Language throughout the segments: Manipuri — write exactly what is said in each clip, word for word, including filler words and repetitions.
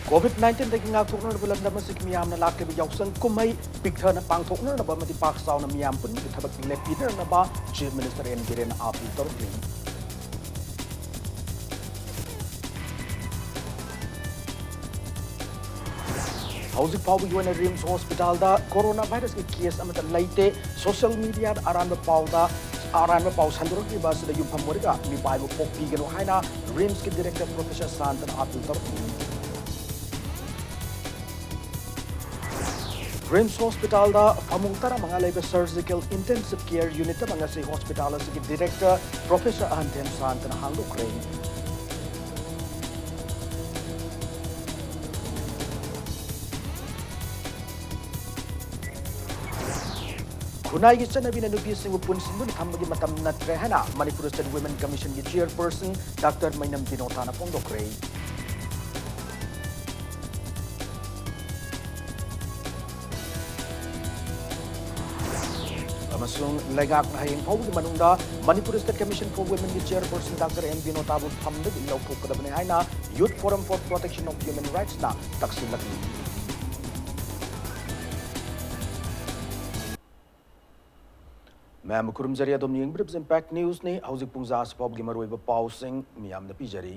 COVID nineteen ꯗꯒꯤ ꯉꯥꯛꯊꯣꯛꯅꯅꯕ ꯂꯝꯗꯝ ꯑꯁꯤꯒꯤ ꯃꯤꯌꯥꯝꯅ ꯂꯥꯛꯂꯤꯕ ꯌꯥꯎꯁꯪ ꯀꯨꯝꯍꯩ ꯄꯤꯛꯊꯅ ꯄꯥꯡꯊꯣꯛꯅꯅꯕ ꯑꯃꯗꯤ ꯄꯥꯛ ꯆꯥꯎꯅ ꯃꯤꯌꯥꯝ ꯄꯨꯟꯕꯒꯤ ꯊꯕꯛ ꯂꯦꯞꯄꯤꯗꯅꯕ Chief Minister ꯑꯦꯟ ꯕꯤꯔꯦꯟꯅ ꯑꯥꯄꯤꯜ ꯇꯧꯔꯛꯂꯤ꯫ ꯍꯧꯖꯤꯛ ꯐꯥꯎꯕꯒꯤ ꯑꯣꯏꯅ ꯔꯤꯝꯁ ꯍꯣꯁꯄꯤꯇꯥꯜꯗ ꯀꯣꯔꯣꯅꯥ ꯚꯥꯏꯔꯁꯀꯤ ꯀꯦꯁ ꯑꯃꯠꯇ ꯂꯩꯇꯦ꯫ ꯁꯣꯁꯤꯌꯦꯜ ꯃꯤꯗꯤꯌꯥꯗ ꯑꯔꯥꯟꯕ ꯄꯥꯎꯗ, ꯑꯔꯥꯟꯕ ꯄꯥꯎ ꯁꯟꯗꯣꯔꯛꯂꯤꯕ ꯑꯁꯤꯗ ꯌꯨꯝꯐꯝ ꯑꯣꯏꯔꯒ ꯃꯤꯄꯥꯏꯕ ꯄꯣꯛꯄꯤꯒꯅꯨ ꯍꯥꯏꯅ ꯔꯤꯝꯁꯀꯤ ꯗꯤꯔꯦꯛꯇꯔ ꯄ꯭ꯔꯣꯐꯦꯁꯔ ꯁꯥꯟꯇꯅ ꯑꯥꯄꯤꯜ ꯇꯧꯔꯛꯂꯤ꯫ ꯔꯤꯝꯁ ꯍꯣꯁꯄꯤꯇꯥꯜꯗ ꯐꯃꯨꯡ ꯇꯔꯥꯃꯉꯥ ꯂꯩꯕ ꯁꯔꯖꯤꯀꯦꯜ ꯏꯟꯇꯦꯟꯁꯤꯚ ꯀꯦꯌꯔ ꯌꯨꯅꯤꯠ ꯑꯃ ꯉꯁꯤ ꯍꯣꯁꯄꯤꯇꯥꯜ ꯑꯁꯤꯒꯤ ꯗꯤꯔꯦꯛꯇꯔ ꯄ꯭ꯔꯣꯐꯦꯁꯔ ꯑꯍꯟꯊꯦꯝ ꯁꯥꯟꯇꯅ ꯍꯥꯡꯗꯣꯛꯈ꯭ꯔꯦ꯫ ꯈꯨꯟꯅꯥꯏꯒꯤ ꯆꯠꯅꯕꯤꯅ ꯅꯨꯄꯤꯁꯤꯡꯕꯨ ꯄꯨꯟꯁꯤꯟꯗꯨꯅ ꯊꯝꯕꯒꯤ ꯃꯇꯝ ꯅꯠꯇ꯭ꯔꯦ ꯍꯥꯏꯅ ꯃꯅꯤꯄꯨꯔ ꯁ꯭ꯇꯦꯠ ꯋꯤꯃꯦꯟ ꯀꯃꯤꯁꯟꯒꯤ ꯆꯤꯌꯔꯄꯔꯁꯟ ꯗꯥꯛꯇꯔ ꯃꯩꯅꯝ ꯕꯤꯅꯣꯇꯥꯅ ꯐꯣꯡꯗꯣꯛꯈ꯭ꯔꯦ꯫ ꯑꯃꯁꯨꯡ ꯂꯩꯉꯥꯛꯅ ꯍꯌꯦꯡ ꯐꯥꯎꯕꯒꯤ ꯃꯅꯨꯡꯗ ꯃꯅꯤꯄꯨꯔ ꯁ꯭ꯇꯦꯠ ꯀꯃꯤꯁꯟ ꯐꯣꯔ ꯋꯤꯃꯦꯟꯒꯤ ꯆꯤꯌꯔꯄꯔꯁꯟ ꯗꯥꯛꯇꯔ ꯑꯦꯝ ꯕꯤꯅꯣꯇꯥꯕꯨ ꯐꯝꯗꯒꯤ ꯂꯧꯊꯣꯛꯀꯗꯕꯅꯤ ꯍꯥꯏꯅ Youth Forum for Protection of Human Rightsꯅ ꯇꯛꯁꯤꯜꯂꯛꯂꯤ꯫ ꯃꯌꯥꯝꯕꯨ ꯈꯨꯔꯨꯝꯖꯔꯤ꯫ ꯑꯗꯣꯝꯅ ꯌꯦꯡꯕꯤꯔꯤꯕꯁꯤ Impact Newsꯅꯤ꯫ ꯍꯧꯖꯤꯛ ꯄꯨꯡ ꯖꯥ ꯑꯁꯤ ꯐꯥꯎꯕꯒꯤ ꯃꯔꯨꯑꯣꯏꯕ ꯄꯥꯎꯁꯤꯡ ꯃꯤꯌꯥꯝꯗ ꯄꯤꯖꯔꯤ꯫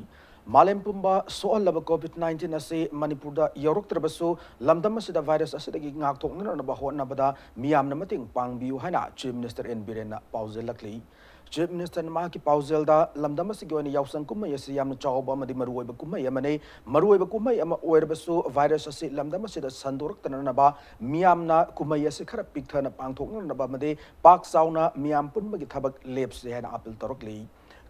ꯃꯥꯂꯦꯝ ꯄꯨꯝꯕ ꯁꯣꯛꯍꯜꯂꯕ COVID nineteen ꯑꯁꯤ ꯃꯅꯤꯄꯨꯔꯗ ꯌꯧꯔꯛꯇ꯭ꯔꯕꯁꯨ, ꯂꯝꯗꯝ ꯑꯁꯤꯗ ꯚꯥꯏꯔꯁ ꯑꯁꯤꯗꯒꯤ ꯉꯥꯛꯊꯣꯛꯅꯅꯕ ꯍꯣꯠꯅꯕꯗ ꯃꯤꯌꯥꯝꯅ ꯃꯇꯦꯡ ꯄꯥꯡꯕꯤꯌꯨ ꯍꯥꯏꯅ Chief Minister ꯑꯦꯟ ꯕꯤꯔꯦꯟꯅ ꯄꯥꯎꯖꯦꯜꯂꯛꯂꯤ꯫ Chief Ministerꯅ ꯃꯍꯥꯛꯀꯤ ꯄꯥꯎꯖꯦꯜꯗ, ꯂꯝꯗꯝ ꯑꯁꯤꯒꯤ ꯑꯣꯏꯅ ꯌꯥꯎꯁꯪ ꯀꯨꯝꯍꯩ ꯑꯁꯤ ꯌꯥꯝꯅ ꯆꯥꯎꯕ ꯑꯃꯗꯤ ꯃꯔꯨꯑꯣꯏꯕ ꯀꯨꯝꯍꯩ ꯑꯃꯅꯤ꯫ ꯃꯔꯨꯑꯣꯏꯕ ꯀꯨꯝꯍꯩ ꯑꯃ ꯑꯣꯏꯔꯕꯁꯨ, ꯚꯥꯏꯔꯁ ꯑꯁꯤ ꯂꯝꯗꯝ ꯑꯁꯤꯗ ꯁꯟꯗꯣꯔꯛꯇꯅꯅꯕ ꯃꯤꯌꯥꯝꯅ ꯀꯨꯝꯍꯩ ꯑꯁꯤ ꯈꯔ ꯄꯤꯛꯊꯅ ꯄꯥꯡꯊꯣꯛꯅꯅꯕ ꯑꯃꯗꯤ ꯄꯥꯛ ꯆꯥꯎꯅ ꯃꯤꯌꯥꯝ ꯄꯨꯟꯕꯒꯤ ꯊꯕꯛ ꯂꯦꯞꯁꯤ ꯍꯥꯏꯅ ꯑꯥꯄꯤꯜ ꯇꯧꯔꯛꯂꯤ꯫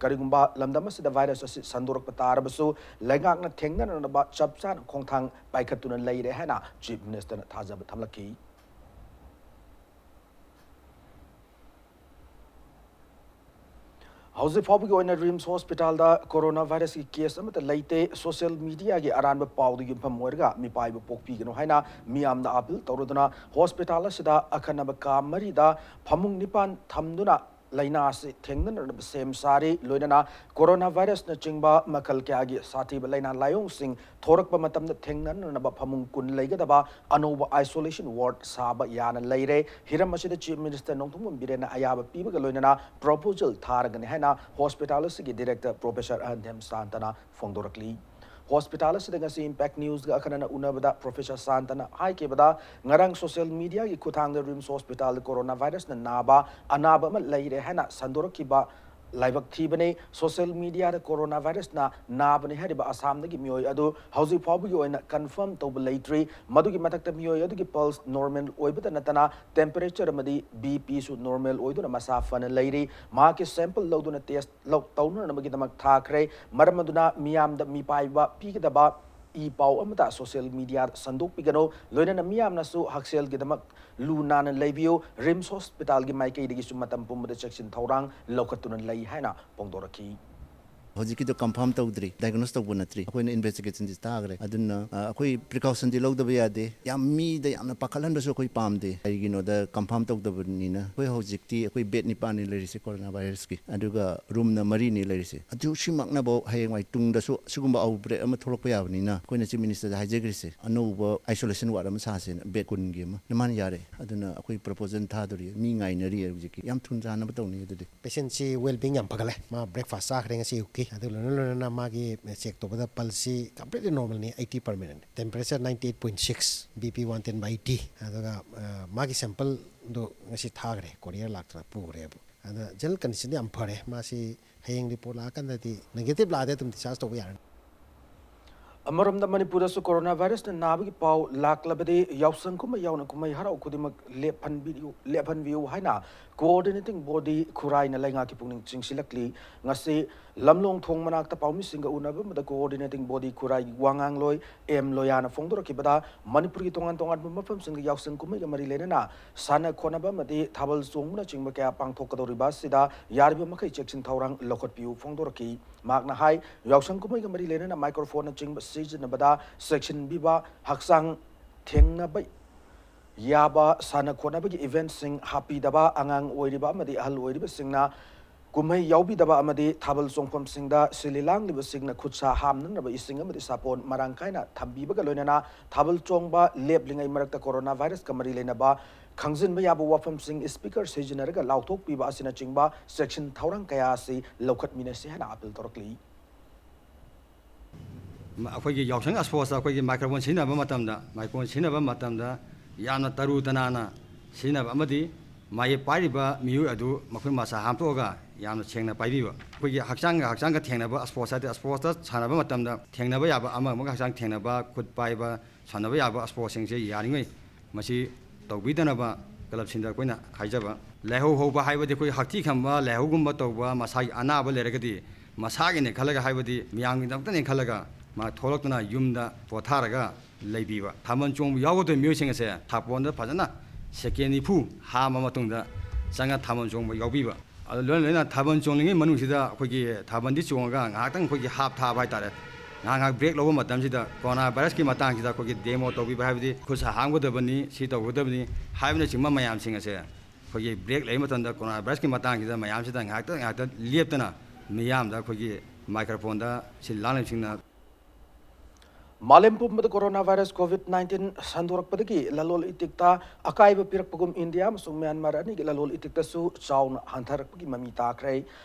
ꯀꯔꯤꯒꯨꯝꯕ ꯂꯝꯗꯝ ꯑꯁꯤꯗ ꯚꯥꯏꯔꯁ ꯑꯁꯤ ꯁꯟꯗꯣꯔꯛꯄ ꯇꯥꯔꯕꯁꯨ, ꯂꯩꯉꯥꯛꯅ ꯊꯦꯡꯅꯅꯅꯕ ꯆꯞ ꯆꯥꯅ ꯈꯣꯡꯊꯥꯡ ꯄꯥꯏꯈꯠꯇꯨꯅ ꯂꯩꯔꯦ ꯍꯥꯏꯅ Chief Ministerꯅ ꯊꯥꯖꯕ ꯊꯝꯂꯛꯈꯤ꯫ ꯍꯧꯖꯤꯛ ꯐꯥꯎꯕꯒꯤ ꯑꯣꯏꯅ ꯔꯤꯝꯁ ꯍꯣꯁꯄꯤꯇꯥꯜꯗ ꯀꯣꯔꯣꯅꯥ ꯚꯥꯏꯔꯁꯀꯤ ꯀꯦꯁ ꯑꯃꯠꯇ ꯂꯩꯇꯦ꯫ ꯁꯣꯁꯤꯌꯦꯜ ꯃꯤꯗꯤꯌꯥꯒꯤ ꯑꯔꯥꯟꯕ ꯄꯥꯎꯗ ꯌꯨꯝꯐꯝ ꯑꯣꯏꯔꯒ ꯃꯤꯄꯥꯏꯕ ꯄꯣꯛꯄꯤꯒꯅꯨ ꯍꯥꯏꯅ ꯃꯤꯌꯥꯝꯗ ꯑꯥꯄꯤꯜ ꯇꯧꯔꯗꯨꯅ, ꯍꯣꯁꯄꯤꯇꯥꯜ ꯑꯁꯤꯗ ꯑꯈꯟꯅꯕ ꯀꯥ ꯃꯔꯤꯗ ꯐꯃꯨꯡ ꯅꯤꯄꯥꯟ ꯊꯝꯗꯨꯅ ꯂꯥꯏꯅꯥ ꯑꯁꯤ ꯊꯦꯡꯅꯅꯅꯕ ꯁꯦꯝ ꯁꯥꯔꯤ꯫ ꯂꯣꯏꯅꯅ ꯀꯣꯔꯣꯅꯥ ꯚꯥꯏꯔꯁꯅꯆꯤꯡꯕ ꯃꯈꯜ ꯀꯌꯥꯒꯤ ꯁꯥꯊꯤꯕ ꯂꯥꯏꯅꯥ ꯂꯥꯏꯑꯣꯡꯁꯤꯡ ꯊꯣꯔꯛꯄ ꯃꯇꯝꯗ ꯊꯦꯡꯅꯅꯅꯕ ꯐꯃꯨꯡ ꯀꯨꯟ ꯂꯩꯒꯗꯕ ꯑꯅꯧꯕ isolation ward ꯁꯥꯕ ꯌꯥꯅ ꯂꯩꯔꯦ꯫ ꯍꯤꯔꯝ ꯑꯁꯤꯗ Chief Minister ꯅꯣꯡꯊꯣꯝꯕꯝ ꯕꯤꯔꯦꯟꯅ ꯑꯌꯥꯕ ꯄꯤꯕꯒ ꯂꯣꯏꯅꯅ proposal ꯊꯥꯔꯒꯅꯤ ꯍꯥꯏꯅ hospital ꯑꯁꯤꯒꯤ director Professor ꯑꯍꯟꯊꯦꯝ ꯁꯥꯟꯇꯅ ꯐꯣꯡꯗꯣꯔꯛꯂꯤ꯫ Hospital ꯑꯁꯤꯗ ꯉꯁꯤ Impact Newsꯒ ꯑꯈꯟꯅꯅ ꯎꯅꯕꯗ Professor ꯁꯥꯟꯇꯅ ꯍꯥꯏꯈꯤꯕꯗ, ꯉꯔꯥꯡ social mediaꯒꯤ ꯈꯨꯠꯊꯥꯡꯗ RIMS hospitalꯗ ꯀꯣꯔꯣꯅꯥ ꯚꯥꯏꯔꯁꯅ ꯅꯥꯕ ꯑꯅꯥꯕ ꯑꯃ ꯂꯩꯔꯦ ꯍꯥꯏꯅ ꯁꯟꯗꯣꯔꯛꯈꯤꯕ ꯂꯥꯏꯕꯛ ꯊꯤꯕꯅꯤ꯫ Social mediaꯗ ꯀꯣꯔꯣꯅꯥ ꯚꯥꯏꯔꯁꯅ ꯅꯥꯕꯅꯤ ꯍꯥꯏꯔꯤꯕ ꯑꯁꯥꯝꯗꯒꯤ ꯃꯤꯑꯣꯏ ꯑꯗꯨ ꯍꯧꯖꯤꯛ ꯐꯥꯎꯕꯒꯤ ꯑꯣꯏꯅ confirm ꯇꯧꯕ ꯂꯩꯇ꯭ꯔꯤ꯫ ꯃꯗꯨꯒꯤ ꯃꯊꯛꯇ ꯃꯤꯑꯣꯏ ꯑꯗꯨꯒꯤ pulse normal ꯑꯣꯏꯕꯇ ꯅꯠꯇꯅ temperature ꯑꯃꯗꯤ BP ꯁꯨ normal ꯑꯣꯏꯗꯨꯅ ꯃꯁꯥ ꯐꯅ ꯂꯩꯔꯤ꯫ ꯃꯍꯥꯛꯀꯤ sample ꯂꯧꯗꯨꯅ test ꯂꯧ-, ꯇꯧꯅꯅꯕꯒꯤꯗꯃꯛ ꯊꯥꯈ꯭ꯔꯦ꯫ ꯃꯔꯝ ꯑꯗꯨꯅ ꯃꯤꯌꯥꯝꯗ ꯃꯤꯄꯥꯏꯕ ꯄꯤꯒꯗꯕ ꯏ ꯄꯥꯎ ꯑꯃꯇ social mediaꯗ ꯁꯟꯗꯣꯛꯄꯤꯒꯅꯨ꯫ ꯂꯣꯏꯅꯅ ꯃꯤꯌꯥꯝꯅꯁꯨ ꯍꯛꯁꯦꯜꯒꯤꯗꯃꯛ ꯂꯨ ꯅꯥꯟꯅ ꯂꯩꯕꯤꯌꯨ꯫ RIMS hospitalꯒꯤ ꯃꯥꯏꯀꯩꯗꯒꯤꯁꯨ ꯃꯇꯝ ꯄꯨꯝꯕꯗ ꯆꯦꯛꯁꯤꯟ ꯊꯧꯔꯥꯡ ꯂꯧꯈꯠꯇꯨꯅ ꯂꯩ ꯍꯥꯏꯅ ꯐꯣꯡꯗꯣꯔꯛꯈꯤ꯫ ꯍꯧꯖꯤꯛꯀꯤꯗꯣ confirm ꯇꯧꯗ꯭ꯔꯤ, diagnose ꯇꯧꯕ ꯅꯠꯇ꯭ꯔꯤ꯫ ꯑꯩꯈꯣꯏꯅ investigationꯁꯤ ꯊꯥꯈ꯭ꯔꯦ꯫ ꯑꯗꯨꯅ, ꯑ, ꯑꯩꯈꯣꯏ precautionꯗꯤ ꯂꯧꯗꯕ ꯌꯥꯗꯦ꯫ ꯌꯥꯝ ꯃꯤꯗ ꯌꯥꯝꯅ ꯄꯥꯈꯠꯍꯟꯕꯁꯨ ꯑꯩꯈꯣꯏ ꯄꯥꯝꯗꯦ꯫ ꯀꯩꯒꯤꯅꯣꯗ confirm ꯇꯧꯗꯕꯅꯤꯅ꯫ ꯑꯩꯈꯣꯏ ꯍꯧꯖꯤꯛꯇꯤ ꯑꯩꯈꯣꯏ bed ꯅꯤꯄꯥꯟꯅꯤ ꯂꯩꯔꯤꯁꯦ corona virusꯀꯤ, ꯑꯗꯨꯒ roomꯅ ꯃꯔꯤꯅꯤ ꯂꯩꯔꯤꯁꯦ꯫ ꯑꯗꯨ ꯁꯤꯃꯛꯅꯐꯥꯎ ꯍꯌꯦꯡꯋꯥꯏ ꯇꯨꯡꯗꯁꯨ ꯁꯤꯒꯨꯝꯕ outbreak ꯑꯃ ꯊꯣꯛꯂꯛꯄ ꯌꯥꯕꯅꯤꯅ ꯑꯩꯈꯣꯏꯅ Chief Ministerꯗ ꯍꯥꯏꯖꯈ꯭ꯔꯤꯁꯦ, ꯑꯅꯧꯕ isolation ward ꯑꯃ ꯁꯥꯁꯦꯅ, bed ꯀꯨꯟꯒꯤ ꯑꯃ꯫ ꯃꯥꯅ ꯌꯥꯔꯦ꯫ ꯑꯗꯨꯅ ꯑꯩꯈꯣꯏ proposal ꯊꯥꯗꯣꯔꯤ, ꯃꯤ ꯉꯥꯏꯅꯔꯤ ꯍꯧꯖꯤꯛꯀꯤ꯫ ꯌꯥꯝ ꯊꯨꯅ ꯆꯥꯅꯕ ꯇꯧꯅꯤ ꯑꯗꯨꯗꯤ꯫ Patientꯁꯤ well being ꯌꯥꯝ ꯐꯒꯠꯂꯦ꯫ ꯃꯥ breakfast ꯆꯥꯈ꯭ꯔꯦ ꯉꯁꯤ ꯑꯌꯨꯛꯀꯤ꯫ ꯑꯗꯨ ꯂꯣꯏꯅ ꯂꯣꯏꯅꯅ ꯃꯥꯒꯤ check ꯇꯧꯕꯗ pulseꯁꯤ completely normalꯅꯤ, eighty per minuteꯅꯤ꯫ Temperature ninety eight point six, BP one ten by eighty꯫ ꯑꯗꯨꯒ, ꯑ, ꯃꯥꯒꯤ sampleꯗꯣ ꯉꯁꯤ ꯊꯥꯈ꯭ꯔꯦ, courier ꯂꯥꯛꯇꯅ ꯄꯨꯈ꯭ꯔꯦꯕ꯫ ꯑꯗ general conditionꯗꯤ ꯌꯥꯝ ꯐꯔꯦ꯫ ꯃꯥꯁꯤ ꯍꯌꯦꯡ report ꯂꯥꯛꯑꯀꯥꯟꯗꯗꯤ negative ꯂꯥꯛꯑꯗꯤ ꯑꯗꯨꯝ discharge ꯇꯧꯕ ꯌꯥꯔꯅꯤ꯫ ꯑꯃꯔꯣꯝꯗ ꯃꯅꯤꯄꯨꯔꯗꯁꯨ ꯀꯣꯔꯣꯅꯥ ꯚꯥꯏꯔꯁꯅ ꯅꯥꯕꯒꯤ ꯄꯥꯎ ꯂꯥꯛꯂꯕꯗꯤ ꯌꯥꯎꯁꯪ ꯀꯨꯝꯍꯩ ꯌꯥꯎꯅ ꯀꯨꯝꯍꯩ ꯍꯔꯥꯎ ꯈꯨꯗꯤꯡꯃꯛ ꯂꯦꯞꯍꯟꯕꯤꯌꯨ, ꯂꯦꯞꯍꯟꯕꯤꯌꯨ ꯍꯥꯏꯅ coordinating body ꯈꯨꯔꯥꯏꯅ ꯂꯩꯉꯥꯛꯀꯤ ꯄꯨꯛꯅꯤꯡ ꯆꯤꯡꯁꯤꯜꯂꯛꯂꯤ꯫ ꯉꯁꯤ ꯂꯝꯂꯣꯡ ꯊꯣꯡ ꯃꯅꯥꯛꯇ ꯄꯥꯎꯃꯤꯁꯤꯡꯒ ꯎꯅꯕ ꯑꯃꯗ coordinating body ꯈꯨꯔꯥꯏꯒꯤ ꯋꯥꯉꯥꯡꯂꯣꯏ ꯑꯦꯝ ꯂꯣꯌꯥꯅ ꯐꯣꯡꯗꯣꯔꯛꯈꯤꯕꯗ, ꯃꯅꯤꯄꯨꯔꯒꯤ ꯇꯣꯉꯥꯟ ꯇꯣꯉꯥꯟꯕ ꯃꯐꯝꯁꯤꯡꯗ ꯌꯥꯎꯁꯪ ꯀꯨꯝꯍꯩꯒ ꯃꯔꯤ ꯂꯩꯅꯅ ꯁꯥꯟꯅ ꯈꯣꯠꯅꯕ ꯑꯃꯗꯤ ꯊꯥꯕꯜ ꯆꯣꯡꯕꯅꯆꯤꯡꯕ ꯀꯌꯥ ꯄꯥꯡꯊꯣꯛꯀꯗꯧꯔꯤꯕ ꯑꯁꯤꯗ ꯌꯥꯔꯤꯕ ꯃꯈꯩ ꯆꯦꯛꯁꯤꯟ ꯊꯧꯔꯥꯡ ꯂꯧꯈꯠꯄꯤꯌꯨ ꯐꯣꯡꯗꯣꯔꯛꯈꯤ꯫ ꯃꯍꯥꯛꯅ ꯍꯥꯏ, ꯌꯥꯎꯁꯪ ꯀꯨꯝꯍꯩꯒ ꯃꯔꯤ ꯂꯩꯅꯅ microphoneꯅꯆꯤꯡꯕ ꯁꯤꯖꯤꯟꯅꯕꯗ ꯆꯦꯛꯁꯤꯟꯕꯤꯕ, ꯍꯛꯆꯥꯡ ꯊꯦꯡꯅꯕ, ꯌꯥꯕ ꯁꯥꯟꯅ ꯈꯣꯠꯅꯕꯒꯤ ꯏꯚꯦꯟꯠꯁꯤꯡ ꯍꯥꯞꯄꯤꯗꯕ, ꯑꯉꯥꯡ ꯑꯣꯏꯔꯤꯕ ꯑꯃꯗꯤ ꯑꯍꯜ ꯑꯣꯏꯔꯤꯕꯁꯤꯡꯅ ꯀꯨꯝꯍꯩ ꯌꯥꯎꯕꯤꯗꯕ ꯑꯃꯗꯤ ꯊꯥꯕꯜ ꯆꯣꯡꯐꯝꯁꯤꯡꯗ ꯁꯤꯜꯂꯤ ꯂꯥꯡꯂꯤꯕꯁꯤꯡꯅ ꯈꯨꯠ ꯁꯥ ꯍꯥꯝꯅꯅꯕ ꯏꯁꯤꯡ ꯑꯃꯗꯤ ꯁꯥꯄꯣꯟ ꯃꯔꯥꯡ ꯀꯥꯏꯅ ꯊꯝꯕꯤꯕꯒ ꯂꯣꯏꯅꯅ ꯊꯥꯕꯜ ꯆꯣꯡꯕ ꯂꯦꯞꯂꯤꯉꯩ ꯃꯔꯛꯇ ꯀꯣꯔꯣꯅꯥ ꯚꯥꯏꯔꯁꯀ ꯃꯔꯤ ꯂꯩꯅꯕ ꯈꯪꯖꯤꯟꯕ ꯌꯥꯕ ꯋꯥꯐꯝꯁꯤꯡ ꯁ꯭ꯄꯤꯀꯔ ꯁꯤꯖꯤꯟꯅꯔꯒ ꯂꯥꯎꯊꯣꯛꯄꯤꯕ ꯑꯁꯤꯅꯆꯤꯡꯕ ꯆꯦꯛꯁꯤꯟ ꯊꯧꯔꯥꯡ ꯀꯌꯥ ꯑꯁꯤ ꯂꯧꯈꯠꯃꯤꯟꯅꯁꯤ ꯍꯥꯏꯅ ꯑꯥꯄꯤꯜ ꯇꯧꯔꯛꯂꯤ꯫ ꯑꯩꯈꯣꯏꯒꯤ ꯌꯥꯎꯁꯪ ꯁ꯭ꯄꯣꯔꯠꯁꯇ ꯑꯩꯈꯣꯏꯒꯤ ꯃꯥꯏꯀ꯭ꯔꯣꯐꯣꯟ ꯁꯤꯖꯤꯟꯅꯕ ꯃꯇꯝꯗ, ꯃꯥꯏꯀ꯭ꯔꯣꯐꯣꯟ ꯁꯤꯖꯤꯟꯅꯕ ꯃꯇꯝꯗ ꯌꯥꯝꯅ ꯇꯔꯨ ꯇꯅꯥꯟꯅ ꯁꯤꯖꯤꯟꯅꯕ ꯑꯃꯗꯤ ꯃꯥꯌꯦꯞ ꯄꯥꯏꯔꯤꯕ ꯃꯤꯑꯣꯏ ꯑꯗꯨ ꯃꯈꯨꯠ ꯃꯁꯥ ꯍꯥꯝꯇꯣꯛꯑꯒ ꯌꯥꯝꯅ ꯁꯦꯡꯅ ꯄꯥꯏꯕꯤꯕ꯫ ꯑꯩꯈꯣꯏꯒꯤ ꯍꯛꯆꯥꯡꯒ ꯍꯛꯆꯥꯡꯒ ꯊꯦꯡꯅꯕ ꯁ꯭ꯄꯣꯔꯠꯁ ꯍꯥꯏꯗꯤ ꯁ꯭ꯄꯣꯔꯠꯁꯇ ꯁꯥꯟꯅꯕ ꯃꯇꯝꯗ ꯊꯦꯡꯅꯕ ꯌꯥꯕ, ꯑꯃꯒ ꯑꯃꯒ ꯍꯛꯆꯥꯡ ꯊꯦꯡꯅꯕ, ꯈꯨꯠ ꯄꯥꯏꯕ, ꯁꯥꯟꯅꯕ ꯌꯥꯕ ꯁ꯭ꯄꯣꯔꯠꯁꯤꯡꯁꯦ ꯌꯥꯔꯤꯉꯩ ꯃꯁꯤ ꯇꯧꯕꯤꯗꯅꯕ ꯀ꯭ꯂꯕꯁꯤꯡꯗ ꯑꯩꯈꯣꯏꯅ ꯍꯥꯏꯖꯕ꯫ ꯂꯥꯏꯍꯧ ꯍꯧꯕ ꯍꯥꯏꯕꯗꯤ ꯑꯩꯈꯣꯏ ꯍꯛꯊꯤ ꯈꯟꯕ, ꯂꯥꯏꯍꯧꯒꯨꯝꯕ ꯇꯧꯕ, ꯃꯁꯥꯒꯤ ꯑꯅꯥꯕ ꯂꯩꯔꯒꯗꯤ ꯃꯁꯥꯒꯤꯅꯦ ꯈꯜꯂꯒ, ꯍꯥꯏꯕꯗꯤ ꯃꯌꯥꯝꯒꯤꯗꯃꯛꯇꯅꯦ ꯈꯜꯂꯒ ꯃꯥ ꯊꯣꯛꯂꯛꯇꯨꯅ ꯌꯨꯝꯗ ꯄꯣꯊꯥꯔꯒ ꯂꯩꯕꯤꯕ꯫ ꯊꯥꯕꯜ ꯆꯣꯡꯕ ꯌꯥꯎꯒꯗꯧꯔꯤꯕ ꯃꯤꯑꯣꯏꯁꯤꯡ ꯑꯁꯦ ꯁꯥꯄꯣꯟꯗ ꯐꯖꯅ ꯁꯦꯀꯦꯟ ꯅꯤꯐꯨ ꯍꯥꯝꯃ ꯃꯇꯨꯡꯗ ꯆꯪꯉ ꯊꯥꯕꯜ ꯆꯣꯡꯕ ꯌꯥꯎꯕꯤꯕ꯫ ꯑꯗꯨ ꯂꯣꯏꯅ ꯂꯣꯏꯅ ꯊꯥꯕꯜ ꯆꯣꯡꯂꯤꯉꯩ ꯃꯅꯨꯡꯁꯤꯗ ꯑꯩꯈꯣꯏꯒꯤ ꯊꯥꯕꯜꯗꯤ ꯆꯣꯡꯉꯒ ꯉꯥꯏꯍꯥꯛꯇꯪ ꯑꯩꯈꯣꯏꯒꯤ ꯍꯥꯞ ꯊꯥꯕ ꯍꯥꯏꯇꯥꯔꯦ, ꯉꯥꯏꯍꯥꯛ ꯉꯥꯏꯍꯥꯛ ꯕ꯭ꯔꯦꯛ ꯂꯧꯕ ꯃꯇꯝꯁꯤꯗ ꯀꯣꯔꯣꯅꯥ ꯚꯥꯏꯔꯁꯀꯤ ꯃꯇꯥꯡꯁꯤꯗ ꯑꯩꯈꯣꯏꯒꯤ ꯗꯦꯃꯣ ꯇꯧꯕꯤꯕ, ꯍꯥꯏꯕꯗꯤ ꯈꯨꯠ ꯁꯥ ꯍꯥꯝꯒꯗꯕꯅꯤ, ꯁꯤ ꯇꯧꯒꯗꯕꯅꯤ ꯍꯥꯏꯕꯅꯆꯤꯡꯕ ꯃꯌꯥꯝꯁꯤꯡ ꯑꯁꯦ ꯑꯩꯈꯣꯏꯒꯤ ꯕ꯭ꯔꯦꯛ ꯂꯩꯕ ꯃꯇꯝꯗ ꯀꯣꯔꯣꯅꯥ ꯚꯥꯏꯔꯁꯀꯤ ꯃꯇꯥꯡꯁꯤꯗ ꯃꯌꯥꯝꯁꯤꯗ ꯉꯥꯏꯍꯥꯛꯇ ꯉꯥꯏꯍꯥꯛꯇ ꯂꯦꯞꯇꯅ ꯃꯤꯌꯥꯝꯗ ꯑꯩꯈꯣꯏꯒꯤ ꯃꯥꯏꯀ꯭ꯔꯣꯐꯣꯟꯗ ꯁꯤꯜ ꯂꯥꯡꯂꯤꯕꯁꯤꯡꯅ ꯃꯥꯂꯦꯝ ꯄꯨꯝꯕꯗ ꯀꯣꯔꯣꯅꯥ ꯚꯥꯏꯔꯁ ꯀꯣꯚꯤꯗ ꯅꯥꯏꯟꯇꯤꯟ ꯁꯟꯗꯣꯔꯛꯄꯗꯒꯤ ꯂꯂꯣꯜ ꯏꯇꯤꯛꯇ ꯑꯀꯥꯏꯕ ꯄꯤꯔꯛꯄꯒꯨꯝ ꯏꯟꯗꯤꯌꯥ ꯑꯃꯁꯨꯡ ꯃ꯭ꯌꯥꯟꯃꯥꯔ ꯑꯅꯤꯒꯤ ꯂꯂꯣꯜ ꯏꯇꯤꯛꯇꯁꯨ ꯆꯥꯎꯅ ꯍꯟꯊꯔꯛꯄꯒꯤ ꯃꯃꯤ ꯇꯥꯈ꯭ꯔꯦ꯫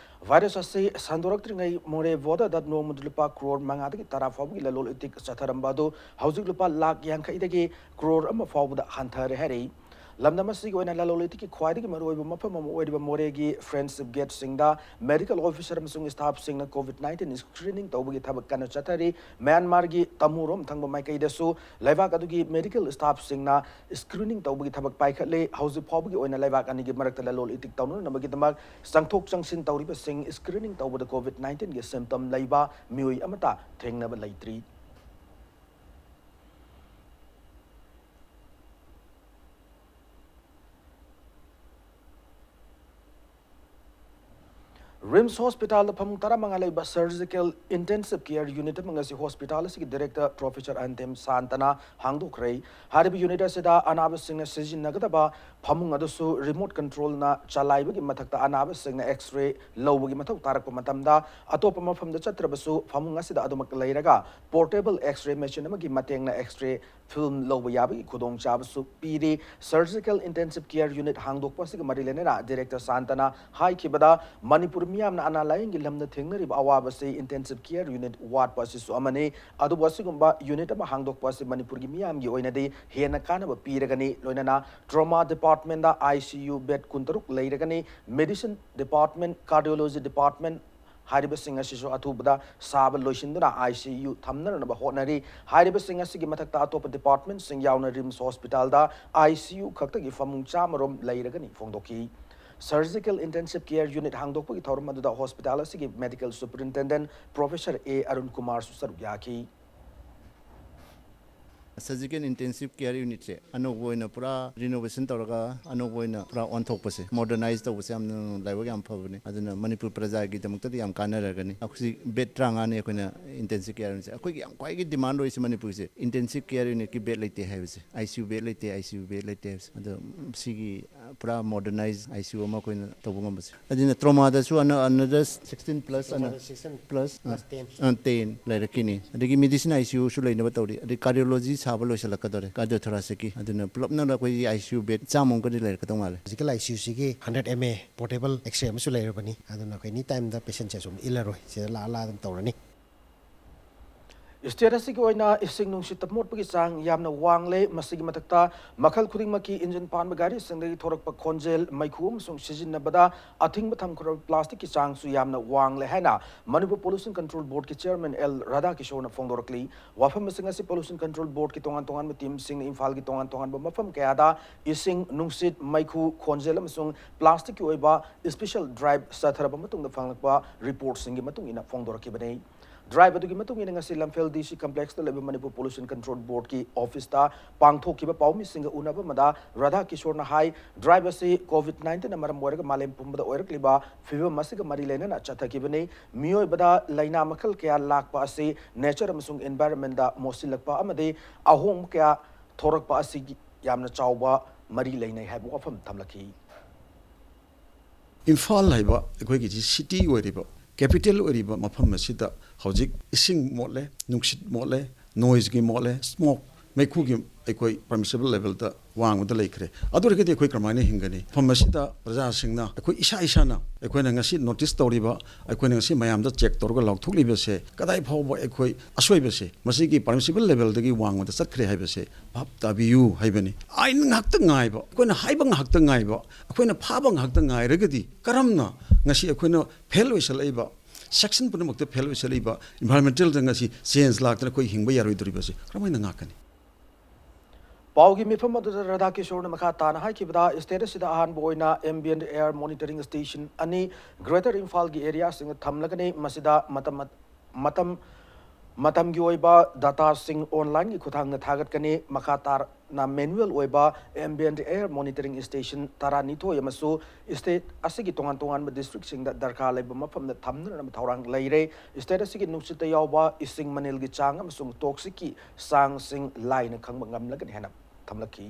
ꯚꯥꯏꯔꯁ ꯑꯁꯤ ꯁꯟꯗꯣꯔꯛꯇ꯭ꯔꯤꯉꯩ ꯃꯣꯔꯦ ꯕꯣꯗꯔꯗ ꯅꯣꯡꯃꯗ ꯂꯨꯄꯥ ꯀ꯭ꯔꯣꯔ ꯃꯉꯥꯗꯒꯤ ꯇꯔꯥ ꯐꯥꯎꯕꯒꯤ ꯂꯂꯣꯜ ꯏꯇꯤꯛ ꯆꯠꯊꯔꯝꯕ ꯑꯗꯨ ꯍꯧꯖꯤꯛ ꯂꯨꯄꯥ ꯂꯥꯈ ꯌꯥꯡꯈꯩꯗꯒꯤ ꯀ꯭ꯔꯣꯔ ꯑꯃ ꯐꯥꯎꯕꯗ ꯍꯟꯊꯔꯦ ꯍꯥꯏꯔꯤ꯫ ꯂꯝꯗꯝ ꯑꯁꯤꯒꯤ ꯑꯣꯏꯅ ꯂꯂꯣꯜ ꯏꯇꯤꯛꯀꯤ ꯈ꯭ꯋꯥꯏꯗꯒꯤ ꯃꯔꯨꯑꯣꯏꯕ ꯃꯐꯝ ꯑꯃ ꯑꯣꯏꯔꯤꯕ ꯃꯣꯔꯦꯒꯤ ꯐ꯭ꯔꯦꯟꯁꯤꯞ ꯒꯦꯠꯁꯤꯡꯗ ꯃꯦꯗꯤꯀꯦꯜ ꯑꯣꯐꯤꯁꯔ ꯑꯃꯁꯨꯡ ꯁ꯭ꯇꯥꯐꯁꯤꯡꯅ ꯀꯣꯚꯤꯗ ꯅꯥꯏꯟꯇꯤꯟ ꯁ꯭ꯀ꯭ꯔꯤꯅꯤꯡ ꯇꯧꯕꯒꯤ ꯊꯕꯛ ꯀꯟꯅ ꯆꯠꯊꯔꯤ꯫ ꯃ꯭ꯌꯥꯟꯃꯥꯔꯒꯤ ꯇꯃꯨꯔꯣꯝ ꯊꯪꯕ ꯃꯥꯏꯀꯩꯗꯁꯨ ꯂꯩꯕꯥꯛ ꯑꯗꯨꯒꯤ ꯃꯦꯗꯤꯀꯦꯜ ꯁ꯭ꯇꯥꯐꯁꯤꯡꯅ ꯁ꯭ꯀ꯭ꯔꯤꯅꯤꯡ ꯇꯧꯕꯒꯤ ꯊꯕꯛ ꯄꯥꯏꯈꯠꯂꯤ꯫ ꯍꯧꯖꯤꯛ ꯐꯥꯎꯕꯒꯤ ꯑꯣꯏꯅ ꯂꯩꯕꯥꯛ ꯑꯅꯤꯒꯤ ꯃꯔꯛꯇ ꯂꯂꯣꯜ ꯏꯇꯤꯛ ꯇꯧꯅꯅꯕꯒꯤꯗꯃꯛ ꯆꯪꯊꯣꯛ ꯆꯪꯁꯤꯟ ꯇꯧꯔꯤꯕꯁꯤꯡ ꯁ꯭ꯀ꯭ꯔꯤꯅꯤꯡ ꯇꯧꯕꯗ ꯀꯣꯚꯤꯗ ꯅꯥꯏꯟꯇꯤꯟꯒꯤ ꯁꯤꯝꯇꯝ ꯂꯩꯕ ꯃꯤꯑꯣꯏ ꯑꯃꯠꯇ ꯊꯦꯡꯅꯕ ꯂꯩꯇ꯭ꯔꯤ꯫ ꯔꯤꯝꯁ ꯍꯣꯁꯄꯤꯇꯥꯜꯗ ꯐꯃꯨꯡ ꯇꯔꯥꯃꯉꯥ ꯂꯩꯕ ꯁꯔꯖꯤꯀꯦꯜ ꯏꯟꯇꯦꯟꯁꯤꯚ ꯀꯦꯌꯔ ꯌꯨꯅꯤꯠ ꯑꯃ ꯉꯁꯤ ꯍꯣꯁꯄꯤꯇꯥꯜ ꯑꯁꯤꯒꯤ ꯗꯤꯔꯦꯛꯇꯔ ꯄ꯭ꯔꯣꯐꯦꯁꯔ ꯑꯟꯇꯤꯝ ꯁꯥꯟꯇꯅ ꯍꯥꯡꯗꯣꯛꯈ꯭ꯔꯦ꯫ ꯍꯥꯏꯔꯤꯕ ꯌꯨꯅꯤꯠ ꯑꯁꯤꯗ ꯑꯅꯥꯕꯁꯤꯡꯅ ꯁꯤꯖꯤꯟꯅꯒꯗꯕ ꯐꯃꯨꯡ ꯑꯗꯨꯁꯨ ꯔꯤꯃꯣꯠ ꯀꯟꯇ꯭ꯔꯣꯜꯅ ꯆꯂꯥꯏꯕꯒꯤ ꯃꯊꯛꯇ ꯑꯅꯥꯕꯁꯤꯡꯅ ꯑꯦꯛꯁ ꯔꯦ ꯂꯧꯕꯒꯤ ꯃꯊꯧ ꯇꯥꯔꯛꯄ ꯃꯇꯝꯗ ꯑꯇꯣꯞꯄ ꯃꯐꯝꯗ ꯆꯠꯇ꯭ꯔꯕꯁꯨ ꯐꯃꯨꯡ ꯑꯁꯤꯗ ꯑꯗꯨꯃꯛ ꯂꯩꯔꯒ ꯄꯣꯔꯇꯦꯕꯜ ꯑꯦꯛꯁ ꯔꯦ ꯃꯦꯆꯤꯟ ꯑꯃꯒꯤ ꯃꯇꯦꯡꯅ ꯑꯦꯛꯁ ꯔꯦ ꯐꯤꯜꯝ ꯂꯧꯕ ꯌꯥꯕꯒꯤ ꯈꯨꯗꯣꯡꯆꯥꯕꯁꯨ ꯄꯤꯔꯤ꯫ ꯁꯔꯖꯤꯀꯦꯜ ꯏꯟꯇꯦꯟꯁꯤꯚ ꯀꯦꯌꯔ ꯌꯨꯅꯤꯠ ꯍꯥꯡꯗꯣꯛꯄ ꯑꯁꯤꯒ ꯃꯔꯤ ꯂꯩꯅꯅ ꯗꯤꯔꯦꯛꯇꯔ ꯁꯥꯟꯇꯅ ꯍꯥꯏꯈꯤꯕꯗ, ꯃꯅꯤꯄꯨꯔ ꯃꯤꯌꯥꯝꯅ ꯑꯅꯥ ꯂꯥꯌꯦꯡꯒꯤ ꯂꯝꯗ ꯊꯦꯡꯅꯔꯤꯕ ꯑꯋꯥꯕꯁꯤ ꯏꯟꯇꯦꯟꯁꯤꯚ ꯀꯦꯌꯔ ꯌꯨꯅꯤꯠ ꯋꯥꯠꯄ ꯑꯁꯤꯁꯨ ꯑꯃꯅꯤ꯫ ꯑꯗꯨꯕꯨ ꯑꯁꯤꯒꯨꯝꯕ ꯌꯨꯅꯤꯠ ꯑꯃ ꯍꯥꯡꯗꯣꯛꯄ ꯑꯁꯤ ꯃꯅꯤꯄꯨꯔꯒꯤ ꯃꯤꯌꯥꯝꯒꯤ ꯑꯣꯏꯅꯗꯤ ꯍꯦꯟꯅ ꯀꯥꯟꯅꯕ ꯄꯤꯔꯒꯅꯤ꯫ ꯂꯣꯏꯅꯅ ꯇ꯭ꯔꯣꯃꯥ ꯗꯤꯄꯥꯔꯠꯃꯦꯟꯗ ꯑꯥꯏ ꯁꯤ ꯌꯨ ꯕꯦꯗ ꯀꯨꯟꯇꯔꯨꯛ ꯂꯩꯔꯒꯅꯤ꯫ ꯃꯦꯗꯤꯁꯤꯟ ꯗꯤꯄꯥꯔꯠꯃꯦꯟ, ꯀꯥꯔꯗꯤꯑꯣꯂꯣꯖꯤ ꯗꯤꯄꯥꯔꯠꯃꯦꯟ ꯍꯥꯏꯔꯤꯕꯁꯤꯡ ꯑꯁꯤꯁꯨ ꯑꯊꯨꯕꯗ ꯁꯥꯕ ꯂꯣꯏꯁꯤꯟꯗꯨꯅ ꯑꯥꯏ ꯁꯤ ꯌꯨ ꯊꯝꯅꯅꯕ ꯍꯣꯠꯅꯔꯤ꯫ ꯍꯥꯏꯔꯤꯕꯁꯤꯡ ꯑꯁꯤꯒꯤ ꯃꯊꯛꯇ ꯑꯇꯣꯞꯄ ꯗꯤꯄꯥꯔꯠꯃꯦꯟꯁꯤꯡ ꯌꯥꯎꯅ ꯔꯤꯝꯁ ꯍꯣꯁꯄꯤꯇꯥꯜꯗ ꯑꯥꯏ ꯁꯤ ꯌꯨ ꯈꯛꯇꯒꯤ ꯐꯃꯨꯡ ꯆꯥꯝꯃ ꯔꯣꯝ ꯂꯩꯔꯒꯅꯤ ꯐꯣꯡꯗꯣꯛꯈꯤ꯫ ꯁꯔꯖꯤꯀꯦꯜ ꯏꯟꯇꯦꯟꯁꯤꯚ ꯀꯦꯌꯔ ꯌꯨꯅꯤꯠ ꯍꯥꯡꯗꯣꯛꯄꯒꯤ ꯊꯧꯔꯝ ꯑꯗꯨꯗ ꯍꯣꯁꯄꯤꯇꯥꯜ ꯑꯁꯤꯒꯤ ꯃꯦꯗꯤꯀꯦꯜ ꯁꯨꯄꯔꯤꯟꯇꯦꯟꯗꯦꯟꯠ ꯄ꯭ꯔꯣꯐꯦꯁꯔ ꯑꯦ ꯑꯔꯨꯟ ꯀꯨꯃꯥꯔꯁꯨ ꯁꯔꯨꯛ ꯌꯥꯈꯤ꯫ ꯁꯔꯖꯤꯀꯦꯜ ꯏꯟꯇꯦꯟꯁꯤꯚ ꯀꯦꯌꯔ ꯌꯨꯅꯤꯠꯁꯦ ꯑꯅꯧꯕ ꯑꯣꯏꯅ ꯄꯨꯔꯥ ꯔꯤꯅꯣꯚꯦꯁꯟ ꯇꯧꯔꯒ ꯑꯅꯧꯕ ꯑꯣꯏꯅ ꯄꯨꯔꯥ ꯑꯣꯟꯊꯣꯛꯄꯁꯦ, ꯃꯣꯗꯔꯅꯥꯏꯖ ꯇꯧꯕꯁꯦ ꯌꯥꯝꯅ ꯂꯥꯏꯕꯛ ꯌꯥꯝ ꯐꯕꯅꯦ꯫ ꯑꯗꯨꯅ ꯃꯅꯤꯄꯨꯔ ꯄ꯭ꯔꯖꯥꯒꯤꯗꯃꯛꯇꯗꯤ ꯌꯥꯝ ꯀꯥꯟꯅꯔꯒꯅꯤ꯫ ꯍꯧꯖꯤꯛ ꯕꯦꯗ ꯇꯔꯥꯃꯉꯥꯅꯤ ꯑꯩꯈꯣꯏꯅ ꯏꯟꯇꯦꯟꯁꯤꯚ ꯀꯦꯌꯔ ꯌꯨꯅꯤꯠꯁꯦ꯫ ꯑꯩꯈꯣꯏꯒꯤ ꯌꯥꯝ ꯈ꯭ꯋꯥꯏꯒꯤ ꯗꯤꯃꯥꯟ ꯑꯣꯏꯔꯤꯁꯦ ꯃꯅꯤꯄꯨꯔꯁꯦ ꯏꯟꯇꯦꯟꯁꯤꯚ ꯀꯦꯌꯔ ꯌꯨꯅꯤꯠꯀꯤ ꯕꯦꯗ ꯂꯩꯇꯦ ꯍꯥꯏꯕꯁꯦ, ꯑꯥꯏ ꯁꯤ ꯌꯨ ꯕꯦꯗ ꯂꯩꯇꯦ, ꯑꯥꯏ ꯁꯤ ꯌꯨ ꯕꯦꯗ ꯂꯩꯇꯦ ꯍꯥꯏꯕꯁꯦ꯫ ꯑꯗꯣ ꯁꯤꯒꯤ ꯄꯨꯔꯥ ꯃꯣꯗꯔꯅꯥꯏꯖ ꯑꯥꯏ ꯁꯤ ꯌꯨ ꯑꯃ ꯑꯩꯈꯣꯏꯅ ꯇꯧꯕ ꯉꯝꯕꯁꯦ꯫ ꯑꯗꯨꯅ ꯇ꯭ꯔꯣꯃꯥꯗꯁꯨ ꯑꯅ under sixteen plus and sixteen plus plus ten ten ꯂꯩꯔꯛꯈꯤꯅꯤ꯫ ꯑꯗꯒꯤ ꯃꯦꯗꯤꯁꯤꯟ ꯑꯥꯏ ꯁꯤ ꯌꯨꯁꯨ ꯂꯩꯅꯕ ꯇꯧꯔꯤ꯫ ꯑꯗꯩ ꯀꯥꯔꯗꯤꯑꯣꯂꯣꯖꯤ ꯁꯥꯕ ꯂꯣꯏꯁꯤꯜꯂꯛꯀꯗꯧꯔꯦ, ꯀꯥꯔꯗꯤꯑꯣ ꯊꯣꯔꯥꯁꯤꯛꯀꯤ꯫ ꯑꯗꯨꯅ ꯄꯨꯂꯞꯅ ꯑꯩꯈꯣꯏꯒꯤ ꯑꯥꯏ ꯁꯤ ꯌꯨ ꯕꯦꯗ ꯆꯥꯝꯃꯃꯨꯛꯀꯗꯤ ꯂꯩꯔꯛꯀꯗꯧ ꯃꯥꯜꯂꯦ꯫ ꯍꯧꯖꯤꯛꯀꯤ ꯑꯥꯏ ꯁꯤ ꯌꯨꯁꯤꯒꯤ hundred M A portable X ray ꯑꯃꯁꯨ ꯂꯩꯔꯕꯅꯤ꯫ ꯑꯗꯨꯅ ꯑꯩꯈꯣꯏ ꯑꯦꯅꯤ ꯇꯥꯏꯝꯗ ꯄꯦꯁꯦꯟꯁꯦ ꯁꯨꯝ ꯏꯜꯂꯔꯣꯏ, ꯁꯤꯗ ꯂꯥꯛꯑ ꯂꯥꯛꯑ ꯑꯗꯨꯝ ꯇꯧꯔꯅꯤ꯫ ꯁ꯭ꯇꯦꯠ ꯑꯁꯤꯒꯤ ꯑꯣꯏꯅ ꯏꯁꯤꯡ ꯅꯨꯡꯁꯤꯠꯇ ꯃꯣꯠꯄꯒꯤ ꯆꯥꯡ ꯌꯥꯝꯅ ꯋꯥꯡꯂꯦ꯫ ꯃꯁꯤꯒꯤ ꯃꯊꯛꯇ ꯃꯈꯜ ꯈꯨꯗꯤꯡꯃꯛꯀꯤ ꯏꯟꯖꯤꯟ ꯄꯥꯟꯕ ꯒꯥꯔꯤꯁꯤꯡꯗꯒꯤ ꯊꯣꯔꯛꯄ ꯈꯣꯟꯖꯦꯜ, ꯃꯩꯈꯨ ꯑꯃꯁꯨꯡ ꯁꯤꯖꯤꯟꯅꯕꯗ ꯑꯊꯤꯡꯕ ꯊꯝꯈ꯭ꯔꯕ ꯄ꯭ꯂꯥꯁꯇꯤꯛꯀꯤ ꯆꯥꯡꯁꯨ ꯌꯥꯝꯅ ꯋꯥꯡꯂꯦ ꯍꯥꯏꯅ ꯃꯅꯤꯄꯨꯔ ꯄꯣꯂꯨꯁꯟ ꯀꯟꯇ꯭ꯔꯣꯜ ꯕꯣꯔꯗꯀꯤ ꯆꯤꯌꯔꯃꯦꯟ ꯑꯦꯜ ꯔꯥꯙꯥꯀꯤꯁꯣꯔꯅ ꯐꯣꯡꯗꯣꯔꯛꯂꯤ꯫ ꯋꯥꯐꯝꯁꯤꯡ ꯑꯁꯤ ꯄꯣꯂꯨꯁꯟ ꯀꯟꯇ꯭ꯔꯣꯜ ꯕꯣꯔꯗꯀꯤ ꯇꯣꯉꯥꯟ ꯇꯣꯉꯥꯟꯕ ꯇꯤꯝꯁꯤꯡꯅ ꯏꯝꯐꯥꯜꯒꯤ ꯇꯣꯉꯥꯟ ꯇꯣꯉꯥꯟꯕ ꯃꯐꯝ ꯀꯌꯥꯗ ꯏꯁꯤꯡ, ꯅꯨꯡꯁꯤꯠ, ꯃꯩꯈꯨ, ꯈꯣꯟꯖꯦꯜ ꯑꯃꯁꯨꯡ ꯄ꯭ꯂꯥꯁꯇꯤꯛꯀꯤ ꯑꯣꯏꯕ ꯏꯁꯄꯤꯁꯦꯜ ꯗ꯭ꯔꯥꯏꯚ ꯆꯠꯊꯔꯕ ꯃꯇꯨꯡꯗ ꯐꯪꯂꯛꯄ ꯔꯤꯄꯣꯔꯠꯁꯤꯡꯒꯤ ꯃꯇꯨꯡ ꯏꯟꯅ ꯐꯣꯡꯗꯣꯔꯛꯈꯤꯕꯅꯤ꯫ Drive ꯑꯗꯨꯒꯤ ꯃꯇꯨꯡ ꯏꯟꯅ ꯉꯁꯤ ꯂꯝꯐꯦꯜ D C complexꯇ ꯂꯩꯕ ꯃꯅꯤꯄꯨꯔ Pollution Control Boardꯀꯤ officeꯇ ꯄꯥꯡꯊꯣꯛꯈꯤꯕ ꯄꯥꯎꯃꯤꯁꯤꯡꯒ ꯎꯅꯕ ꯑꯃꯗ ꯔꯥꯙꯥ ꯀꯤꯁꯣꯔꯅ ꯍꯥꯏ, drive ꯑꯁꯤ COVID nineteenꯅ ꯃꯔꯝ ꯑꯣꯏꯔꯒ ꯃꯥꯂꯦꯝ ꯄꯨꯝꯕꯗ ꯑꯣꯏꯔꯛꯂꯤꯕ ꯐꯤꯕꯝ ꯑꯁꯤꯒ ꯃꯔꯤ ꯂꯩꯅꯅ ꯆꯠꯊꯈꯤꯕꯅꯤ꯫ ꯃꯤꯑꯣꯏꯕꯗ ꯂꯥꯏꯅꯥ ꯃꯈꯜ ꯀꯌꯥ ꯂꯥꯛꯄ ꯑꯁꯤ nature ꯑꯃꯁꯨꯡ environmentꯗ ꯃꯣꯠꯁꯤꯜꯂꯛꯄ ꯑꯃꯗꯤ ꯑꯍꯣꯡꯕ ꯀꯌꯥ ꯊꯣꯔꯛꯄ ꯑꯁꯤꯒꯤ ꯌꯥꯝꯅ ꯆꯥꯎꯕ ꯃꯔꯤ ꯂꯩꯅꯩ ꯍꯥꯏꯕ ꯋꯥꯐꯝ ꯊꯝꯂꯛꯈꯤ꯫ ꯏꯝꯐꯥꯜ ꯍꯥꯏꯕ ꯑꯩꯈꯣꯏꯒꯤ city ꯑꯣꯏꯔꯤꯕ, capital ꯑꯣꯏꯔꯤꯕ ꯃꯐꯝ ꯑꯁꯤꯗ ꯍꯧꯖꯤꯛ ꯏꯁꯤꯡ ꯃꯣꯠꯂꯦ, ꯅꯨꯡꯁꯤꯠ ꯃꯣꯠꯂꯦ, noiseꯀꯤ ꯃꯣꯠꯂꯦ, smoke, ꯃꯩꯈꯨꯒꯤ ꯑꯩꯈꯣꯏ permissible levelꯗ ꯋꯥꯡꯃꯗ ꯂꯩꯈ꯭ꯔꯦ꯫ ꯑꯗꯨ ꯑꯣꯏꯔꯒꯗꯤ ꯑꯩꯈꯣꯏ ꯀꯔꯝꯍꯥꯏꯅ ꯍꯤꯡꯒꯅꯤ? ꯃꯐꯝ ꯑꯁꯤꯗ ꯄ꯭ꯔꯖꯥꯁꯤꯡꯅ ꯑꯩꯈꯣꯏ ꯏꯁꯥ ꯏꯁꯥꯅ ꯑꯩꯈꯣꯏꯅ ꯉꯁꯤ notice ꯇꯧꯔꯤꯕ, ꯑꯩꯈꯣꯏꯅ ꯉꯁꯤ ꯃꯌꯥꯝꯗ check ꯇꯧꯔꯒ ꯂꯥꯎꯊꯣꯛꯂꯤꯕꯁꯦ ꯀꯗꯥꯏ ꯐꯥꯎꯕ ꯑꯩꯈꯣꯏ ꯑꯁꯣꯏꯕꯁꯦ ꯃꯁꯤꯒꯤ permissible levelꯗꯒꯤ ꯋꯥꯡꯃꯗ ꯆꯠꯈ꯭ꯔꯦ ꯍꯥꯏꯕꯁꯦ ꯚꯥꯞ ꯇꯥꯕꯤꯌꯨ ꯍꯥꯏꯕꯅꯤ꯫ ꯑꯥꯏꯟ ꯉꯥꯛꯇ ꯉꯥꯏꯕ, ꯑꯩꯈꯣꯏꯅ ꯍꯥꯏꯕ ꯉꯥꯛꯇ ꯉꯥꯏꯕ, ꯑꯩꯈꯣꯏꯅ ꯐꯥꯕ ꯉꯥꯛꯇ ꯉꯥꯏꯔꯒꯗꯤ ꯀꯔꯝꯅ ꯉꯁꯤ ꯑꯩꯈꯣꯏꯅ fail ꯑꯣꯏꯁꯜꯂꯛꯏꯕ, section ꯄꯨꯝꯅꯃꯛꯇ fail ꯑꯣꯏꯁꯜꯂꯛꯏꯕ environmentalꯗ ꯉꯁꯤ change ꯂꯥꯛꯇꯅ ꯑꯩꯈꯣꯏ ꯍꯤꯡꯕ ꯌꯥꯔꯣꯏꯗꯧꯔꯤꯕꯁꯤ ꯀꯔꯝꯍꯥꯏꯅ ꯉꯥꯛꯀꯅꯤ? ꯄꯥꯎꯒꯤ ꯃꯤꯐꯝ ꯑꯗꯨꯗ ꯔꯥꯙꯥ ꯀꯤꯁꯣꯔꯅ ꯃꯈꯥ ꯇꯥꯅ ꯍꯥꯏꯈꯤꯕꯗ, state ꯑꯁꯤꯗ ꯑꯍꯥꯟꯕ ꯑꯣꯏꯅ ambient air monitoring station ꯑꯅꯤ Greater ꯏꯝꯐꯥꯜꯒꯤ areaꯁꯤꯡꯗ ꯊꯝꯂꯒꯅꯤ꯫ ꯃꯁꯤꯗ ꯃꯇꯝ, ꯃꯇꯝ, ꯃꯇꯝꯒꯤ ꯑꯣꯏꯕ dataꯁꯤꯡ onlineꯒꯤ ꯈꯨꯠꯊꯥꯡꯗ ꯊꯥꯒꯠꯀꯅꯤ꯫ ꯃꯈꯥ ꯇꯥꯅ manual ꯑꯣꯏꯕ ambient air monitoring station ꯇꯔꯥꯅꯤꯊꯣꯏ ꯑꯃꯁꯨ state ꯑꯁꯤꯒꯤ ꯇꯣꯉꯥꯟ ꯇꯣꯉꯥꯟꯕ districtꯁꯤꯡꯗ ꯗꯔꯀꯥꯔ ꯂꯩꯕ ꯃꯐꯝꯗ ꯊꯝꯅꯅꯕ ꯊꯧꯔꯥꯡ ꯂꯩꯔꯦ꯫ State ꯑꯁꯤꯒꯤ ꯅꯨꯡꯁꯤꯠꯇ ꯌꯥꯎꯕ ꯏꯁꯤꯡ ꯃꯅꯤꯜꯒꯤ ꯆꯥꯡ ꯑꯃꯁꯨꯡ toxicꯀꯤ ꯆꯥꯡꯁꯤꯡ ꯂꯥꯏꯅ ꯈꯪꯕ ꯉꯝꯂꯒꯅꯤ ꯍꯥꯏꯅ ꯊꯝꯂꯛꯈꯤ꯫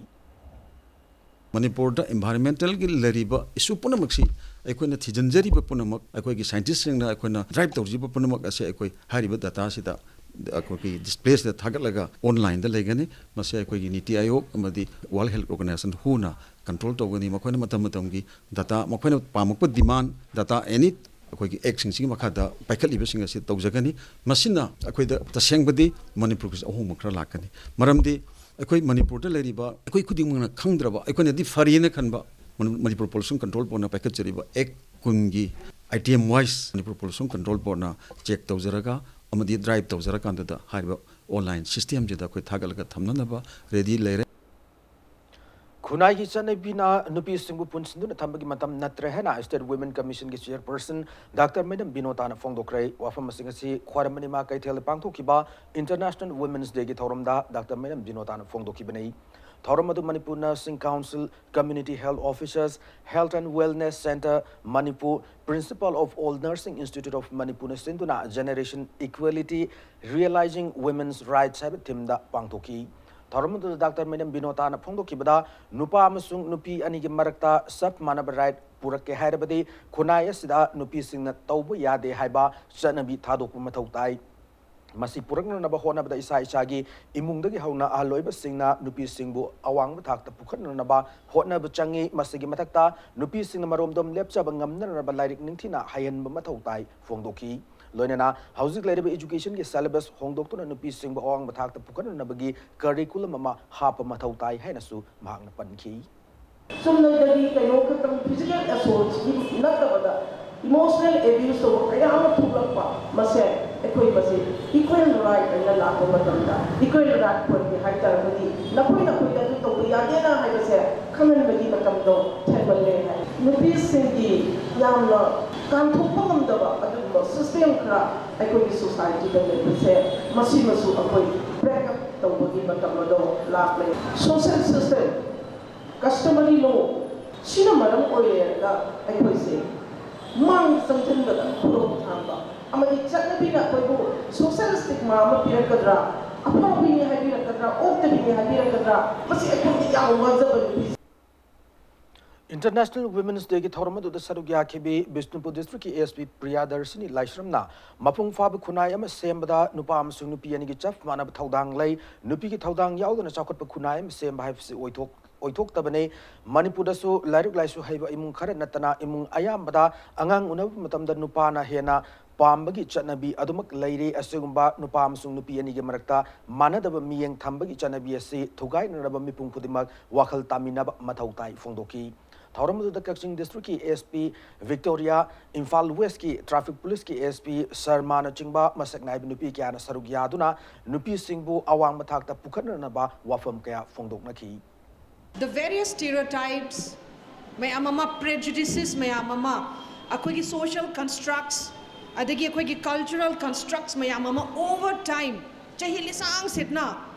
ꯃꯅꯤꯄꯨꯔꯗ environmentalꯒꯤ ꯂꯩꯔꯤꯕ issue ꯄꯨꯝꯅꯃꯛꯁꯤ ꯑꯩꯈꯣꯏꯅ ꯊꯤꯖꯤꯟꯖꯔꯤꯕ ꯄꯨꯝꯅꯃꯛ, ꯑꯩꯈꯣꯏꯒꯤ scientistꯁꯤꯡꯅ ꯑꯩꯈꯣꯏꯅ drive ꯇꯧꯖꯔꯤꯕ ꯄꯨꯝꯅꯃꯛ ꯑꯁꯤ ꯑꯩꯈꯣꯏ ꯍꯥꯏꯔꯤꯕ dataꯁꯤꯗ, ꯑꯩꯈꯣꯏꯒꯤ displayꯁꯤꯗ ꯊꯥꯒꯠꯂꯒ onlineꯗ ꯂꯩꯒꯅꯤ꯫ ꯃꯁꯤ ꯑꯩꯈꯣꯏꯒꯤ ꯅꯤꯇꯤ ꯑꯥꯌꯣꯒ ꯑꯃꯗꯤ World Health Organization, WHOꯅ control ꯇꯧꯒꯅꯤ꯫ ꯃꯈꯣꯏꯅ ꯃꯇꯝ ꯃꯇꯝꯒꯤ data, ꯃꯈꯣꯏꯅ ꯄꯥꯝꯃꯛꯄ demand data, any ꯑꯩꯈꯣꯏꯒꯤ actꯁꯤꯡꯁꯤꯒꯤ ꯃꯈꯥꯗ ꯄꯥꯏꯈꯠꯂꯤꯕꯁꯤꯡ ꯑꯁꯤ ꯇꯧꯖꯒꯅꯤ꯫ ꯃꯁꯤꯅ ꯑꯩꯈꯣꯏꯗ ꯇꯁꯦꯡꯕꯗꯤ ꯃꯅꯤꯄꯨꯔꯒꯤꯁꯨ ꯑꯍꯣꯡꯕ ꯈꯔ ꯂꯥꯛꯀꯅꯤ꯫ ꯃꯔꯝꯗꯤ ꯑꯩꯈꯣꯏ ꯃꯅꯤꯄꯨꯔꯗ ꯂꯩꯔꯤꯕ ꯑꯩꯈꯣꯏ ꯈꯨꯗꯤꯡꯃꯛꯅ ꯈꯪꯗ꯭ꯔꯕ, ꯑꯩꯈꯣꯏꯅꯗꯤ ꯐꯔꯦꯅ ꯈꯟꯕ ꯃꯅꯤ-, ꯃꯅꯤꯄꯨꯔ Pollution Control Boardꯅ ꯄꯥꯏꯈꯠꯆꯔꯤꯕ act ꯀꯨꯟꯒꯤ item wise Manipur Pollution Control Boardꯅ check ꯇꯧꯖꯔꯒ ꯑꯃꯗꯤ drive ꯇꯧꯖꯔꯀꯥꯟꯗꯨꯗ ꯍꯥꯏꯔꯤꯕ online systemꯁꯤꯗ ꯑꯩꯈꯣꯏ ꯊꯥꯒꯠꯂꯒ ꯊꯝꯅꯅꯕ ready ꯂꯩꯔꯦ꯫ ꯈꯨꯟꯅꯥꯏꯒꯤ ꯆꯠꯅꯕꯤꯅ ꯅꯨꯄꯤꯁꯤꯡꯕꯨ ꯄꯨꯟꯁꯤꯟꯗꯨꯅ ꯊꯝꯕꯒꯤ ꯃꯇꯝ ꯅꯠꯇ꯭ꯔꯦ ꯍꯥꯏꯅ State Women Commission ꯒꯤ Chairperson Doctor ꯃꯩꯅꯝ ꯕꯤꯅꯣꯇꯥꯅ ꯐꯣꯡꯗꯣꯛꯈ꯭ꯔꯦ꯫ ꯋꯥꯐꯝ ꯑꯁꯤꯡ ꯑꯁꯤ ꯈ꯭ꯋꯥꯏꯔꯝꯕꯅꯤ ꯏꯃꯥ ꯀꯩꯊꯦꯜꯗ ꯄꯥꯡꯊꯣꯛꯈꯤꯕ International Women's Day ꯒꯤ ꯊꯧꯔꯝꯗ Doctor ꯃꯩꯅꯝ ꯕꯤꯅꯣꯇꯥꯅ ꯐꯣꯡꯗꯣꯛꯈꯤꯕꯅꯤ꯫ ꯊꯧꯔꯝ ꯑꯗꯨ Manipur Nursing Council, Community Health Officers, Health and Wellness Centre, Manipur, Principal of All Nursing Institute of Manipur ꯅ ꯁꯤꯟꯗꯨꯅ Generation Equality, Realizing Women's Rights ꯍꯥꯏꯕ theme ꯗ ꯄꯥꯡꯊꯣꯛꯈꯤ꯫ ꯊꯧꯔꯝ ꯑꯗꯨꯗ Doctor ꯃꯩꯅꯝ ꯕꯤꯅꯣꯇꯥꯅ ꯐꯣꯡꯗꯣꯛꯈꯤꯕꯗ, ꯅꯨꯄꯥ ꯑꯃꯁꯨꯡ ꯅꯨꯄꯤ ꯑꯅꯤꯒꯤ ꯃꯔꯛꯇ ꯆꯞ ꯃꯥꯟꯅꯕ right ꯄꯨꯔꯛꯀꯦ ꯍꯥꯏꯔꯕꯗꯤ ꯈꯨꯟꯅꯥꯏ ꯑꯁꯤꯗ ꯅꯨꯄꯤꯁꯤꯡꯅ ꯇꯧꯕ ꯌꯥꯗꯦ ꯍꯥꯏꯕ ꯆꯠꯅꯕꯤ ꯊꯥꯗꯣꯛꯄ ꯃꯊꯧ ꯇꯥꯏ꯫ ꯃꯁꯤ ꯄꯨꯔꯛꯅꯅꯕ ꯍꯣꯠꯅꯕꯗ ꯏꯁꯥ ꯏꯁꯥꯒꯤ ꯏꯃꯨꯡꯗꯒꯤ ꯍꯧꯅ ꯑꯍꯜ ꯑꯣꯏꯕꯁꯤꯡꯅ ꯅꯨꯄꯤꯁꯤꯡꯕꯨ ꯑꯋꯥꯡꯕ ꯊꯥꯛꯇ ꯄꯨꯈꯠꯅꯅꯕ ꯍꯣꯠꯅꯕ ꯆꯪꯏ꯫ ꯃꯁꯤꯒꯤ ꯃꯊꯛꯇ ꯅꯨꯄꯤꯁꯤꯡꯅ ꯃꯔꯣꯝꯗꯣꯝ ꯂꯦꯞꯆꯕ ꯉꯝꯅꯅꯕ ꯂꯥꯏꯔꯤꯛ ꯅꯤꯡꯊꯤꯅ ꯍꯩꯍꯟꯕ ꯃꯊꯧ ꯇꯥꯏ ꯐꯣꯡꯗꯣꯛꯈꯤ꯫ ꯂꯣꯏꯅꯅ ꯍꯧꯖꯤꯛ ꯂꯩꯔꯤꯕ education ꯒꯤ syllabus ꯍꯣꯡꯗꯣꯛꯇꯨꯅ ꯅꯨꯄꯤꯁꯤꯡꯕꯨ ꯑꯋꯥꯡꯕ ꯊꯥꯛꯇ ꯄꯨꯈꯠꯅꯅꯕꯒꯤ curriculum ꯑꯃ ꯍꯥꯞꯄ ꯃꯊꯧ ꯇꯥꯏ ꯍꯥꯏꯅꯁꯨ ꯃꯍꯥꯛꯅ ꯄꯟꯈꯤ꯫ ꯆꯨꯝꯅꯗꯒꯤ ꯀꯩꯅꯣ ꯈꯛꯇꯪ physical assault ꯀꯤ ꯅꯠꯇꯕꯗ emotional abuse ꯇꯧꯕ ꯀꯌꯥ ꯑꯃ ꯊꯣꯛꯂꯛꯄ ꯃꯁꯦ ꯑꯩꯈꯣꯏ ꯃꯁꯤ equal right ꯑꯅ ꯂꯥꯛꯄ ꯃꯇꯝꯗ equal right ꯄꯣꯏꯟꯠꯀꯤ ꯍꯥꯏ ꯇꯥꯔꯒꯗꯤ ꯅꯈꯣꯏ ꯅꯈꯣꯏꯗ ꯑꯗꯨ ꯇꯧꯕ ꯌꯥꯗꯦꯅ ꯍꯥꯏꯕꯁꯦ ꯈꯪꯍꯟꯕꯒꯤ ꯃꯇꯝꯗꯣ ꯊꯦꯡꯃꯜꯂꯦ ꯍꯥꯏ꯫ ꯅꯨꯄꯤꯁꯤꯡꯒꯤ ꯌꯥꯝꯅ ꯀꯥꯟꯊꯣꯛꯄ ꯉꯝꯗꯕ ꯑꯗꯨꯒꯨꯝꯕ system ꯈꯔ ꯑꯩꯈꯣꯏꯒꯤ society ꯗ ꯂꯩꯕꯁꯦ ꯃꯁꯤꯃꯁꯨ ꯑꯩꯈꯣꯏ break up ꯇꯧꯕꯒꯤ ꯃꯇꯝ ꯑꯗꯣ ꯂꯥꯛꯂꯦ꯫ Social system, customary law ꯁꯤꯅ ꯃꯔꯝ ꯑꯣꯏꯔꯒ ꯑꯩꯈꯣꯏꯁꯦ ꯃꯥꯡ ꯆꯪꯁꯤꯟꯕꯗ ꯈꯨꯗꯣꯡ ꯊꯥꯡꯕ ꯑꯃꯗꯤ ꯆꯠꯅꯕꯤꯅ ꯑꯩꯈꯣꯏꯕꯨ social stigma ꯑꯃ ꯄꯤꯔꯛꯀꯗ꯭ꯔꯥ, ꯑꯐꯥꯎꯕꯤꯅꯤ ꯍꯥꯏꯕꯤꯔꯛꯀꯗ꯭ꯔꯥ, ꯑꯣꯛꯇꯕꯤꯅꯤ ꯍꯥꯏꯕꯤꯔꯛꯀꯗ꯭ꯔꯥ, ꯃꯁꯤ ꯑꯩꯈꯣꯏꯗꯤ ꯌꯥꯝ ꯋꯥꯖꯕ ꯅꯨꯄꯤ꯫ International Women's Day ꯒꯤ ꯊꯧꯔꯝ ꯑꯗꯨꯗ ꯁꯔꯨꯛ ꯌꯥꯈꯤꯕꯤ ꯕꯤꯁꯅꯨꯄꯨꯔ district ꯀꯤ S P ꯄ꯭ꯔꯤꯌꯥꯗꯔꯁꯤꯅꯤ ꯂꯥꯏꯁ꯭ꯔꯝꯅ ꯃꯄꯨꯡ ꯐꯥꯕ ꯈꯨꯟꯅꯥꯏ ꯑꯃ ꯁꯦꯝꯕꯗ ꯅꯨꯄꯥ ꯑꯃꯁꯨꯡ ꯅꯨꯄꯤ ꯑꯅꯤꯒꯤ ꯆꯞ ꯃꯥꯟꯅꯕ ꯊꯧꯗꯥꯡ ꯂꯩ꯫ ꯅꯨꯄꯤꯒꯤ ꯊꯧꯗꯥꯡ ꯌꯥꯎꯗꯅ ꯆꯥꯎꯈꯠꯄ ꯈꯨꯟꯅꯥꯏ ꯑꯃ ꯁꯦꯝꯕ ꯍꯥꯏꯕꯁꯤ ꯑꯣꯏꯊꯣꯛ-, ꯑꯣꯏꯊꯣꯛꯇꯕꯅꯤ꯫ ꯃꯅꯤꯄꯨꯔꯗꯁꯨ ꯂꯥꯏꯔꯤꯛ ꯂꯥꯏꯁꯨ ꯍꯩꯕ ꯏꯃꯨꯡ ꯈꯔ ꯅꯠꯇꯅ ꯏꯃꯨꯡ ꯑꯌꯥꯝꯕꯗ ꯑꯉꯥꯡ ꯎꯅꯕ ꯃꯇꯝꯗ ꯅꯨꯄꯥꯅ ꯍꯦꯟꯅ ꯄꯥꯝꯕꯒꯤ ꯆꯠꯅꯕꯤ ꯑꯗꯨꯃꯛ ꯂꯩꯔꯤ꯫ ꯑꯁꯤꯒꯨꯝꯕ ꯅꯨꯄꯥ ꯑꯃꯁꯨꯡ ꯅꯨꯄꯤ ꯑꯅꯤꯒꯤ ꯃꯔꯛꯇ ꯃꯥꯟꯅꯗꯕ ꯃꯤꯠꯌꯦꯡ ꯊꯝꯕꯒꯤ ꯆꯠꯅꯕꯤ ꯑꯁꯤ ꯊꯨꯒꯥꯏꯅꯅꯕ ꯃꯤꯄꯨꯝ ꯈꯨꯗꯤꯡꯃꯛ ꯋꯥꯈꯜ ꯇꯥꯃꯤꯟꯅꯕ ꯃꯊꯧ ꯇꯥꯏ ꯐꯣꯡꯗꯣꯛꯈꯤ꯫ ꯊꯧꯔꯝ ꯑꯗꯨꯗ ꯀꯛꯆꯤꯡ district ꯀꯤ S P Victoria, Imphal West ꯀꯤ traffic police ꯀꯤ S P ꯁꯔꯃꯥꯅꯆꯤꯡꯕ ꯃꯁꯛ ꯅꯥꯏꯕ ꯅꯨꯄꯤ ꯀꯌꯥꯅ ꯁꯔꯨꯛ ꯌꯥꯗꯨꯅ ꯅꯨꯄꯤꯁꯤꯡꯕꯨ ꯑꯋꯥꯡꯕ ꯊꯥꯛꯇ ꯄꯨꯈꯠꯅꯅꯕ ꯋꯥꯐꯝ ꯀꯌꯥ ꯐꯣꯡꯗꯣꯛꯅꯈꯤ꯫ The various stereotypes ꯃꯌꯥꯝ ꯑꯃ, prejudices ꯃꯌꯥꯝ ꯑꯃ, ꯑꯩꯈꯣꯏꯒꯤ social constructs, ꯑꯗꯒꯤ ꯑꯩꯈꯣꯏꯒꯤ cultural constructs ꯃꯌꯥꯝ ꯑꯃ over time, ꯆꯍꯤ ꯂꯤꯁꯥꯡ ꯁꯤꯠꯅ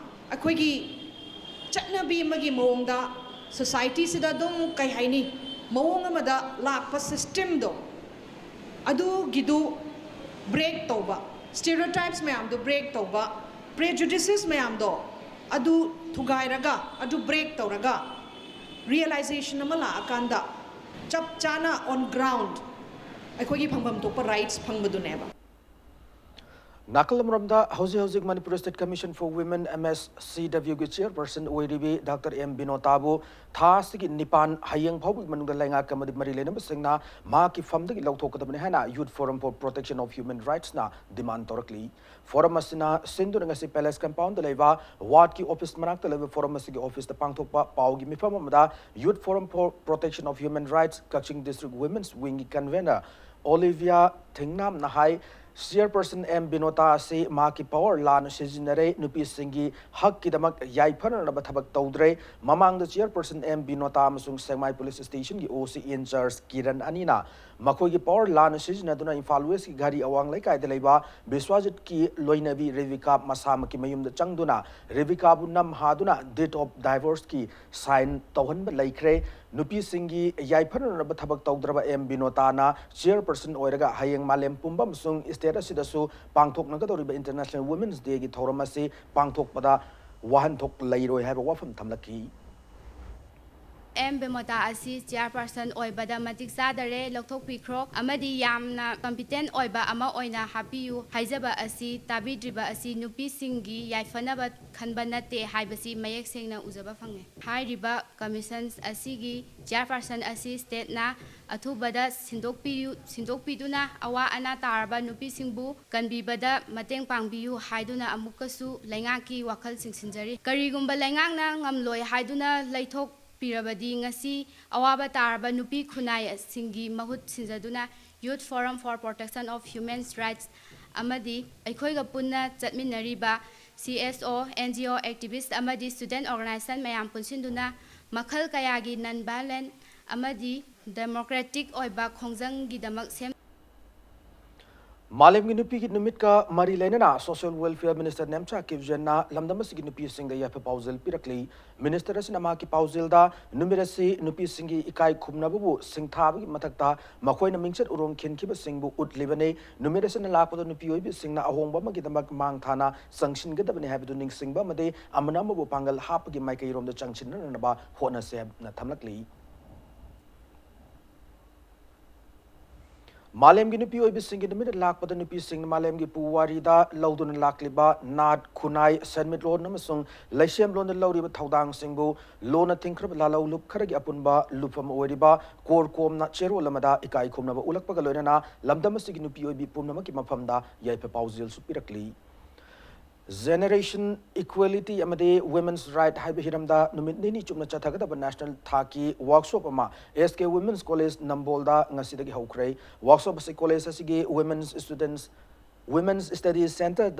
ꯑꯩꯈꯣꯏꯒꯤ ꯆꯠꯅꯕꯤ ꯑꯃꯒꯤ ꯃꯑꯣꯡꯗ society ꯁꯤꯗ ꯑꯗꯨꯝ, ꯀꯩ ꯍꯥꯏꯅꯤ, ꯃꯑꯣꯡ ꯑꯃꯗ ꯂꯥꯛꯄ system ꯗꯣ, ꯑꯗꯨꯒꯤꯗꯨ break ꯇꯧꯕ, stereotypes ꯃꯌꯥꯝꯗꯣ break ꯇꯧꯕ, prejudices ꯃꯌꯥꯝꯗꯣ ꯑꯗꯨ ꯊꯨꯒꯥꯏꯔꯒ, ꯑꯗꯨ break ꯇꯧꯔꯒ, realization ꯑꯃ ꯂꯥꯛꯑꯀꯥꯟꯗ ꯆꯞ ꯆꯥꯅ on ground ꯑꯩꯈꯣꯏꯒꯤ ꯐꯪꯐꯝ ꯊꯣꯛꯄ rights ꯐꯪꯕꯗꯨꯅꯦꯕ꯫ ꯅꯥꯀꯜ ꯑꯃꯔꯣꯝꯗ ꯍꯧꯖꯤꯛ ꯍꯧꯖꯤꯛ Manipur State Commission for Women, M S C W ꯒꯤ chairperson ꯑꯣꯏꯔꯤꯕꯤ ꯗꯥꯛꯇꯔ ꯑꯦꯝ ꯕꯤꯅꯣꯇꯥꯕꯨ ꯊꯥ ꯑꯁꯤꯒꯤ ꯅꯤꯄꯥꯟ, ꯍꯌꯦꯡ ꯐꯥꯎꯕꯒꯤ ꯃꯅꯨꯡꯗ ꯂꯩꯉꯥꯛꯀ ꯑꯃꯗꯤ ꯃꯔꯤ ꯂꯩꯅꯕꯁꯤꯡꯅ ꯃꯍꯥꯛꯀꯤ ꯐꯝꯗꯒꯤ ꯂꯧꯊꯣꯛꯀꯗꯕꯅꯤ ꯍꯥꯏꯅ Youth Forum for Protection of Human Rights ꯅ demand ꯇꯧꯔꯛꯂꯤ꯫ Forum ꯑꯁꯤꯅ ꯁꯤꯟꯗꯨꯅ ꯉꯁꯤ Palace Compound ꯗ ꯂꯩꯕ WARD ꯀꯤ office ꯃꯅꯥꯛꯇ ꯂꯩꯕ forum ꯑꯁꯤꯒꯤ office ꯇ ꯄꯥꯡꯊꯣꯛꯄ ꯄꯥꯎꯒꯤ ꯃꯤꯐꯝ ꯑꯃꯗ Youth Forum for Protection of Human Rights Kakching District Women's Wing ꯒꯤ convener ꯑꯣꯂꯤꯚꯤꯌꯥ ꯊꯤꯡꯅꯥꯝꯅ ꯍꯥꯏ, chairperson ꯑꯦꯝ ꯕꯤꯅꯣꯇꯥ ꯑꯁꯤ ꯃꯍꯥꯛꯀꯤ power ꯂꯥꯟꯅ ꯁꯤꯖꯤꯟꯅꯔꯦ, ꯅꯨꯄꯤꯁꯤꯡꯒꯤ ꯍꯛꯀꯤꯗꯃꯛ ꯌꯥꯏꯐꯅꯅꯕ ꯊꯕꯛ ꯇꯧꯗ꯭ꯔꯦ꯫ ꯃꯃꯥꯡꯗ chairperson ꯑꯦꯝ ꯕꯤꯅꯣꯇꯥ ꯑꯃꯁꯨꯡ ꯁꯦꯛꯃꯥꯏ police station ꯒꯤ O C in charge Kiran ꯑꯅꯤꯅ ꯃꯈꯣꯏꯒꯤ power ꯂꯥꯟꯅ ꯁꯤꯖꯤꯟꯅꯗꯨꯅ ꯏꯝꯐꯥꯜ West ꯀꯤ ꯘꯔꯤ ꯑꯋꯥꯡ ꯂꯩꯀꯥꯏꯗ ꯂꯩꯕ ꯕꯤꯁ꯭ꯋꯥꯖꯤꯠꯀꯤ ꯂꯣꯏꯅꯕꯤ ꯔꯦꯕꯤꯀꯥ ꯃꯁꯥꯃꯛꯀꯤ ꯃꯌꯨꯝꯗ ꯆꯪꯗꯨꯅ ꯔꯦꯕꯤꯀꯥꯕꯨ ꯅꯝꯍꯥꯗꯨꯅ deed of divorce ꯀꯤ sign ꯇꯧꯍꯟꯕ ꯂꯩꯈ꯭ꯔꯦ꯫ ꯅꯨꯄꯤꯁꯤꯡꯒꯤ ꯌꯥꯏꯐꯅꯅꯕ ꯊꯕꯛ ꯇꯧꯗ꯭ꯔꯕ ꯑꯦꯝ ꯕꯤꯅꯣꯇꯥꯅ chairperson ꯑꯣꯏꯔꯒ ꯍꯌꯦꯡ ꯃꯥꯂꯦꯝ ꯄꯨꯝꯕ ꯑꯃꯁꯨꯡ state ꯑꯁꯤꯗꯁꯨ ꯄꯥꯡꯊꯣꯛꯅꯒꯗꯧꯔꯤꯕ International Women's Day ꯒꯤ ꯊꯧꯔꯝ ꯑꯁꯤ ꯄꯥꯡꯊꯣꯛꯄꯗ ꯋꯥꯍꯟꯊꯣꯛ ꯂꯩꯔꯣꯏ ꯍꯥꯏꯕ ꯋꯥꯐꯝ ꯊꯝꯂꯛꯈꯤ꯫ ꯑꯦꯝ ꯕꯤꯃꯣꯇꯥ ꯑꯁꯤ chairperson ꯑꯣꯏꯕꯗ ꯃꯇꯤꯛ ꯆꯥꯗꯔꯦ, ꯂꯧꯊꯣꯛꯄꯤꯈ꯭ꯔꯣ ꯑꯃꯗꯤ ꯌꯥꯝꯅ competent ꯑꯣꯏꯕ ꯑꯃ ꯑꯣꯏꯅ ꯍꯥꯞꯄꯤꯌꯨ ꯍꯥꯏꯖꯕ ꯑꯁꯤ ꯇꯥꯕꯤꯗ꯭ꯔꯤꯕ ꯑꯁꯤ ꯅꯨꯄꯤꯁꯤꯡꯒꯤ ꯌꯥꯏꯐꯅꯕ ꯈꯟꯕ ꯅꯠꯇꯦ ꯍꯥꯏꯕꯁꯤ ꯃꯌꯦꯛ ꯁꯦꯡꯅ ꯎꯖꯕ ꯐꯪꯉꯦ꯫ ꯍꯥꯏꯔꯤꯕ commissions ꯑꯁꯤꯒꯤ chairperson ꯑꯁꯤ state ꯅ ꯑꯊꯨꯕꯗ ꯁꯤꯟꯗꯣꯛꯄꯤꯌꯨ, ꯁꯤꯟꯗꯣꯛꯄꯤꯗꯨꯅ ꯑꯋꯥ ꯑꯅꯥ ꯇꯥꯔꯕ ꯅꯨꯄꯤꯁꯤꯡꯕꯨ ꯀꯟꯕꯤꯕꯗ ꯃꯇꯦꯡ ꯄꯥꯡꯕꯤꯌꯨ ꯍꯥꯏꯗꯨꯅ ꯑꯃꯨꯛꯀꯁꯨ ꯂꯩꯉꯥꯛꯀꯤ ꯋꯥꯈꯜ ꯆꯤꯡꯁꯤꯟꯖꯔꯤ꯫ ꯀꯔꯤꯒꯨꯝꯕ ꯂꯩꯉꯥꯛꯅ ꯉꯝꯂꯣꯏ ꯍꯥꯏꯗꯨꯅ ꯂꯩꯊꯣꯛꯄꯤꯔꯕꯗꯤ ꯉꯁꯤ ꯑꯋꯥꯕ ꯇꯥꯔꯕ ꯅꯨꯄꯤ ꯈꯨꯟꯅꯥꯏꯁꯤꯡꯒꯤ ꯃꯍꯨꯠ ꯁꯤꯟꯖꯗꯨꯅ Youth Forum for Protection of Human Rights ꯑꯃꯗꯤ ꯑꯩꯈꯣꯏꯒ ꯄꯨꯟꯅ ꯆꯠꯃꯤꯟꯅꯔꯤꯕ C S O, N G O activist ꯑꯃꯗꯤ student organization ꯃꯌꯥꯝ ꯄꯨꯟꯁꯤꯟꯗꯨꯅ ꯃꯈꯜ ꯀꯌꯥꯒꯤ non violent ꯑꯃꯗꯤ democratic ꯑꯣꯏꯕ ꯈꯣꯡꯖꯪꯒꯤꯗꯃꯛ ꯁꯦꯝ ꯃꯥꯂꯦꯝꯒꯤ ꯅꯨꯄꯤꯒꯤ ꯅꯨꯃꯤꯠꯀ ꯃꯔꯤ ꯂꯩꯅꯅ Social Welfare Minister ꯅꯦꯝꯆꯥ ꯀꯤꯞꯖꯦꯟꯅ ꯂꯝꯗꯝ ꯑꯁꯤꯒꯤ ꯅꯨꯄꯤꯁꯤꯡꯗ ꯌꯥꯏꯐ ꯄꯥꯎꯖꯦꯜ ꯄꯤꯔꯛꯂꯤ꯫ Minister ꯑꯁꯤꯅ ꯃꯍꯥꯛꯀꯤ ꯄꯥꯎꯖꯦꯜꯗ ꯅꯨꯃꯤꯠ ꯑꯁꯤ ꯅꯨꯄꯤꯁꯤꯡꯒꯤ ꯏꯀꯥꯏ ꯈꯨꯝꯅꯕꯕꯨ ꯁꯤꯡꯊꯥꯕꯒꯤ ꯃꯊꯛꯇ ꯃꯈꯣꯏꯅ ꯃꯤꯡꯆꯠ ꯎꯔꯣꯡ ꯈꯤꯟꯈꯤꯕꯁꯤꯡꯕꯨ ꯎꯠꯂꯤꯕꯅꯤ꯫ ꯅꯨꯃꯤꯠ ꯑꯁꯤꯅ ꯂꯥꯛꯄꯗ ꯅꯨꯄꯤ ꯑꯣꯏꯕꯤꯁꯤꯡꯅ ꯑꯍꯣꯡꯕ ꯑꯃꯒꯤꯗꯃꯛ ꯃꯥꯡ ꯊꯥꯅ ꯆꯪꯁꯤꯟꯒꯗꯕꯅꯤ ꯍꯥꯏꯕꯗꯨ ꯅꯤꯡꯁꯤꯡꯕ ꯑꯃꯗꯤ ꯑꯃꯅ ꯑꯃꯕꯨ ꯄꯥꯡꯒꯜ ꯍꯥꯞꯄꯒꯤ ꯃꯥꯏꯀꯩꯔꯣꯝꯗ ꯆꯪꯁꯤꯟꯅꯅꯕ ꯍꯣꯠꯅꯁꯦ ꯍꯥꯏꯅ ꯊꯝꯂꯛꯂꯤ꯫ ꯃꯥꯂꯦꯝꯒꯤ ꯅꯨꯄꯤ ꯑꯣꯏꯕꯤꯁꯤꯡꯒꯤ ꯅꯨꯃꯤꯠ ꯂꯥꯛꯄꯗ ꯅꯨꯄꯤꯁꯤꯡꯅ ꯃꯥꯂꯦꯝꯒꯤ ꯄꯨꯋꯥꯔꯤꯗ ꯂꯧꯗꯨꯅ ꯂꯥꯛꯂꯤꯕ ꯅꯥꯠ, ꯈꯨꯟꯅꯥꯏ, ꯁꯦꯟꯃꯤꯠꯂꯣꯟ ꯑꯃꯁꯨꯡ ꯂꯩꯁꯦꯝꯂꯣꯟꯗ ꯂꯧꯔꯤꯕ ꯊꯧꯗꯥꯡꯁꯤꯡꯕꯨ ꯂꯣꯟꯅ ꯊꯤꯡꯈ꯭ꯔꯕ ꯂꯥꯂꯧꯂꯨꯞ ꯈꯔꯒꯤ ꯑꯄꯨꯟꯕ ꯂꯨꯞꯐꯝ ꯑꯣꯏꯔꯤꯕ ꯀꯣꯔꯀꯣꯝꯅ ꯆꯦꯔꯣꯜ ꯑꯃꯗ ꯏꯀꯥꯏ ꯈꯨꯝꯅꯕ ꯎꯠꯂꯛꯄꯒ ꯂꯣꯏꯅꯅ ꯂꯝꯗꯝ ꯑꯁꯤꯒꯤ ꯅꯨꯄꯤ ꯑꯣꯏꯕꯤ ꯄꯨꯝꯅꯃꯛꯀꯤ ꯃꯐꯝꯗ ꯌꯥꯏꯐ ꯄꯥꯎꯖꯦꯜꯁꯨ ꯄꯤꯔꯛꯂꯤ꯫ Generation Equality ꯑꯃꯗꯤ Women's Right ꯍꯥꯏꯕ ꯍꯤꯔꯝꯗ ꯅꯨꯃꯤꯠ ꯅꯤꯅꯤ ꯆꯨꯞꯅ ꯆꯠꯊꯒꯗꯕ national ꯊꯥꯛꯀꯤ workshop ꯑꯃ S K Women's College ꯅꯝꯕꯣꯜꯗ ꯉꯁꯤꯗꯒꯤ ꯍꯧꯈ꯭ꯔꯦ꯫ Workshop ꯑꯁꯤ college ꯑꯁꯤꯒꯤ Women's Students, Women's Studies Centre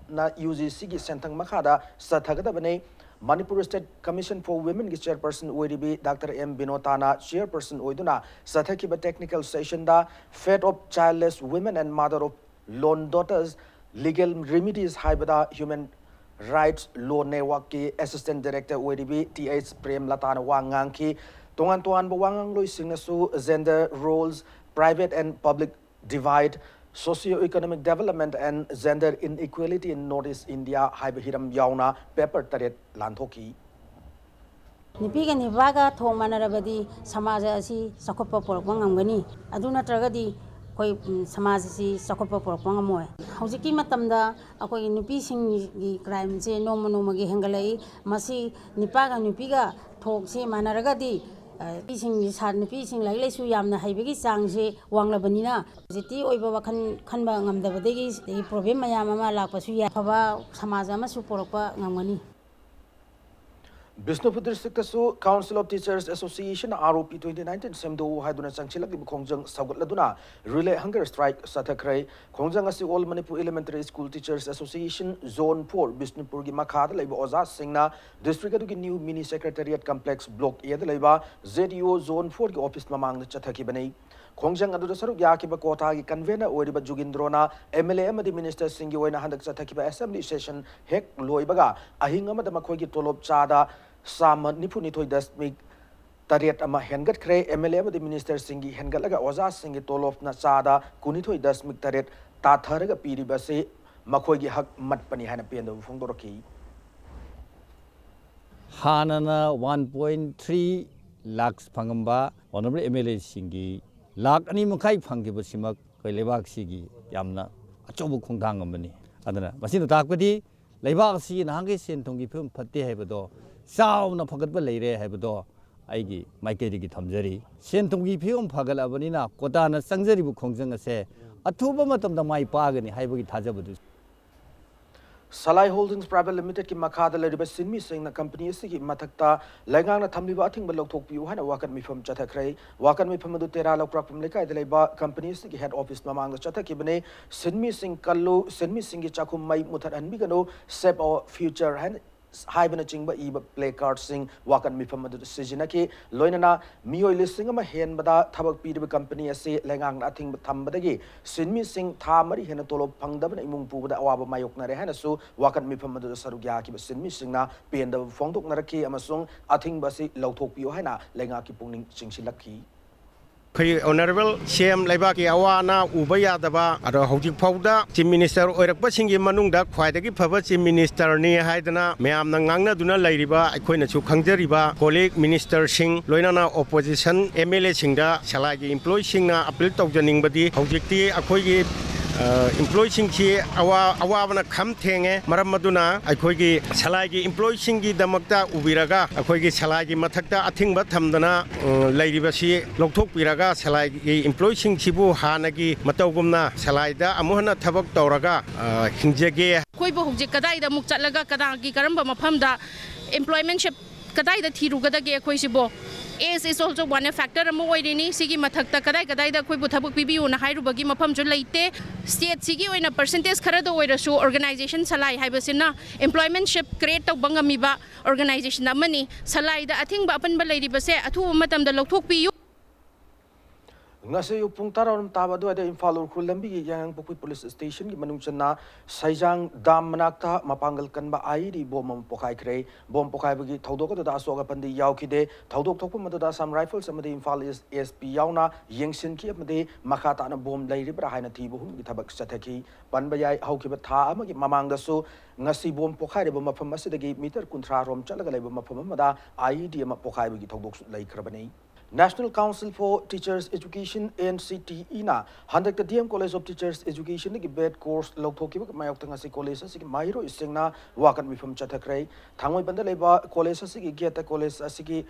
ꯅ U G C ꯒꯤ ꯁꯦꯟꯊꯪ ꯃꯈꯥꯗ ꯆꯠꯊꯒꯗꯕꯅꯤ꯫ Manipur State Commission for Women ꯒꯤ chairperson ꯑꯣꯏꯔꯤꯕꯤ Doctor M ꯕꯤꯅꯣꯇꯥꯅ chairperson ꯑꯣꯏꯗꯨꯅ ꯆꯠꯊꯈꯤꯕ technical session the Fate of Childless Women and Mother of Lone Daughters, Legal Remedies ꯍꯥꯏꯕꯗ Human Rights Law Network ꯀꯤ Assistant Director ꯑꯣꯏꯔꯤꯕꯤ T H ꯄ꯭ꯔꯦꯝꯂꯇꯥꯅ ꯋꯥ ꯉꯥꯡꯈꯤ꯫ ꯇꯣꯉꯥꯟ ꯇꯣꯉꯥꯟꯕ ꯋꯥ ꯉꯥꯡꯂꯣꯏꯁꯤꯡꯅꯁꯨ gender roles, private and public divide, socio-economic development and gender inequality in North East India ꯍꯥꯏꯕ ꯍꯤꯔꯝ ꯌꯥꯎꯅ paper ꯇꯔꯦꯠ ꯂꯥꯟꯊꯣꯛꯈꯤ꯫ ꯅꯨꯄꯤꯒ ꯅꯨꯄꯥꯒ ꯊꯣꯛ ꯃꯥꯟꯅꯔꯕꯗꯤ ꯁꯃꯥꯖ ꯑꯁꯤ ꯆꯥꯎꯈꯠꯄ ꯄꯨꯔꯛꯄ ꯉꯝꯒꯅꯤ꯫ ꯑꯗꯨ ꯅꯠꯇ꯭ꯔꯒꯗꯤ ꯑꯩꯈꯣꯏ, ꯎꯝ, ꯁꯃꯥꯖ ꯑꯁꯤ ꯆꯥꯎꯈꯠꯄ ꯄꯨꯔꯛꯄ ꯉꯝꯃꯣꯏ꯫ ꯍꯧꯖꯤꯛꯀꯤ ꯃꯇꯝꯗ ꯑꯩꯈꯣꯏꯒꯤ ꯅꯨꯄꯤꯁꯤꯡꯒꯤ crime ꯁꯦ ꯅꯣꯡꯃ ꯅꯣꯡꯃꯒꯤ ꯍꯦꯟꯒꯠꯂꯛꯏ꯫ ꯃꯁꯤ ꯅꯨꯄꯥꯒ ꯅꯨꯄꯤꯒ ꯊꯣꯛꯁꯤ ꯃꯥꯟꯅꯔꯒꯗꯤ, ꯑ, ꯅꯨꯄꯤꯁꯤꯡ, ꯁꯥ-, ꯅꯨꯄꯤꯁꯤꯡ ꯂꯥꯏꯔꯤꯛ ꯂꯥꯏꯁꯨ ꯌꯥꯝꯅ ꯍꯩꯕꯒꯤ ꯆꯥꯡꯁꯦ ꯋꯥꯡꯂꯕꯅꯤꯅ positive ꯑꯣꯏꯕ ꯋꯥꯈꯜ ꯈꯟꯕ ꯉꯝꯗꯕꯗꯒꯤ ꯑꯗꯒꯤ problem ꯃꯌꯥꯝ ꯑꯃ ꯂꯥꯛꯄꯁꯨ ꯌꯥꯏ꯫ ꯑꯐꯕ ꯁꯃꯥꯖ ꯑꯃꯁꯨ ꯄꯨꯔꯛꯄ ꯉꯝꯒꯅꯤ꯫ Bishnupur ꯗꯤꯁꯇ꯭ꯔꯤꯛꯇꯁꯨ Council of Teachers Association, R O P twenty nineteen ꯁꯦꯝꯗꯣꯛꯎ ꯍꯥꯏꯗꯨꯅ ꯆꯪꯁꯤꯜꯂꯛꯂꯤꯕ ꯈꯣꯡꯖꯪ ꯁꯧꯒꯠꯂꯗꯨꯅ relay hunger strike ꯆꯠꯊꯈ꯭ꯔꯦ꯫ ꯈꯣꯡꯖꯪ ꯑꯁꯤ All Manipur Elementary School Teachers Association Zone four ꯕꯤꯁꯅꯨꯄꯨꯔꯒꯤ ꯃꯈꯥꯗ ꯂꯩꯕ ꯑꯣꯖꯥꯁꯤꯡꯅ ꯗꯤꯁꯇ꯭ꯔꯤꯛ ꯑꯗꯨꯒꯤ new mini secretariat complex Block A ꯗ ꯂꯩꯕ Z E O Zone four ꯒꯤ ꯑꯣꯐꯤꯁ ꯃꯃꯥꯡꯗ ꯆꯠꯊꯈꯤꯕꯅꯤ꯫ ꯈꯣꯡꯖꯪ ꯑꯗꯨꯗ ꯁꯔꯨꯛ ꯌꯥꯈꯤꯕ ꯀꯣꯊꯥꯒꯤ convener ꯑꯣꯏꯔꯤꯕ ꯖꯨꯒꯤꯟꯗ꯭ꯔꯣꯅ M L A ꯑꯃꯗꯤ ministerꯁꯤꯡꯒꯤ ꯑꯣꯏꯅ ꯍꯟꯗꯛ ꯆꯠꯊꯈꯤꯕ assembly session ꯍꯦꯛ ꯂꯣꯏꯕꯒ ꯑꯍꯤꯡ ꯑꯃꯗ ꯃꯈꯣꯏꯒꯤ ꯇꯣꯂꯣꯞ ꯆꯥꯗ ꯆꯥꯝꯃ ꯅꯤꯐꯨ ꯅꯤꯊꯣꯏ ꯗꯁꯃꯤꯛ ꯇꯔꯦꯠ ꯑꯃ ꯍꯦꯟꯒꯠꯈ꯭ꯔꯦ꯫ M L A ꯑꯃꯗꯤ ministerꯁꯤꯡꯒꯤ ꯍꯦꯟꯒꯠꯂꯒ ꯑꯣꯖꯥꯁꯤꯡꯒꯤ ꯇꯣꯂꯣꯞꯅ ꯆꯥꯗ ꯀꯨꯟꯅꯤꯊꯣꯏ ꯗꯁꯃꯤꯛ ꯇꯔꯦꯠ ꯇꯥꯊꯔꯒ ꯄꯤꯔꯤꯕ ꯑꯁꯤ ꯃꯈꯣꯏꯒꯤ ꯍꯛ ꯃꯠꯄꯅꯤ ꯍꯥꯏꯅ ꯄꯦꯟꯗꯕ ꯐꯣꯡꯗꯣꯔꯛꯈꯤ꯫ ꯍꯥꯟꯅꯅ one point three lakhs ꯐꯪꯉꯝꯕ honourable M L Aꯁꯤꯡꯒꯤ lakh ꯑꯅꯤ ꯃꯈꯥꯏ ꯐꯪꯈꯤꯕꯁꯤꯃꯛ ꯑꯩꯈꯣꯏ ꯂꯩꯕꯥꯛꯁꯤꯒꯤ ꯌꯥꯝꯅ ꯑꯆꯧꯕ ꯈꯣꯡꯊꯥꯡ ꯑꯃꯅꯤ꯫ ꯑꯗꯨꯅ ꯃꯁꯤꯅ ꯇꯥꯛꯄꯗꯤ ꯂꯩꯕꯥꯛ ꯑꯁꯤꯒꯤ ꯅꯍꯥꯟꯒꯤ ꯁꯦꯟ ꯊꯨꯝꯒꯤ ꯐꯤꯕꯝ ꯐꯠꯇꯦ ꯍꯥꯏꯕꯗꯣ ꯆꯥꯎꯅ ꯐꯒꯠꯄ ꯂꯩꯔꯦ ꯍꯥꯏꯕꯗꯣ ꯑꯩꯒꯤ ꯃꯥꯏꯀꯩꯗꯒꯤ ꯊꯝꯖꯔꯤ꯫ ꯁꯦꯟ ꯊꯨꯝꯒꯤ ꯐꯤꯕꯝ ꯐꯒꯠꯂꯕꯅꯤꯅ ꯀꯣꯇꯥꯅ ꯆꯪꯖꯔꯤꯕ ꯈꯣꯡꯖꯪ ꯑꯁꯦ ꯑꯊꯨꯕ ꯃꯇꯝꯗ ꯃꯥꯏ ꯄꯥꯛꯒꯅꯤ ꯍꯥꯏꯕꯒꯤ ꯊꯥꯖꯕꯗꯨ Salai Holdings Private Limitedꯀꯤ ꯃꯈꯥꯗ ꯂꯩꯔꯤꯕ ꯁꯤꯟꯃꯤꯁꯤꯡꯅ company ꯑꯁꯤꯒꯤ ꯃꯊꯛꯇ ꯂꯩꯉꯥꯛꯅ ꯊꯝꯂꯤꯕ ꯑꯊꯤꯡꯕ ꯂꯧꯊꯣꯛꯄꯤꯌꯨ ꯍꯥꯏꯅ ꯋꯥꯀꯠ ꯃꯤꯐꯝ ꯆꯠꯊꯈ꯭ꯔꯦ꯫ ꯋꯥꯀꯠ ꯃꯤꯐꯝ ꯑꯗꯨ ꯇꯦꯔꯥ ꯂꯧꯀ꯭ꯔꯥꯛꯄꯝ ꯂꯩꯀꯥꯏꯗ ꯂꯩꯕ company ꯑꯁꯤꯒꯤ head office ꯃꯃꯥꯡꯗ ꯆꯠꯊꯈꯤꯕꯅꯤ꯫ ꯁꯤꯟꯃꯤꯁꯤꯡ ꯀꯜꯂꯨ, ꯁꯤꯟꯃꯤꯁꯤꯡꯒꯤ ꯆꯥꯛꯈꯨꯝ ꯃꯩ ꯃꯨꯊꯠꯍꯟꯕꯤꯒꯅꯨ, Save Our Future ꯍꯥꯏꯅ ꯍꯥꯏꯕꯅꯆꯤꯡꯕ ꯏꯕ placardꯁꯤꯡ ꯋꯥꯀꯠ ꯃꯤꯐꯝ ꯑꯗꯨꯗ ꯁꯤꯖꯤꯟꯅꯈꯤ꯫ ꯂꯣꯏꯅꯅ ꯃꯤꯑꯣꯏ ꯂꯤꯁꯤꯡ ꯑꯃ ꯍꯦꯟꯕꯗ ꯊꯕꯛ ꯄꯤꯔꯤꯕ company ꯑꯁꯤ ꯂꯩꯉꯥꯛꯅ ꯑꯊꯤꯡꯕ ꯊꯝꯕꯗꯒꯤ ꯁꯤꯟꯃꯤꯁꯤꯡ ꯊꯥ ꯃꯔꯤ ꯍꯦꯟꯅ ꯇꯣꯂꯣꯞ ꯐꯪꯗꯕꯅ ꯏꯃꯨꯡ ꯄꯨꯕꯗ ꯑꯋꯥꯕ ꯃꯥꯌꯣꯛꯅꯔꯦ ꯍꯥꯏꯅꯁꯨ ꯋꯥꯀꯠ ꯃꯤꯐꯝ ꯑꯗꯨꯗ ꯁꯔꯨꯛ ꯌꯥꯈꯤꯕ ꯁꯤꯟꯃꯤꯁꯤꯡꯅ ꯄꯦꯟꯗꯕ ꯐꯣꯡꯗꯣꯛꯅꯔꯛꯈꯤ ꯑꯃꯁꯨꯡ ꯑꯊꯤꯡꯕ ꯑꯁꯤ ꯂꯧꯊꯣꯛꯄꯤꯌꯨ ꯍꯥꯏꯅ ꯂꯩꯉꯥꯛꯀꯤ ꯄꯨꯛꯅꯤꯡ ꯆꯤꯡꯁꯤꯜꯂꯛꯈꯤ꯫ ꯑꯩꯈꯣꯏ honourable C M ꯂꯩꯕꯥꯛꯀꯤ ꯑꯋꯥ ꯑꯅꯥ ꯎꯕ ꯌꯥꯗꯕ, ꯑꯗꯣ ꯍꯧꯖꯤꯛ ꯐꯥꯎꯗ Chief Minister ꯑꯣꯏꯔꯛꯄꯁꯤꯡꯒꯤ ꯃꯅꯨꯡꯗ ꯈ꯭ꯋꯥꯏꯗꯒꯤ ꯐꯕ Chief Ministerꯅꯤ ꯍꯥꯏꯗꯅ ꯃꯌꯥꯝꯅ ꯉꯥꯡꯅꯗꯨꯅ ꯂꯩꯔꯤꯕ, ꯑꯩꯈꯣꯏꯅꯁꯨ ꯈꯪꯖꯔꯤꯕ colleague ministerꯁꯤꯡ, ꯂꯣꯏꯅꯅ opposition M L Aꯁꯤꯡꯗ ꯁꯂꯥꯏꯒꯤ employeeꯁꯤꯡꯅ appeal ꯇꯧꯖꯅꯤꯡꯕꯗꯤ, ꯍꯧꯖꯤꯛꯇꯤ ꯑꯩꯈꯣꯏꯒꯤ employeeꯁꯤꯡꯁꯤ ꯑꯋꯥ-, ꯑꯋꯥꯕꯅ ꯈꯝ ꯊꯦꯡꯉꯦ꯫ ꯃꯔꯝ ꯑꯗꯨꯅ ꯑꯩꯈꯣꯏꯒꯤ ꯁꯂꯥꯏꯒꯤ employeeꯁꯤꯡꯒꯤꯗꯃꯛꯇ ꯎꯕꯤꯔꯒ ꯑꯩꯈꯣꯏꯒꯤ ꯁꯂꯥꯏꯒꯤ ꯃꯊꯛꯇ ꯑꯊꯤꯡꯕ ꯊꯝꯗꯅ, ꯑ, ꯂꯩꯔꯤꯕꯁꯤ ꯂꯧꯊꯣꯛꯄꯤꯔꯒ ꯁꯂꯥꯏꯒꯤ employeeꯁꯤꯡꯁꯤꯕꯨ ꯍꯥꯟꯅꯒꯤ ꯃꯇꯧꯒꯨꯝꯅ ꯁꯂꯥꯏꯗ ꯑꯃꯨꯛ ꯍꯟꯅ ꯊꯕꯛ ꯇꯧꯔꯒ, ꯑ, ꯍꯤꯡꯖꯒꯦ꯫ ꯑꯩꯈꯣꯏꯕꯨ ꯍꯧꯖꯤꯛ ꯀꯗꯥꯏꯗ ꯑꯃꯨꯛ ꯆꯠꯂꯒ ꯀꯅꯥꯒꯤ ꯀꯔꯝꯕ ꯃꯐꯝꯗ Employmentship ꯀꯗꯥꯏꯗ ꯊꯤꯔꯨꯒꯗꯒꯦ ꯑꯩꯈꯣꯏꯁꯤꯕꯣ? Age is also one factor ꯑꯃ ꯑꯣꯏꯔꯤꯅꯤ꯫ ꯁꯤꯒꯤ ꯃꯊꯛꯇ ꯀꯗꯥꯏ ꯀꯗꯥꯏꯗ ꯑꯩꯈꯣꯏꯕꯨ ꯊꯕꯛ ꯄꯤꯕꯤꯌꯨꯅ ꯍꯥꯏꯔꯨꯕꯒꯤ ꯃꯐꯝꯁꯨ ꯂꯩꯇꯦ꯫ Stateꯁꯤꯒꯤ ꯑꯣꯏꯅ percentage ꯈꯔꯗ ꯑꯣꯏꯔꯁꯨ organization ꯁꯂꯥꯏ ꯍꯥꯏꯕꯁꯤꯅ employmentship create ꯇꯧꯕ ꯉꯝꯃꯤꯕ organization ꯑꯃꯅꯤ꯫ ꯁꯂꯥꯏꯗ ꯑꯊꯤꯡꯕ ꯑꯄꯟꯕ ꯂꯩꯔꯤꯕꯁꯦ ꯑꯊꯨꯕ ꯃꯇꯝꯗ ꯂꯧꯊꯣꯛꯄꯤꯌꯨ꯫ ꯉꯁꯤ ꯑꯌꯨꯛ ꯄꯨꯡ ꯇꯔꯥꯔꯣꯝ ꯇꯥꯕ ꯑꯗꯨꯋꯥꯏꯗ ꯏꯝꯐꯥꯜ ꯎꯈ꯭ꯔꯨꯜ ꯂꯝꯕꯤꯒꯤ ꯌꯥꯏꯉꯪꯄꯣꯛꯄꯤ ꯄꯨꯂꯤꯁ ꯁ꯭ꯇꯦꯁꯟꯒꯤ ꯃꯅꯨꯡ ꯆꯟꯅ ꯁꯩꯖꯥꯡ ꯗꯥꯝ ꯃꯅꯥꯛꯇ ꯃꯄꯥꯡꯒꯜ ꯀꯟꯕ IED ꯕꯣꯝ ꯑꯃ ꯄꯣꯈꯥꯏꯈ꯭ꯔꯦ꯫ ꯕꯣꯝ ꯄꯣꯈꯥꯏꯕꯒꯤ ꯊꯧꯗꯣꯛ ꯑꯗꯨꯗ ꯑꯁꯣꯛ ꯑꯄꯟꯗꯤ ꯌꯥꯎꯈꯤꯗꯦ꯫ ꯊꯧꯗꯣꯛ ꯊꯣꯛꯄ ꯑꯃꯗꯨꯗ Assam Rifles ꯑꯃꯗꯤ ꯏꯝꯐꯥꯜ East SP ꯌꯥꯎꯅ ꯌꯦꯡꯁꯤꯟꯈꯤ ꯑꯃꯗꯤ ꯃꯈꯥ ꯇꯥꯅ ꯕꯣꯝ ꯂꯩꯔꯤꯕ꯭ꯔꯥ ꯍꯥꯏꯅ ꯊꯤꯕ ꯍꯨꯝꯕꯒꯤ ꯊꯕꯛ ꯆꯠꯊꯈꯤ꯫ ꯄꯟꯕ ꯌꯥꯏ, ꯍꯧꯈꯤꯕ ꯊꯥ ꯑꯃꯒꯤ ꯃꯃꯥꯡꯗꯁꯨ ꯉꯁꯤ ꯕꯣꯝ ꯄꯣꯈꯥꯏꯔꯤꯕ ꯃꯐꯝ ꯑꯁꯤꯗꯒꯤ ꯃꯤꯇꯔ ꯀꯨꯟꯊ꯭ꯔꯥ ꯔꯣꯝ ꯆꯠꯂꯒ ꯂꯩꯕ ꯃꯐꯝ ꯑꯃꯗ IED ꯑꯃ ꯄꯣꯈꯥꯏꯕꯒꯤ ꯊꯧꯗꯣꯛꯁꯨ ꯂꯩꯈ꯭ꯔꯕꯅꯤ꯫ National Council for Teachers Education, NCTEꯅ ꯍꯟꯗꯛꯇ DM College of Teachers Educationꯗꯒꯤ BEd course ꯂꯧꯊꯣꯛꯈꯤꯕꯒꯤ ꯃꯥꯌꯣꯛꯇ ꯉꯁꯤ college ꯑꯁꯤꯒꯤ ꯃꯍꯩꯔꯣꯏꯁꯤꯡꯅ ꯋꯥꯀꯠ ꯃꯤꯐꯝ ꯆꯠꯊꯈ꯭ꯔꯦ꯫ ꯊꯥꯡꯃꯩꯕꯟꯗ ꯂꯩꯕ college ꯑꯁꯤꯒꯤ gateꯇ college ꯑꯁꯤꯒꯤ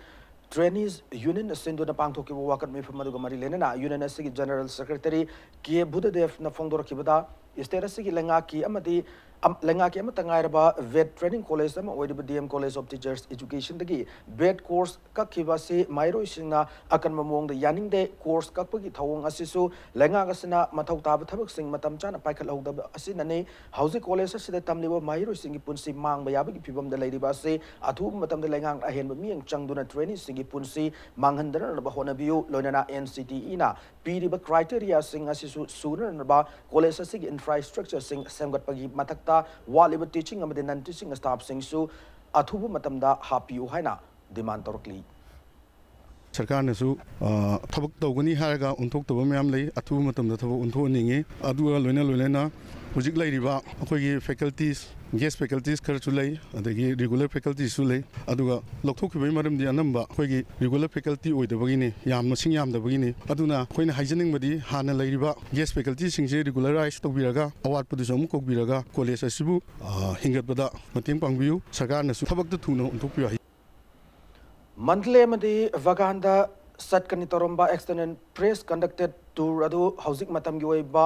trainees union ꯁꯤꯟꯗꯨꯅ ꯄꯥꯡꯊꯣꯛꯈꯤꯕ ꯋꯥꯀꯠ ꯃꯤꯐꯝ ꯑꯗꯨꯒ ꯃꯔꯤ ꯂꯩꯅꯅ union ꯑꯁꯤꯒꯤ general secretary K ꯕꯨꯙꯗꯦꯕꯅ ꯐꯣꯡꯗꯣꯔꯛꯈꯤꯕꯗ, state ꯑꯁꯤꯒꯤ ꯂꯩꯉꯥꯛꯀꯤ ꯑꯃꯗꯤ ꯑꯝ-, ꯂꯩꯉꯥꯛꯀꯤ ꯑꯃꯠꯇ ꯉꯥꯏꯔꯕ BEd training college ꯑꯃ ꯑꯣꯏꯔꯤꯕ DM College of Teachers Educationꯗꯒꯤ BEd course ꯀꯛꯈꯤꯕ ꯑꯁꯤ ꯃꯍꯩꯔꯣꯏꯁꯤꯡꯅ ꯑꯀꯟꯕ ꯃꯑꯣꯡꯗ ꯌꯥꯅꯤꯡꯗꯦ꯫ Course ꯀꯛꯄꯒꯤ ꯊꯧꯑꯣꯡ ꯑꯁꯤꯁꯨ ꯂꯩꯉꯥꯛ ꯑꯁꯤꯅ ꯃꯊꯧ ꯇꯥꯕ ꯊꯕꯛꯁꯤꯡ ꯃꯇꯝ ꯆꯥꯅ ꯄꯥꯏꯈꯠꯍꯧꯗꯕ ꯑꯁꯤꯅꯅꯤ꯫ ꯍꯧꯖꯤꯛ college ꯑꯁꯤꯗ ꯇꯝꯂꯤꯕ ꯃꯍꯩꯔꯣꯏꯁꯤꯡꯒꯤ ꯄꯨꯟꯁꯤ ꯃꯥꯡꯕ ꯌꯥꯕꯒꯤ ꯐꯤꯚꯝꯗ ꯂꯩꯔꯤꯕ ꯑꯁꯤ ꯑꯊꯨꯕ ꯃꯇꯝꯗ ꯂꯩꯉꯥꯛꯅ ꯑꯍꯦꯟꯕ ꯃꯤꯠꯌꯦꯡ ꯆꯪꯗꯨꯅ traineeꯁꯤꯡꯒꯤ ꯄꯨꯟꯁꯤ ꯃꯥꯡꯍꯟꯗꯅꯅꯕ ꯍꯣꯠꯅꯕꯤꯌꯨ꯫ ꯂꯣꯏꯅꯅ NCTEꯅ ꯄꯤꯔꯤꯕ criteriaꯁꯤꯡ ꯑꯁꯤꯁꯨ ꯁꯨꯅꯅꯕ college ꯑꯁꯤꯒꯤ infrastructureꯁꯤꯡ ꯁꯦꯝꯒꯠꯄꯒꯤ ꯃꯊꯛꯇ ꯋꯥꯠꯂꯤꯕ teaching ꯑꯃꯗꯤ non teaching staffꯁꯤꯡꯁꯨ ꯑꯊꯨꯕ ꯃꯇꯝꯗ ꯍꯥꯞꯄꯤꯌꯨ ꯍꯥꯏꯅ demand ꯇꯧꯔꯛꯂꯤ꯫ ꯁꯔꯀꯥꯔꯅꯁꯨ, ꯑ, ꯊꯕꯛ ꯇꯧꯒꯅꯤ ꯍꯥꯏꯔꯒ ꯑꯣꯟꯊꯣꯛꯇꯕ ꯃꯌꯥꯝ ꯂꯩ꯫ ꯑꯊꯨꯕ ꯃꯇꯝꯗ ꯊꯕꯛ ꯑꯣꯟꯊꯣꯛꯍꯟꯅꯤꯡꯉꯤ꯫ ꯑꯗꯨꯒ ꯂꯣꯏꯅ ꯂꯣꯏꯅꯅ ꯍꯧꯖꯤꯛ ꯂꯩꯔꯤꯕ ꯑꯩꯈꯣꯏꯒꯤ faculties, guest faculties ꯈꯔꯁꯨ ꯂꯩ, ꯑꯗꯒꯤ regular facultyꯁꯨ ꯂꯩ꯫ ꯑꯗꯨꯒ ꯂꯧꯊꯣꯛꯈꯤꯕꯒꯤ ꯃꯔꯝꯗꯤ ꯑꯅꯝꯕ ꯑꯩꯈꯣꯏꯒꯤ regular faculty ꯑꯣꯏꯗꯕꯒꯤꯅꯤ, ꯌꯥꯝ, ꯃꯁꯤꯡ ꯌꯥꯝꯗꯕꯒꯤꯅꯤ꯫ ꯑꯗꯨꯅ ꯑꯩꯈꯣꯏꯅ ꯍꯥꯏꯖꯅꯤꯡꯕꯗꯤ ꯍꯥꯟꯅ ꯂꯩꯔꯤꯕ guest facultyꯁꯤꯡꯁꯦ regularize ꯇꯧꯕꯤꯔꯒ, ꯑꯋꯥꯠꯄꯗꯨꯁꯨ ꯑꯃꯨꯛ ꯀꯧꯕꯤꯔꯒ college ꯑꯁꯤꯕꯨ, ꯑ, ꯍꯤꯡꯒꯠꯄꯗ ꯃꯇꯦꯡ ꯄꯥꯡꯕꯤꯌꯨ꯫ ꯁꯔꯀꯥꯔꯅꯁꯨ ꯊꯕꯛꯇ ꯊꯨꯅ ꯑꯣꯟꯊꯣꯛꯄꯤꯌꯨ ꯍꯥꯏ꯫ ꯃꯟꯗꯂꯦ ꯑꯃꯗꯤ ꯕꯒꯥꯟꯗ ꯆꯠꯀꯅꯤ ꯇꯧꯔꯝꯕ extended press conducted tour ꯑꯗꯨ ꯍꯧꯖꯤꯛ ꯃꯇꯝꯒꯤ ꯑꯣꯏꯕ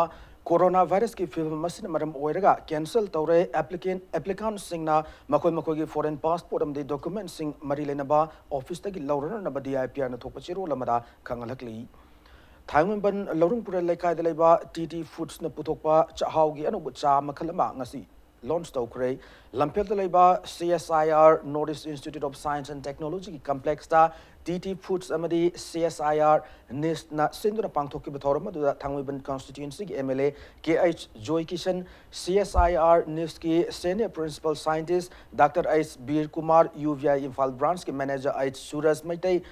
ꯀꯣꯔꯣꯅꯥ ꯚꯥꯏꯔꯁꯀꯤ ꯐꯤꯕꯝ ꯑꯁꯤꯅ ꯃꯔꯝ ꯑꯣꯏꯔꯒ ꯀꯦꯟꯁꯦꯜ ꯇꯧꯔꯦ꯫ ꯑꯦꯄ꯭ꯂꯤꯀꯦꯟ ꯑꯦꯄ꯭ꯂꯤꯀꯥꯟꯁꯤꯡꯅ ꯃꯈꯣꯏ ꯃꯈꯣꯏꯒꯤ ꯐꯣꯔꯦꯟ ꯄꯥꯁꯄꯣꯔꯠ ꯑꯃꯗꯤ ꯗꯣꯀꯨꯃꯦꯟꯁꯤꯡ ꯃꯔꯤ ꯂꯩꯅꯕ ꯑꯣꯐꯤꯁꯇꯒꯤ ꯂꯧꯔꯅꯅꯕ DIPRꯅ ꯊꯣꯛꯄ ꯆꯦꯔꯣꯜ ꯑꯃꯗ ꯈꯪꯍꯜꯂꯛꯂꯤ꯫ ꯊꯥꯡꯃꯩꯕꯟ ꯂꯧꯔꯨꯡ ꯄꯨꯔꯦꯜ ꯂꯩꯀꯥꯏꯗ ꯂꯩꯕ TT Foodsꯅ ꯄꯨꯊꯣꯛꯄ ꯆꯥꯛꯍꯥꯎꯒꯤ ꯑꯅꯧꯕ ꯆꯥ ꯃꯈꯜ ꯑꯃ ꯉꯁꯤ ꯂꯣꯟꯆ ꯇꯧꯈ꯭ꯔꯦ꯫ ꯂꯝꯐꯦꯜꯗ ꯂꯩꯕ CSIR North East Institute of Science and Technologyꯒꯤ complexꯇ TT Foods ꯑꯃꯗꯤ CSIR NISTꯅ ꯁꯤꯟꯗꯨꯅ ꯄꯥꯡꯊꯣꯛꯈꯤꯕ ꯊꯧꯔꯝ ꯑꯗꯨꯗ ꯊꯥꯡꯃꯩꯕꯟ constituencyꯒꯤ MLA KH ꯖꯣꯏ Kisan, CSIR NISTꯀꯤ Senior Principal Scientist Dr. H ꯕꯤꯔ Kumar, UVI Imphal branchꯀꯤ manager H ꯁꯨꯔꯖ ꯃꯩꯇꯩ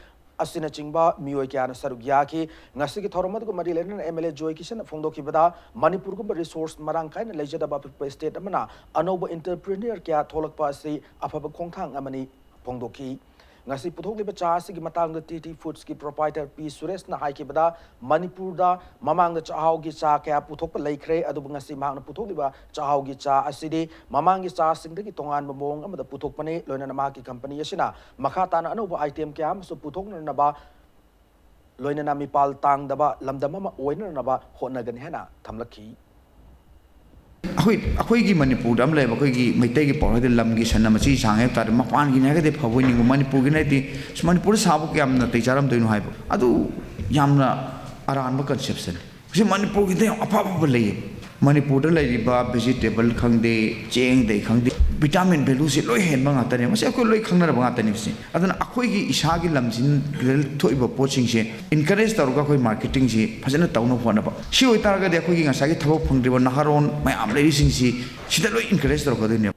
ꯑꯁꯤꯅꯆꯤꯡꯕ ꯃꯤꯑꯣꯏ ꯀꯌꯥꯅ ꯁꯔꯨꯛ ꯌꯥꯈꯤ꯫ ꯉꯁꯤꯒꯤ ꯊꯧꯔꯝ ꯑꯗꯨꯒ ꯃꯔꯤ ꯂꯩꯅꯅ MLA ꯖꯣꯏ ꯀꯤꯁꯟꯅ ꯐꯣꯡꯗꯣꯛꯈꯤꯕꯗ, ꯃꯅꯤꯄꯨꯔꯒꯨꯝꯕ resource ꯃꯔꯥꯡ ꯀꯥꯏꯅ ꯂꯩꯖꯗꯕ ꯑꯄꯤꯛꯄ state ꯑꯃꯅ ꯑꯅꯧꯕ entrepreneur ꯀꯌꯥ ꯊꯣꯛꯂꯛꯄ ꯑꯁꯤ ꯑꯐꯕ ꯈꯣꯡꯊꯥꯡ ꯑꯃꯅꯤ ꯐꯣꯡꯗꯣꯛꯈꯤ꯫ ꯉꯁꯤ ꯄꯨꯊꯣꯛꯂꯤꯕ ꯆꯥ ꯑꯁꯤꯒꯤ ꯃꯇꯥꯡꯗ TT Foodsꯀꯤ proprietor ꯄꯤ ꯁꯨꯔꯦꯁꯅ ꯍꯥꯏꯈꯤꯕꯗ, ꯃꯅꯤꯄꯨꯔꯗ ꯃꯃꯥꯡꯗ ꯆꯥꯛꯍꯥꯎꯒꯤ ꯆꯥ ꯀꯌꯥ ꯄꯨꯊꯣꯛꯄ ꯂꯩꯈ꯭ꯔꯦ, ꯑꯗꯨꯕꯨ ꯉꯁꯤ ꯃꯍꯥꯛꯅ ꯄꯨꯊꯣꯛꯂꯤꯕ ꯆꯥꯛꯍꯥꯎꯒꯤ ꯆꯥ ꯑꯁꯤꯗꯤ ꯃꯃꯥꯡꯒꯤ ꯆꯥꯁꯤꯡꯗꯒꯤ ꯇꯣꯉꯥꯟꯕ ꯃꯑꯣꯡ ꯑꯃꯗ ꯄꯨꯊꯣꯛꯄꯅꯤ꯫ ꯂꯣꯏꯅꯅ ꯃꯍꯥꯛꯀꯤ company ꯑꯁꯤꯅ ꯃꯈꯥ ꯇꯥꯅ ꯑꯅꯧꯕ item ꯀꯌꯥ ꯑꯃꯁꯨ ꯄꯨꯊꯣꯛꯅꯅꯕ, ꯂꯣꯏꯅꯅ ꯃꯤꯄꯥꯜ ꯇꯥꯡꯗꯕ ꯂꯝꯗꯝ ꯑꯃ ꯑꯣꯏꯅꯅꯕ ꯍꯣꯠꯅꯒꯅꯤ ꯍꯥꯏꯅ ꯊꯝꯂꯛꯈꯤ꯫ ꯑꯩꯈꯣꯏ ꯑꯩꯈꯣꯏꯒꯤ ꯃꯅꯤꯄꯨꯔꯗ ꯑꯃ ꯂꯩꯕ ꯑꯩꯈꯣꯏꯒꯤ ꯃꯩꯇꯩꯒꯤ ꯄꯥꯎꯔꯧꯗ, "ꯂꯝꯒꯤ ꯁꯟꯅ ꯃꯆꯤ ꯁꯥꯡꯉꯦ" ꯍꯥꯏꯕ ꯇꯥꯔꯦ꯫ ꯃꯄꯥꯟꯒꯤꯅꯤ ꯍꯥꯏꯔꯒꯗꯤ ꯐꯕꯣꯏ ꯅꯤꯡꯕ, ꯃꯅꯤꯄꯨꯔꯒꯤꯅ ꯍꯥꯏꯗꯤ "ꯁꯤ ꯃꯅꯤꯄꯨꯔꯗ ꯁꯥꯕ ꯀꯌꯥꯝ ꯅꯥꯇꯩ ꯆꯥꯔꯝꯗꯣꯏꯅꯣ" ꯍꯥꯏꯕ, ꯑꯗꯨ ꯌꯥꯝꯅ ꯑꯔꯥꯟꯕ conception꯫ ꯁꯤ ꯃꯅꯤꯄꯨꯔꯒꯤꯗ ꯌꯥꯝ ꯑꯐ ꯑꯐꯕ ꯂꯩꯌꯦ꯫ ꯃꯅꯤꯄꯨꯔꯗ ꯂꯩꯔꯤꯕ vegetable ꯈꯪꯗꯦ, ꯆꯦꯡꯗꯩ ꯈꯪꯗꯦ, vitamin valueꯁꯦ ꯂꯣꯏ ꯍꯦꯟꯕ ꯉꯥꯛꯇꯅꯦ꯫ ꯃꯁꯤ ꯑꯩꯈꯣꯏ ꯂꯣꯏ ꯈꯪꯅꯔꯕ ꯉꯥꯛꯇꯅꯦ꯫ ꯁꯤ ꯑꯗꯨꯅ ꯑꯩꯈꯣꯏꯒꯤ ꯏꯁꯥꯒꯤ ꯂꯝꯁꯤꯗ ꯊꯣꯛꯏꯕ ꯄꯣꯠꯁꯤꯡꯁꯦ encourage ꯇꯧꯔꯒ ꯑꯩꯈꯣꯏ marketingꯁꯤ ꯐꯖꯅ ꯇꯧꯅꯕ ꯍꯣꯠꯅꯕ꯫ ꯁꯤ ꯑꯣꯏꯇꯥꯔꯒꯗꯤ ꯑꯩꯈꯣꯏꯒꯤ ꯉꯁꯥꯏꯒꯤ ꯊꯕꯛ ꯐꯪꯗ꯭ꯔꯤꯕ ꯅꯍꯥꯔꯣꯟ ꯃꯌꯥꯝ ꯂꯩꯔꯤꯁꯤꯡꯁꯤ ꯁꯤꯗ ꯂꯣꯏ encourage ꯇꯧꯔꯛꯀꯗꯣꯏꯅꯦꯕ꯫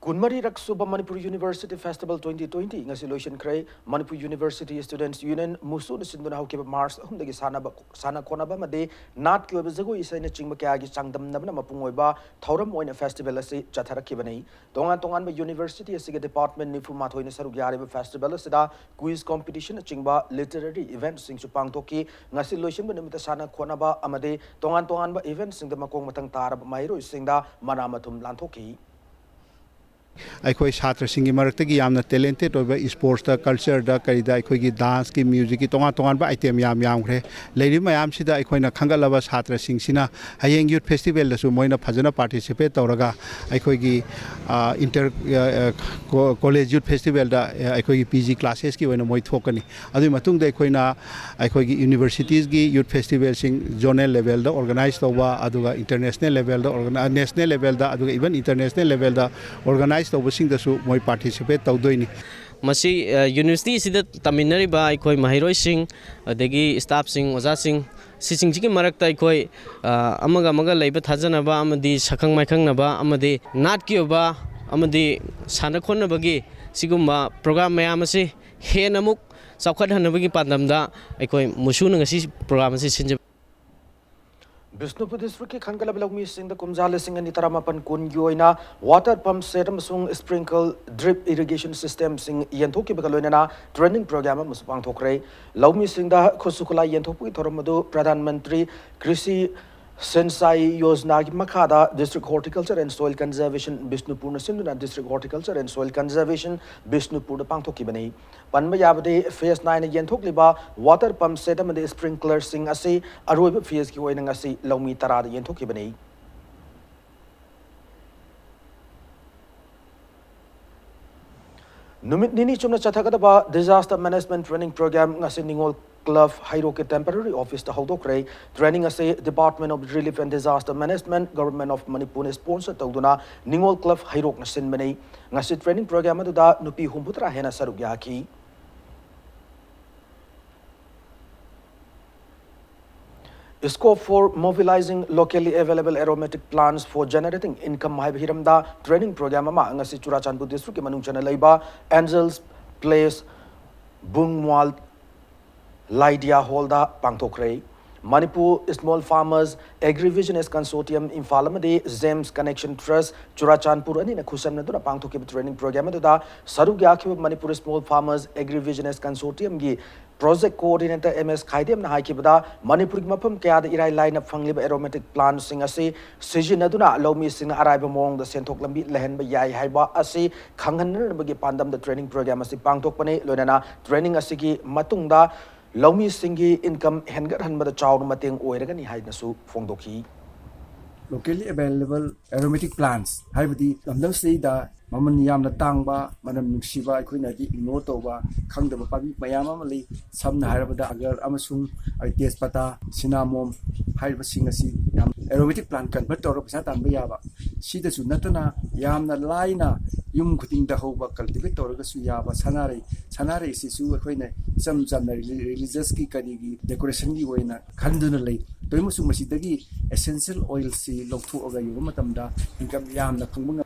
ꯀꯨꯟꯃꯔꯤꯔꯛ ꯁꯨꯕ Manipur University Festival twenty twenty ꯉꯁꯤ ꯂꯣꯏꯁꯤꯟꯈ꯭ꯔꯦ꯫ ꯃꯅꯤꯄꯨꯔ University Students Union, ꯃꯨꯁꯨꯅ ꯁꯤꯟꯗꯨꯅ ꯍꯧꯈꯤꯕ March ꯑꯍꯨꯝꯗꯒꯤ ꯁꯥꯟꯅꯕ, ꯁꯥꯟꯅ ꯈꯣꯠꯅꯕ ꯑꯃꯗꯤ ꯅꯥꯠꯀꯤ ꯑꯣꯏꯕ ꯖꯒꯣꯏ ꯏꯁꯩꯅꯆꯤꯡꯕ ꯀꯌꯥꯒꯤ ꯆꯥꯡꯗꯝꯅꯕꯅ ꯃꯄꯨꯡ ꯑꯣꯏꯕ ꯊꯧꯔꯝ ꯑꯣꯏꯅ festival ꯑꯁꯤ ꯆꯠꯊꯔꯛꯈꯤꯕꯅꯤ꯫ ꯇꯣꯉꯥꯟ ꯇꯣꯉꯥꯟꯕ university ꯑꯁꯤꯒꯤ department ꯅꯤꯐꯨ ꯃꯥꯊꯣꯏꯅ ꯁꯔꯨꯛ ꯌꯥꯔꯤꯕ festival ꯑꯁꯤꯗ quiz competitionꯅꯆꯤꯡꯕ literary eventꯁꯤꯡꯁꯨ ꯄꯥꯡꯊꯣꯛꯈꯤ꯫ ꯉꯁꯤ ꯂꯣꯏꯁꯤꯟꯕ ꯅꯨꯃꯤꯠꯇ ꯁꯥꯟꯅ ꯈꯣꯠꯅꯕ ꯑꯃꯗꯤ ꯇꯣꯉꯥꯟ ꯇꯣꯉꯥꯟꯕ eventꯁꯤꯡꯗ ꯃꯈꯣꯡ ꯃꯊꯪ ꯇꯥꯔꯕ ꯃꯍꯩꯔꯣꯏꯁꯤꯡꯗ ꯃꯅꯥ ꯃꯊꯨꯝ ꯂꯥꯟꯊꯣꯛꯈꯤ꯫ ꯑꯩꯈꯣꯏ ꯁꯥꯇ꯭ꯔꯁꯤꯡꯒꯤ ꯃꯔꯛꯇꯒꯤ ꯌꯥꯝꯅ ꯇꯦꯂꯦꯟꯇꯦꯠ ꯑꯣꯏꯕ ꯏꯁꯄꯣꯔꯠꯁꯇ, ꯀꯜꯆꯔꯗ, ꯀꯔꯤꯗ, ꯑꯩꯈꯣꯏꯒꯤ ꯗꯥꯟꯁꯀꯤ, ꯃ꯭ꯌꯨꯖꯤꯛꯀꯤ ꯇꯣꯉꯥꯟ ꯇꯣꯉꯥꯟꯕ ꯑꯥꯏꯇꯦꯝ ꯌꯥꯝ ꯌꯥꯝꯈ꯭ꯔꯦ꯫ ꯂꯩꯔꯤꯕ ꯃꯌꯥꯝꯁꯤꯗ ꯑꯩꯈꯣꯏꯅ ꯈꯟꯒꯠꯂꯕ ꯁꯥꯇ꯭ꯔꯁꯤꯡꯁꯤꯅ ꯍꯌꯦꯡ ꯌꯨꯠ ꯐꯦꯁꯇꯤꯚꯦꯜꯗꯁꯨ ꯃꯣꯏꯅ ꯐꯖꯅ ꯄꯥꯔꯇꯤꯁꯤꯄꯦꯠ ꯇꯧꯔꯒ ꯑꯩꯈꯣꯏꯒꯤ, ꯑ, ꯏꯟꯇꯔ, ꯑ, ꯑ, ꯀꯣ-, ꯀꯣꯂꯦꯖ ꯌꯨꯠ ꯐꯦꯁꯇꯤꯚꯦꯜꯗ, ꯑ, ꯑꯩꯈꯣꯏꯒꯤ ꯄꯤ ꯖꯤ ꯀ꯭ꯂꯥꯁꯦꯁꯀꯤ ꯑꯣꯏꯅ ꯃꯣꯏ ꯊꯣꯛꯀꯅꯤ꯫ ꯑꯗꯨꯒꯤ ꯃꯇꯨꯡꯗ ꯑꯩꯈꯣꯏꯅ ꯑꯩꯈꯣꯏꯒꯤ ꯌꯨꯅꯤꯚꯔꯁꯤꯇꯤꯁꯀꯤ ꯌꯨꯠ ꯐꯦꯁꯇꯤꯚꯦꯜꯁꯤꯡ ꯖꯣꯅꯦꯜ ꯂꯦꯚꯦꯜꯗ ꯑꯣꯔꯒꯅꯥꯏꯖ ꯇꯧꯕ, ꯑꯗꯨꯒ ꯏꯟꯇꯔꯅꯦꯁꯅꯦꯜ ꯂꯦꯚꯦꯜꯗ ꯑꯣꯔꯒꯅꯥ-, ꯅꯦꯁꯅꯦꯜ ꯂꯦꯚꯦꯜꯗ, ꯑꯗꯨꯒ ꯏꯚꯟ ꯏꯟꯇꯔꯅꯦꯁꯅꯦꯜ ꯂꯦꯚꯦꯜꯗ ꯑꯣꯔꯒꯅꯥꯏꯖ ꯇꯧꯕꯁꯤꯡꯗꯁꯨ ꯃꯣꯏ ꯄꯥꯔꯇꯤꯁꯤꯄꯦꯠ ꯇꯧꯗꯣꯏꯅꯤ꯫ ꯃꯁꯤ, ꯑ, ꯌꯨꯅꯤꯚꯔꯁꯤꯇꯤ ꯑꯁꯤꯗ ꯇꯝꯃꯤꯟꯅꯔꯤꯕ ꯑꯩꯈꯣꯏ ꯃꯍꯩꯔꯣꯏꯁꯤꯡ, ꯑꯗꯒꯤ ꯁ꯭ꯇꯥꯐꯁꯤꯡ, ꯑꯣꯖꯥꯁꯤꯡ, ꯁꯤꯁꯤꯡꯁꯤꯒꯤ ꯃꯔꯛꯇ ꯑꯩꯈꯣꯏ, ꯑ, ꯑꯃꯒ ꯑꯃꯒ ꯂꯩꯕ ꯊꯥꯖꯅꯕ ꯑꯃꯗꯤ ꯁꯛꯈꯪ ꯃꯥꯏꯈꯪꯅꯕ ꯑꯃꯗꯤ ꯅꯥꯠꯀꯤ ꯑꯣꯏꯕ ꯑꯃꯗꯤ ꯁꯥꯟꯅ ꯈꯣꯠꯅꯕꯒꯤ ꯁꯤꯒꯨꯝꯕ ꯄ꯭ꯔꯣꯒ꯭ꯔꯥꯝ ꯃꯌꯥꯝ ꯑꯁꯤ ꯍꯦꯟꯅ ꯑꯃꯨꯛ ꯆꯥꯎꯈꯠꯍꯟꯅꯕꯒꯤ ꯄꯥꯟꯗꯝꯗ ꯑꯩꯈꯣꯏ ꯃꯨꯁꯨꯅ ꯉꯁꯤ ꯄ꯭ꯔꯣꯒ꯭ꯔꯥꯝ ꯑꯁꯤ ꯁꯤꯟꯖꯕꯅꯤ꯫ ꯕꯤꯁꯅꯨꯄꯨꯔ ꯗꯤꯁꯇ꯭ꯔꯤꯛꯀꯤ ꯈꯟꯒꯠꯂꯕ ꯂꯧꯃꯤꯁꯤꯡꯗ ꯀꯨꯝꯖꯥ ꯂꯤꯁꯤꯡ ꯑꯅꯤ ꯇꯔꯥꯃꯥꯄꯟ ꯀꯨꯟꯒꯤ ꯑꯣꯏꯅ ꯋꯥꯇꯔ ꯄꯝꯞ ꯁꯦꯠ ꯑꯃꯁꯨꯡ ꯁ꯭ꯄ꯭ꯔꯤꯡꯀꯜ ꯗ꯭ꯔꯤꯞ ꯏꯔꯤꯒꯦꯁꯟ ꯁꯤꯁꯇꯦꯝꯁꯤꯡ ꯌꯦꯟꯊꯣꯛꯈꯤꯕꯒ ꯂꯣꯏꯅꯅ ꯇ꯭ꯔꯦꯅꯤꯡ ꯄ꯭ꯔꯣꯒ꯭ꯔꯥꯝ ꯑꯃꯁꯨ ꯄꯥꯡꯊꯣꯛꯈ꯭ꯔꯦ꯫ ꯂꯧꯃꯤꯁꯤꯡꯗ ꯈꯨꯠꯁꯨ ꯈꯨꯠꯂꯥꯏ ꯌꯦꯟꯊꯣꯛꯄꯒꯤ ꯊꯧꯔꯝ ꯑꯗꯨ ꯄ꯭ꯔꯙꯥꯟ ꯃꯟꯇ꯭ꯔꯤ ꯀ꯭ꯔꯤꯁꯤ ꯁꯤꯟꯆꯥꯏ ꯌꯣꯖꯅꯥꯒꯤ ꯃꯈꯥꯗ District Horticulture and Soil Conservation ꯕꯤꯁꯅꯨꯄꯨꯔꯅ ꯁꯤꯟꯗꯨꯅ District Horticulture and Soil Conservation ꯕꯤꯁꯅꯨꯄꯨꯔꯗ ꯄꯥꯡꯊꯣꯛꯈꯤꯕꯅꯤ꯫ ꯄꯟꯕ ꯌꯥꯕꯗꯤ, ꯐꯦꯖ ꯅꯥꯏꯟꯅ ꯌꯦꯟꯊꯣꯛꯂꯤꯕ ꯋꯥꯇꯔ ꯄꯝꯞ ꯁꯦꯠ ꯑꯃꯗꯤ ꯁ꯭ꯄ꯭ꯔꯤꯡꯀ꯭ꯂꯔꯁꯤꯡ ꯑꯁꯤ ꯑꯔꯣꯏꯕ ꯐꯦꯖꯀꯤ ꯑꯣꯏꯅ ꯉꯁꯤ ꯂꯧꯃꯤ ꯇꯔꯥꯗ ꯌꯦꯟꯊꯣꯛꯈꯤꯕꯅꯤ꯫ ꯅꯨꯃꯤꯠ ꯅꯤꯅꯤ ꯆꯨꯞꯅ ꯆꯠꯊꯒꯗꯕ Disaster Management Training Program ꯉꯁꯤ ꯅꯤꯉꯣꯜ ꯀ꯭ꯂꯕ ꯍꯩꯔꯣꯛꯀꯤ ꯇꯦꯝꯄꯔꯔꯤ ꯑꯣꯐꯤꯁꯇ ꯍꯧꯗꯣꯛꯈ꯭ꯔꯦ꯫ ꯇ꯭ꯔꯦꯅꯤꯡ ꯑꯁꯤ Department of Relief and Disaster Management, Government of ꯃꯅꯤꯄꯨꯔꯅ ꯁ꯭ꯄꯣꯟꯁꯔ ꯇꯧꯗꯨꯅ ꯅꯤꯉꯣꯜ ꯀ꯭ꯂꯕ ꯍꯩꯔꯣꯛꯅ ꯁꯤꯟꯕꯅꯤ꯫ ꯉꯁꯤ ꯇ꯭ꯔꯦꯅꯤꯡ ꯄ꯭ꯔꯣꯒ꯭ꯔꯥꯝ ꯑꯗꯨꯗ ꯅꯨꯄꯤ ꯍꯨꯝꯐꯨꯇꯔꯥ ꯍꯦꯟꯅ ꯁꯔꯨꯛ ꯌꯥꯈꯤ꯫ Scope for Mobilizing Locally Available Aromatic Plants for Generating Income ꯍꯥꯏꯕ ꯍꯤꯔꯝꯗ ꯇ꯭ꯔꯦꯅꯤꯡ ꯄ꯭ꯔꯣꯒ꯭ꯔꯥꯝ ꯑꯃ ꯉꯁꯤ ꯆꯨꯔꯥꯆꯥꯟꯄꯨꯔ ꯗꯤꯁꯇ꯭ꯔꯤꯛꯀꯤ ꯃꯅꯨꯡ ꯆꯟꯅ ꯂꯩꯕ ꯑꯦꯟꯖꯦꯜꯁ ꯄ꯭ꯂꯦꯁ ꯕꯨꯡꯋꯥꯜ ꯂꯥꯏꯗꯤꯌꯥ ꯍꯣꯜꯗ ꯄꯥꯡꯊꯣꯛꯈ꯭ꯔꯦ꯫ Manipur Small Farmers Agribusiness Consortium Imphal ꯑꯃꯗꯤ Gems Connection Trust Churachandpur ꯑꯅꯤꯅ ꯈꯨꯠꯁꯝꯅꯗꯨꯅ ꯄꯥꯡꯊꯣꯛꯈꯤꯕ training program ꯑꯗꯨꯗ ꯁꯔꯨꯛ ꯌꯥꯈꯤꯕ Manipur Small Farmers Agribusiness Consortiumꯒꯤ project coordinator M S ꯈꯥꯏꯗꯦꯝꯅ ꯍꯥꯏꯈꯤꯕꯗ, ꯃꯅꯤꯄꯨꯔꯒꯤ ꯃꯐꯝ ꯀꯌꯥꯗ ꯏꯔꯥꯏ ꯂꯥꯏꯅ ꯐꯪꯂꯤꯕ aromatic plantꯁꯤꯡ ꯑꯁꯤ ꯁꯤꯖꯤꯟꯅꯗꯨꯅ ꯂꯧꯃꯤꯁꯤꯡꯅ ꯑꯔꯥꯏꯕ ꯃꯑꯣꯡꯗ ꯁꯦꯟꯊꯣꯛ ꯂꯝꯕꯤ ꯂꯩꯍꯟꯕ ꯌꯥꯏ ꯍꯥꯏꯕ ꯑꯁꯤ ꯈꯪꯍꯟꯅꯅꯕꯒꯤ ꯄꯥꯟꯗꯝꯗ training program ꯑꯁꯤ ꯄꯥꯡꯊꯣꯛꯄꯅꯤ꯫ ꯂꯣꯏꯅꯅ training ꯑꯁꯤꯒꯤ ꯃꯇꯨꯡꯗ ꯂꯧꯃꯤꯁꯤꯡꯒꯤ income ꯍꯦꯟꯒꯠꯍꯟꯕꯗ ꯆꯥꯎꯅ ꯃꯇꯦꯡ ꯑꯣꯏꯔꯒꯅꯤ ꯍꯥꯏꯅꯁꯨ ꯐꯣꯡꯗꯣꯛꯈꯤ꯫ Locally available aromatic plants, ꯍꯥꯏꯕꯗꯤ ꯂꯝꯗꯝꯁꯤꯗꯩꯗ ꯃꯃꯜ ꯌꯥꯝꯅ ꯇꯥꯡꯕ, ꯃꯅꯝ ꯅꯨꯡꯁꯤꯕ, ꯑꯩꯈꯣꯏꯅꯗꯤ ignore ꯇꯧꯕ, ꯈꯪꯗꯕ ꯄꯥꯝꯕꯤ ꯃꯌꯥꯝ ꯑꯃ ꯂꯩ꯫ ꯁꯝꯅ ꯍꯥꯏꯔꯕꯗ ꯑꯒꯔ ꯑꯃꯁꯨꯡ ꯑꯩ ꯇꯦꯖꯄꯇꯥ, ꯁꯤꯅꯥꯃꯣꯝ ꯍꯥꯏꯔꯤꯕꯁꯤꯡ ꯑꯁꯤ ꯌꯥꯝ aromatic plant convert ꯇꯧꯔꯒ ꯄꯩꯁꯥ ꯇꯥꯟꯕ ꯌꯥꯕ꯫ ꯁꯤꯗꯁꯨ ꯅꯠꯇꯅ ꯌꯥꯝꯅ ꯂꯥꯏꯅ ꯌꯨꯝ ꯈꯨꯗꯤꯡꯗ ꯍꯧꯕ, cultivate ꯇꯧꯔꯒꯁꯨ ꯌꯥꯕ ꯁꯅꯥꯔꯩ꯫ ꯁꯅꯥꯔꯩꯁꯤꯁꯨ ꯑꯩꯈꯣꯏꯅ ꯏꯆꯝ ꯆꯝꯅ reli-, religiousꯒꯤ ꯀꯔꯤꯒꯤ decorationꯒꯤ ꯑꯣꯏꯅ ꯈꯟꯗꯨꯅ ꯂꯩ꯫ ꯇꯧꯏꯃꯁꯨ ꯃꯁꯤꯗꯒꯤ essential oilꯁꯤ ꯂꯧꯊꯣꯛꯑꯒ ꯌꯣꯟꯕ ꯃꯇꯝꯗ income ꯌꯥꯝꯅ ꯐꯪꯕ ꯉꯝ-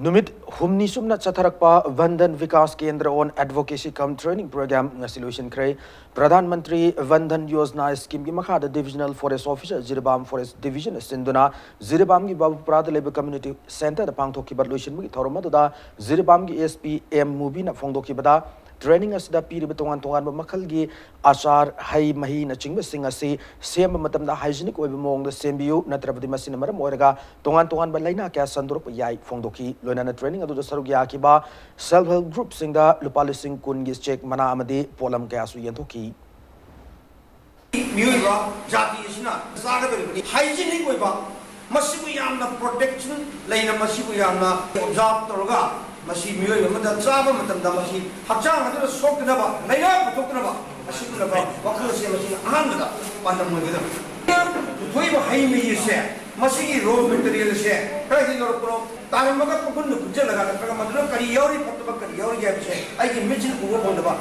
ꯅꯨꯃꯤꯠ ꯍꯨꯝꯅꯤ ꯆꯨꯞꯅ ꯆꯠꯊꯔꯛꯄ Van Dhan Vikas Kendra on Advocacy cum Training Program ꯉꯁꯤ ꯂꯣꯏꯁꯤꯟꯈ꯭ꯔꯦ꯫ ꯄ꯭ꯔꯙꯥꯟ ꯃꯟꯇ꯭ꯔꯤ ꯚꯟ ꯙꯟ ꯌꯣꯖꯅꯥ schemeꯒꯤ ꯃꯈꯥꯗ Divisional Forest Officer Jiribam Forest Division ꯁꯤꯟꯗꯨꯅ ꯖꯤꯔꯤꯕꯥꯝꯒꯤ ꯕꯥꯕꯨꯄꯨꯔꯥꯗ ꯂꯩꯕ community centreꯗ ꯄꯥꯡꯊꯣꯛꯈꯤꯕ ꯂꯣꯏꯁꯤꯟꯕꯒꯤ ꯊꯧꯔꯝ ꯑꯗꯨꯗ ꯖꯤꯔꯤꯕꯥꯝꯒꯤ SP M ꯃꯨꯕꯤꯅ ꯐꯣꯡꯗꯣꯛꯈꯤꯕꯗ, training ꯑꯁꯤꯗ ꯄꯤꯔꯤꯕ ꯇꯣꯉꯥꯟ ꯇꯣꯉꯥꯟꯕ ꯃꯈꯜꯒꯤ ꯑꯆꯥꯔ, ꯍꯩ ꯃꯍꯤꯅꯆꯤꯡꯕꯁꯤꯡ ꯑꯁꯤ ꯁꯦꯝꯕ ꯃꯇꯝꯗ hygienic ꯑꯣꯏꯕ ꯃꯑꯣꯡꯗ ꯁꯦꯝꯕꯤꯌꯨ, ꯅꯠꯇ꯭ꯔꯕꯗꯤ ꯃꯁꯤꯅ ꯃꯔꯝ ꯑꯣꯏꯔꯒ ꯇꯣꯉꯥꯟ ꯇꯣꯉꯥꯟꯕ ꯂꯥꯏꯅꯥ ꯀꯌꯥ ꯁꯟꯗꯣꯔꯛꯄ ꯌꯥꯏ ꯐꯣꯡꯗꯣꯛꯈꯤ꯫ ꯂꯣꯏꯅꯅ training ꯑꯗꯨꯗ ꯁꯔꯨꯛ ꯌꯥꯈꯤꯕ self help groupꯁꯤꯡꯗ ꯂꯨꯄꯥ ꯂꯤꯁꯤꯡ ꯀꯨꯟꯒꯤ cheque ꯃꯅꯥ ꯑꯃꯗꯤ ꯄꯣꯠꯂꯝ ꯀꯌꯥꯁꯨ ꯌꯦꯟꯊꯣꯛꯈꯤ꯫ ꯃꯤꯑꯣꯏꯕ ꯖꯥꯇꯤ ꯑꯁꯤꯅ ꯆꯥꯒꯗꯧꯔꯤꯕꯅꯤ꯫ Hygienic ꯑꯣꯏꯕ, ꯃꯁꯤꯕꯨ ꯌꯥꯝꯅ protection ꯂꯩꯅ, ꯃꯁꯤꯕꯨ ꯌꯥꯝꯅ observe ꯇꯧꯔꯒ, ꯃꯁꯤ ꯃꯤꯑꯣꯏꯕ ꯑꯃꯗ ꯆꯥꯕ ꯃꯇꯝꯗ ꯃꯁꯤ ꯍꯛꯆꯥꯡ ꯑꯗꯨꯗ ꯁꯣꯛꯇꯅꯕ, ꯂꯥꯏꯅꯥ ꯄꯨꯊꯣꯛꯇꯅꯕ, ꯑꯁꯤꯒꯨꯝꯂꯕ ꯋꯥꯈꯜ ꯑꯁꯤ ꯃꯁꯤꯅ ꯑꯍꯥꯟꯕꯗ ꯄꯥꯟꯗꯝ ꯑꯣꯏꯒꯗꯕꯅꯤ꯫ ꯄꯨꯊꯣꯛꯏꯕ ꯍꯩ ꯃꯍꯤ ꯑꯁꯦ, ꯃꯁꯤꯒꯤ raw material ꯑꯁꯦ ꯀꯗꯥꯏꯗꯒꯤ ꯂꯧꯔꯛꯄꯅꯣ, ꯇꯥꯔꯝꯃꯒ ꯄꯨꯟꯅ ꯄꯨꯟꯁꯤꯜꯂꯒ ꯅꯠꯇ꯭ꯔꯒ ꯃꯗꯨꯗ ꯀꯔꯤ ꯌꯥꯎꯔꯤ, ꯐꯠꯇꯕ ꯀꯔꯤ ꯌꯥꯎꯔꯤꯒꯦ ꯍꯥꯏꯕꯁꯦ ꯑꯩꯒꯤ ꯃꯤꯠꯁꯤꯅ ꯎꯕ ꯐꯪꯗꯕ꯫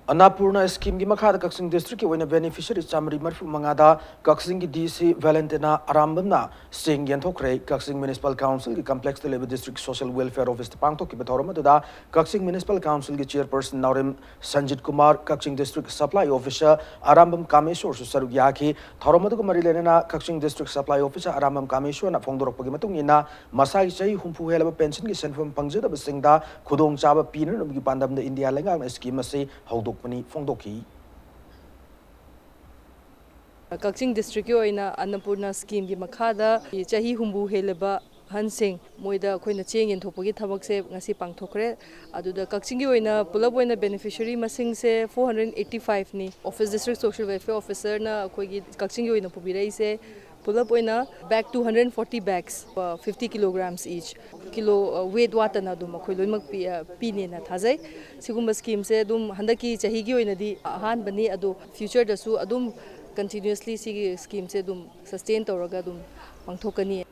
ꯑꯟꯅꯄꯨꯔꯅ ꯁ꯭ꯀꯤꯝꯒꯤ ꯃꯈꯥꯗ ꯀꯛꯆꯤꯡ ꯗꯤꯁꯇ꯭ꯔꯤꯛꯀꯤ ꯑꯣꯏꯅ ꯕꯦꯅꯤꯐꯤꯁꯤꯌꯔꯤ ꯆꯥꯃꯔꯤ ꯃꯔꯤꯐꯨ ꯃꯉꯥꯗ ꯀꯛꯆꯤꯡꯒꯤ ꯗꯤ ꯁꯤ ꯚꯦꯂꯦꯟꯇꯤꯅꯥ ꯑꯔꯥꯝꯕꯝꯅ ꯆꯦꯡ ꯌꯦꯟꯊꯣꯛꯈ꯭ꯔꯦ꯫ ꯀꯛꯆꯤꯡ ꯃ꯭ꯌꯨꯅꯤꯁꯤꯄꯥꯜ ꯀꯥꯎꯟꯁꯤꯜꯒꯤ ꯀꯝꯄ꯭ꯂꯦꯛꯁꯇ ꯂꯩꯕ ꯗꯤꯁꯇ꯭ꯔꯤꯛ ꯁꯣꯁꯤꯌꯦꯜ ꯋꯦꯜꯐꯤꯌꯔ ꯑꯣꯐꯤꯁꯇ ꯄꯥꯡꯊꯣꯛꯈꯤꯕ ꯊꯧꯔꯝ ꯑꯗꯨꯗ ꯀꯛꯆꯤꯡ ꯃ꯭ꯌꯨꯅꯤꯁꯤꯄꯥꯜ ꯀꯥꯎꯟꯁꯤꯜꯒꯤ ꯆꯤꯌꯔꯄꯔꯁꯟ ꯅꯥꯎꯔꯦꯝ ꯁꯟꯖꯤꯠ ꯀꯨꯃꯥꯔ, ꯀꯛꯆꯤꯡ ꯗꯤꯁꯇ꯭ꯔꯤꯛ ꯁꯄ꯭ꯂꯥꯏ ꯑꯣꯐꯤꯁꯥꯔ ꯑꯔꯥꯝꯕꯝ ꯀꯥꯃꯦꯁꯣꯔꯁꯨ ꯁꯔꯨꯛ ꯌꯥꯈꯤ꯫ ꯊꯧꯔꯝ ꯑꯗꯨꯒ ꯃꯔꯤ ꯂꯩꯅꯅ ꯀꯛꯆꯤꯡ ꯗꯤꯁꯇ꯭ꯔꯤꯛ ꯁꯄ꯭ꯂꯥꯏ ꯑꯣꯐꯤꯁꯥꯔ ꯑꯔꯥꯝꯕꯝ ꯀꯥꯃꯦꯁꯣꯔꯅ ꯐꯣꯡꯗꯣꯔꯛꯄꯒꯤ ꯃꯇꯨꯡ ꯏꯟꯅ, ꯃꯁꯥꯒꯤ ꯆꯍꯤ ꯍꯨꯝꯐꯨ ꯍꯦꯜꯂꯕ ꯄꯦꯟꯁꯟꯒꯤ ꯁꯦꯟꯐꯝ ꯐꯪꯖꯗꯕꯁꯤꯡꯗ ꯈꯨꯗꯣꯡꯆꯥꯕ ꯄꯤꯅꯅꯕꯒꯤ ꯄꯥꯟꯗꯝꯗ ꯏꯟꯗꯤꯌꯥ ꯂꯩꯉꯥꯛꯅ ꯁ꯭ꯀꯤꯝ ꯑꯁꯤ ꯍꯧꯗꯣꯛꯄꯅꯤ ꯐꯣꯡꯗꯣꯛꯈꯤ꯫ ꯀꯛꯆꯤꯡ ꯗꯤꯁꯇ꯭ꯔꯤꯛꯀꯤ ꯑꯣꯏꯅ ꯑꯟꯅꯄꯨꯔꯅꯥ ꯁ꯭ꯀꯤꯝꯒꯤ ꯃꯈꯥꯗ ꯆꯍꯤ ꯍꯨꯝꯐꯨ ꯍꯦꯜꯂꯕ ꯑꯍꯟꯁꯤꯡ, ꯃꯣꯏꯗ ꯑꯩꯈꯣꯏꯅ ꯆꯦꯡ ꯌꯦꯟꯊꯣꯛꯄꯒꯤ ꯊꯕꯛꯁꯦ ꯉꯁꯤ ꯄꯥꯡꯊꯣꯛꯈ꯭ꯔꯦ꯫ ꯑꯗꯨꯗ ꯀꯛꯆꯤꯡꯒꯤ ꯑꯣꯏꯅ ꯄꯨꯂꯞ ꯑꯣꯏꯅ ꯕꯦꯅꯤꯐꯤꯁꯤꯌꯔꯤ ꯃꯁꯤꯡꯁꯦ ꯐꯣꯔ ꯍꯟꯗ꯭ꯔꯦꯗ ꯑꯩꯠꯇꯤ ꯐꯥꯏꯚꯅꯤ꯫ ꯑꯣꯐꯤꯁ, ꯗꯤꯁꯇ꯭ꯔꯤꯛ ꯁꯣꯁꯤꯌꯦꯜ ꯋꯦꯜꯐꯤꯌꯔ ꯑꯣꯐꯤꯁꯥꯔꯅ ꯑꯩꯈꯣꯏꯒꯤ ꯀꯛꯆꯤꯡꯒꯤ ꯑꯣꯏꯅ ꯄꯨꯕꯤꯔꯛꯏꯁꯦ ꯄꯨꯂꯞ ꯑꯣꯏꯅ bag two hundred forty bags, fifty kilograms each, kilo weight ꯋꯥꯠꯇꯅ ꯑꯗꯨꯝ ꯑꯩꯈꯣꯏ ꯂꯣꯏꯅꯃꯛ ꯄꯤ-, ꯑ, ꯄꯤꯅꯦꯅ ꯊꯥꯖꯩ꯫ ꯁꯤꯒꯨꯝꯕ ꯁ꯭ꯀꯤꯝꯁꯦ ꯑꯗꯨꯝ ꯍꯟꯗꯛꯀꯤ ꯆꯍꯤꯒꯤ ꯑꯣꯏꯅꯗꯤ ꯑꯍꯥꯟꯕꯅꯤ, ꯑꯗꯣ ꯐ꯭ꯌꯨꯆꯔꯗꯁꯨ ꯑꯗꯨꯝ ꯀꯟꯇꯤꯅ꯭ꯌꯨꯁꯂꯤ ꯁꯤꯒꯤ ꯁ꯭ꯀꯤꯝꯁꯦ ꯑꯗꯨꯝ ꯁꯁꯇꯦꯟ ꯇꯧꯔꯒ ꯑꯗꯨꯝ ꯄꯥꯡꯊꯣꯛꯀꯅꯤ꯫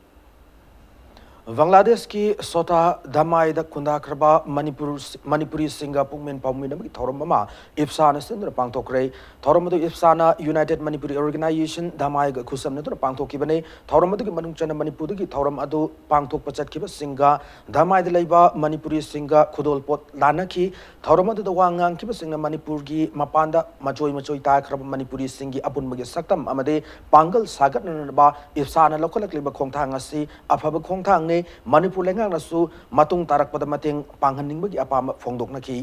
ꯕꯪꯒ꯭ꯂꯥꯗꯦꯁꯀꯤ ꯁꯣꯇꯥ ꯙꯃꯥꯏꯗ ꯈꯨꯟꯗꯥꯈ꯭ꯔꯕ ꯃꯅꯤꯄꯨꯔ, ꯃꯅꯤꯄꯨꯔꯤꯁꯤꯡꯒ ꯄꯨꯛꯃꯤꯟ ꯄꯥꯎꯃꯤꯟꯅꯕꯒꯤ ꯊꯧꯔꯝ ꯑꯃ ꯏꯞꯁꯥꯅ ꯁꯤꯟꯗꯨꯅ ꯄꯥꯡꯊꯣꯛꯈ꯭ꯔꯦ꯫ ꯊꯧꯔꯝ ꯑꯗꯨ ꯏꯞꯁꯥꯅ United Manipuri Organization, ꯙꯃꯥꯏꯒ ꯈꯨꯠꯁꯝꯅꯗꯨꯅ ꯄꯥꯡꯊꯣꯛꯈꯤꯕꯅꯤ꯫ ꯊꯧꯔꯝ ꯑꯗꯨꯒꯤ ꯃꯅꯨꯡ ꯆꯟꯅ ꯃꯅꯤꯄꯨꯔꯗꯒꯤ ꯊꯧꯔꯝ ꯑꯗꯨ ꯄꯥꯡꯊꯣꯛꯄ ꯆꯠꯈꯤꯕꯁꯤꯡꯒ ꯙꯃꯥꯏꯗ ꯂꯩꯕ ꯃꯅꯤꯄꯨꯔꯤꯁꯤꯡꯒ ꯈꯨꯗꯣꯜꯄꯣꯠ ꯂꯥꯟꯅꯈꯤ꯫ ꯊꯧꯔꯝ ꯑꯗꯨꯗ ꯋꯥ ꯉꯥꯡꯈꯤꯕꯁꯤꯡꯅ ꯃꯅꯤꯄꯨꯔꯒꯤ ꯃꯄꯥꯟꯗ ꯃꯆꯣꯏ ꯃꯆꯣꯏ ꯇꯥꯈ꯭ꯔꯕ ꯃꯅꯤꯄꯨꯔꯤꯁꯤꯡꯒꯤ ꯑꯄꯨꯟꯕꯒꯤ ꯁꯛꯇꯝ ꯑꯃꯗꯤ ꯄꯥꯡꯒꯜ ꯁꯥꯒꯠꯅꯅꯕ ꯏꯞꯁꯥꯅ ꯂꯧꯈꯠꯂꯛꯂꯤꯕ ꯈꯣꯡꯊꯥꯡ ꯑꯁꯤ ꯑꯐꯕ ꯈꯣꯡꯊꯥꯡꯅꯤ꯫ ꯃꯅꯤꯄꯨꯔ ꯂꯩꯉꯥꯛꯅꯁꯨ ꯃꯇꯨꯡ ꯇꯥꯔꯛꯄꯗ ꯃꯇꯦꯡ ꯄꯥꯡꯍꯟꯅꯤꯡꯕꯒꯤ ꯑꯄꯥꯝꯕ ꯐꯣꯡꯗꯣꯛꯅꯈꯤ꯫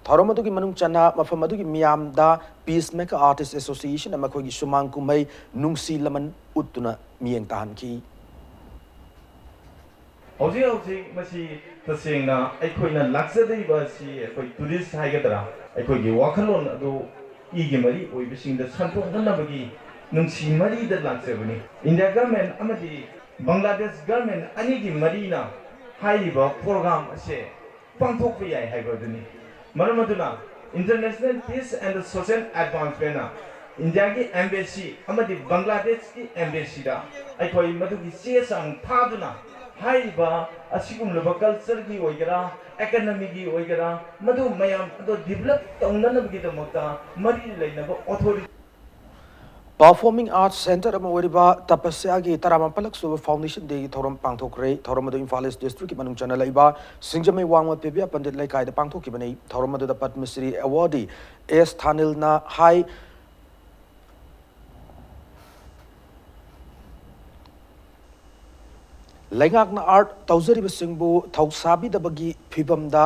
ꯊꯧꯔꯝ ꯑꯗꯨꯒꯤ ꯃꯅꯨꯡ ꯆꯟꯅ ꯃꯐꯝ ꯑꯗꯨꯒꯤ ꯃꯤꯌꯥꯝꯗ Peacemaker Artist Association ꯅ ꯃꯈꯣꯏꯒꯤ ꯁꯨꯃꯥꯡ ꯀꯨꯝꯍꯩ ꯅꯨꯡꯁꯤ ꯂꯃꯟ ꯎꯠꯇꯨꯅ ꯃꯤꯠꯌꯦꯡ ꯇꯥꯍꯟꯈꯤ꯫ ꯍꯧꯖꯤꯛ ꯍꯧꯖꯤꯛ ꯃꯁꯤ ꯇꯁꯦꯡꯅ ꯑꯩꯈꯣꯏꯅ ꯂꯥꯛꯆꯗꯧꯔꯤꯕ ꯑꯁꯤ ꯑꯩꯈꯣꯏ ꯇꯨꯔꯤꯁ ꯍꯥꯏꯒꯗ꯭ꯔꯥ, ꯑꯩꯈꯣꯏꯒꯤ ꯋꯥꯈꯜꯂꯣꯟ ꯑꯗꯨ ꯏꯒꯤ ꯃꯔꯤ ꯑꯣꯏꯕꯁꯤꯡꯗ ꯁꯟꯗꯣꯛꯅꯅꯕꯒꯤ ꯅꯨꯡꯁꯤ ꯃꯔꯤꯗ ꯂꯥꯛꯆꯕꯅꯤ꯫ ꯏꯟꯗꯤꯌꯥ ꯒꯔꯃꯦꯟ ꯑꯃꯗꯤ ꯕꯪꯒ꯭ꯂꯥꯗꯦꯁ ꯒꯔꯃꯦꯟ ꯑꯅꯤꯒꯤ ꯃꯔꯤꯅ ꯍꯥꯏꯔꯤꯕ ꯄ꯭ꯔꯣꯒ꯭ꯔꯥꯝ ꯑꯁꯦ ꯄꯥꯡꯊꯣꯛꯄ ꯌꯥꯏ ꯍꯥꯏꯕ ꯑꯗꯨꯅꯤ꯫ ꯃꯔꯝ ꯑꯗꯨꯅ International Peace and Social Advancement ꯅ ꯏꯟꯗꯤꯌꯥꯒꯤ ꯑꯦꯝꯕꯦꯁꯤ ꯑꯃꯗꯤ ꯕꯪꯒ꯭ꯂꯥꯗꯦꯁꯀꯤ ꯑꯦꯝꯕꯦꯁꯤꯗ ꯑꯩꯈꯣꯏ ꯃꯗꯨꯒꯤ ꯆꯦ ꯆꯥꯡ ꯊꯥꯗꯨꯅ ꯍꯥꯏꯔꯤꯕ ꯑꯁꯤꯒꯨꯝꯂꯕ ꯀꯜꯆꯔꯒꯤ ꯑꯣꯏꯒꯦꯔꯥ, ꯑꯦꯀꯅꯃꯤꯒꯤ ꯑꯣꯏꯒꯦꯔꯥ, ꯃꯗꯨ ꯃꯌꯥꯝ ꯑꯗꯣ ꯗꯤꯕꯂꯞ ꯇꯧꯅꯅꯕꯒꯤꯗꯃꯛꯇ ꯃꯔꯤ ꯂꯩꯅꯕ ꯑꯣꯊꯣꯔꯤꯇꯤ Performing Arts Center ꯑꯃ ꯑꯣꯏꯔꯤꯕ ꯇꯄꯁ꯭ꯌꯥꯒꯤ ꯇꯔꯥꯃꯥꯄꯜꯂꯛ ꯁꯨꯕ Foundation Day ꯒꯤ ꯊꯧꯔꯝ ꯄꯥꯡꯊꯣꯛꯈ꯭ꯔꯦ꯫ ꯊꯧꯔꯝ ꯑꯗꯨ ꯏꯝꯐꯥꯜ ꯏꯁ ꯗꯤꯁꯇ꯭ꯔꯤꯛꯀꯤ ꯃꯅꯨꯡ ꯆꯟꯅ ꯂꯩꯕ ꯁꯤꯡꯖꯃꯩ ꯋꯥꯡꯃ ꯄꯦꯕꯤꯌꯥ ꯄꯟꯗꯤꯠ ꯂꯩꯀꯥꯏꯗ ꯄꯥꯡꯊꯣꯛꯈꯤꯕꯅꯤ꯫ ꯊꯧꯔꯝ ꯑꯗꯨꯗ ꯄꯗꯃꯁ꯭ꯔꯤ ꯑꯦꯋꯥꯔꯗꯤ ꯑꯦꯁ ꯊꯥꯅꯤꯜꯅ ꯍꯥꯏ, ꯂꯩꯉꯥꯛꯅ ꯑꯥꯔꯠ ꯇꯧꯖꯔꯤꯕꯁꯤꯡꯕꯨ ꯊꯧꯁꯥꯕꯤꯗꯕꯒꯤ ꯐꯤꯕꯝꯗ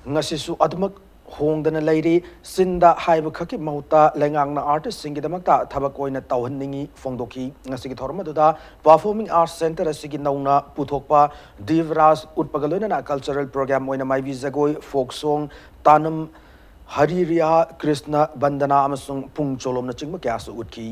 ꯉꯁꯤꯁꯨ ꯑꯗꯨꯃꯛ ꯍꯣꯡꯗꯅ ꯂꯩꯔꯤ꯫ ꯆꯤꯟꯗ ꯍꯥꯏꯕ ꯈꯛꯀꯤ ꯃꯍꯨꯠꯇ ꯂꯩꯉꯥꯛꯅ ꯑꯥꯔꯇꯤꯁꯁꯤꯡꯒꯤꯗꯃꯛꯇ ꯊꯕꯛ ꯑꯣꯏꯅ ꯇꯧꯍꯟꯅꯤꯡꯏ ꯐꯣꯡꯗꯣꯛꯈꯤ꯫ ꯉꯁꯤꯒꯤ ꯊꯧꯔꯝ ꯑꯗꯨꯗ Performing Arts Center ꯑꯁꯤꯒꯤ ꯅꯧꯅ ꯄꯨꯊꯣꯛꯄ ꯗꯤꯚꯔꯥꯖ ꯎꯠꯄꯒ ꯂꯣꯏꯅꯅ ꯀꯜꯆꯔꯦꯜ ꯄ꯭ꯔꯣꯒ꯭ꯔꯥꯝ ꯑꯣꯏꯅ ꯃꯥꯏꯕꯤ ꯖꯒꯣꯏ, folk song, ꯇꯥꯅꯝ, Harry Rhea, Krishna ꯕꯟꯗꯅꯥ ꯑꯃꯁꯨꯡ ꯄꯨꯡ ꯆꯣꯂꯣꯝꯅꯆꯤꯡꯕ ꯀꯌꯥꯁꯨ ꯎꯠꯈꯤ꯫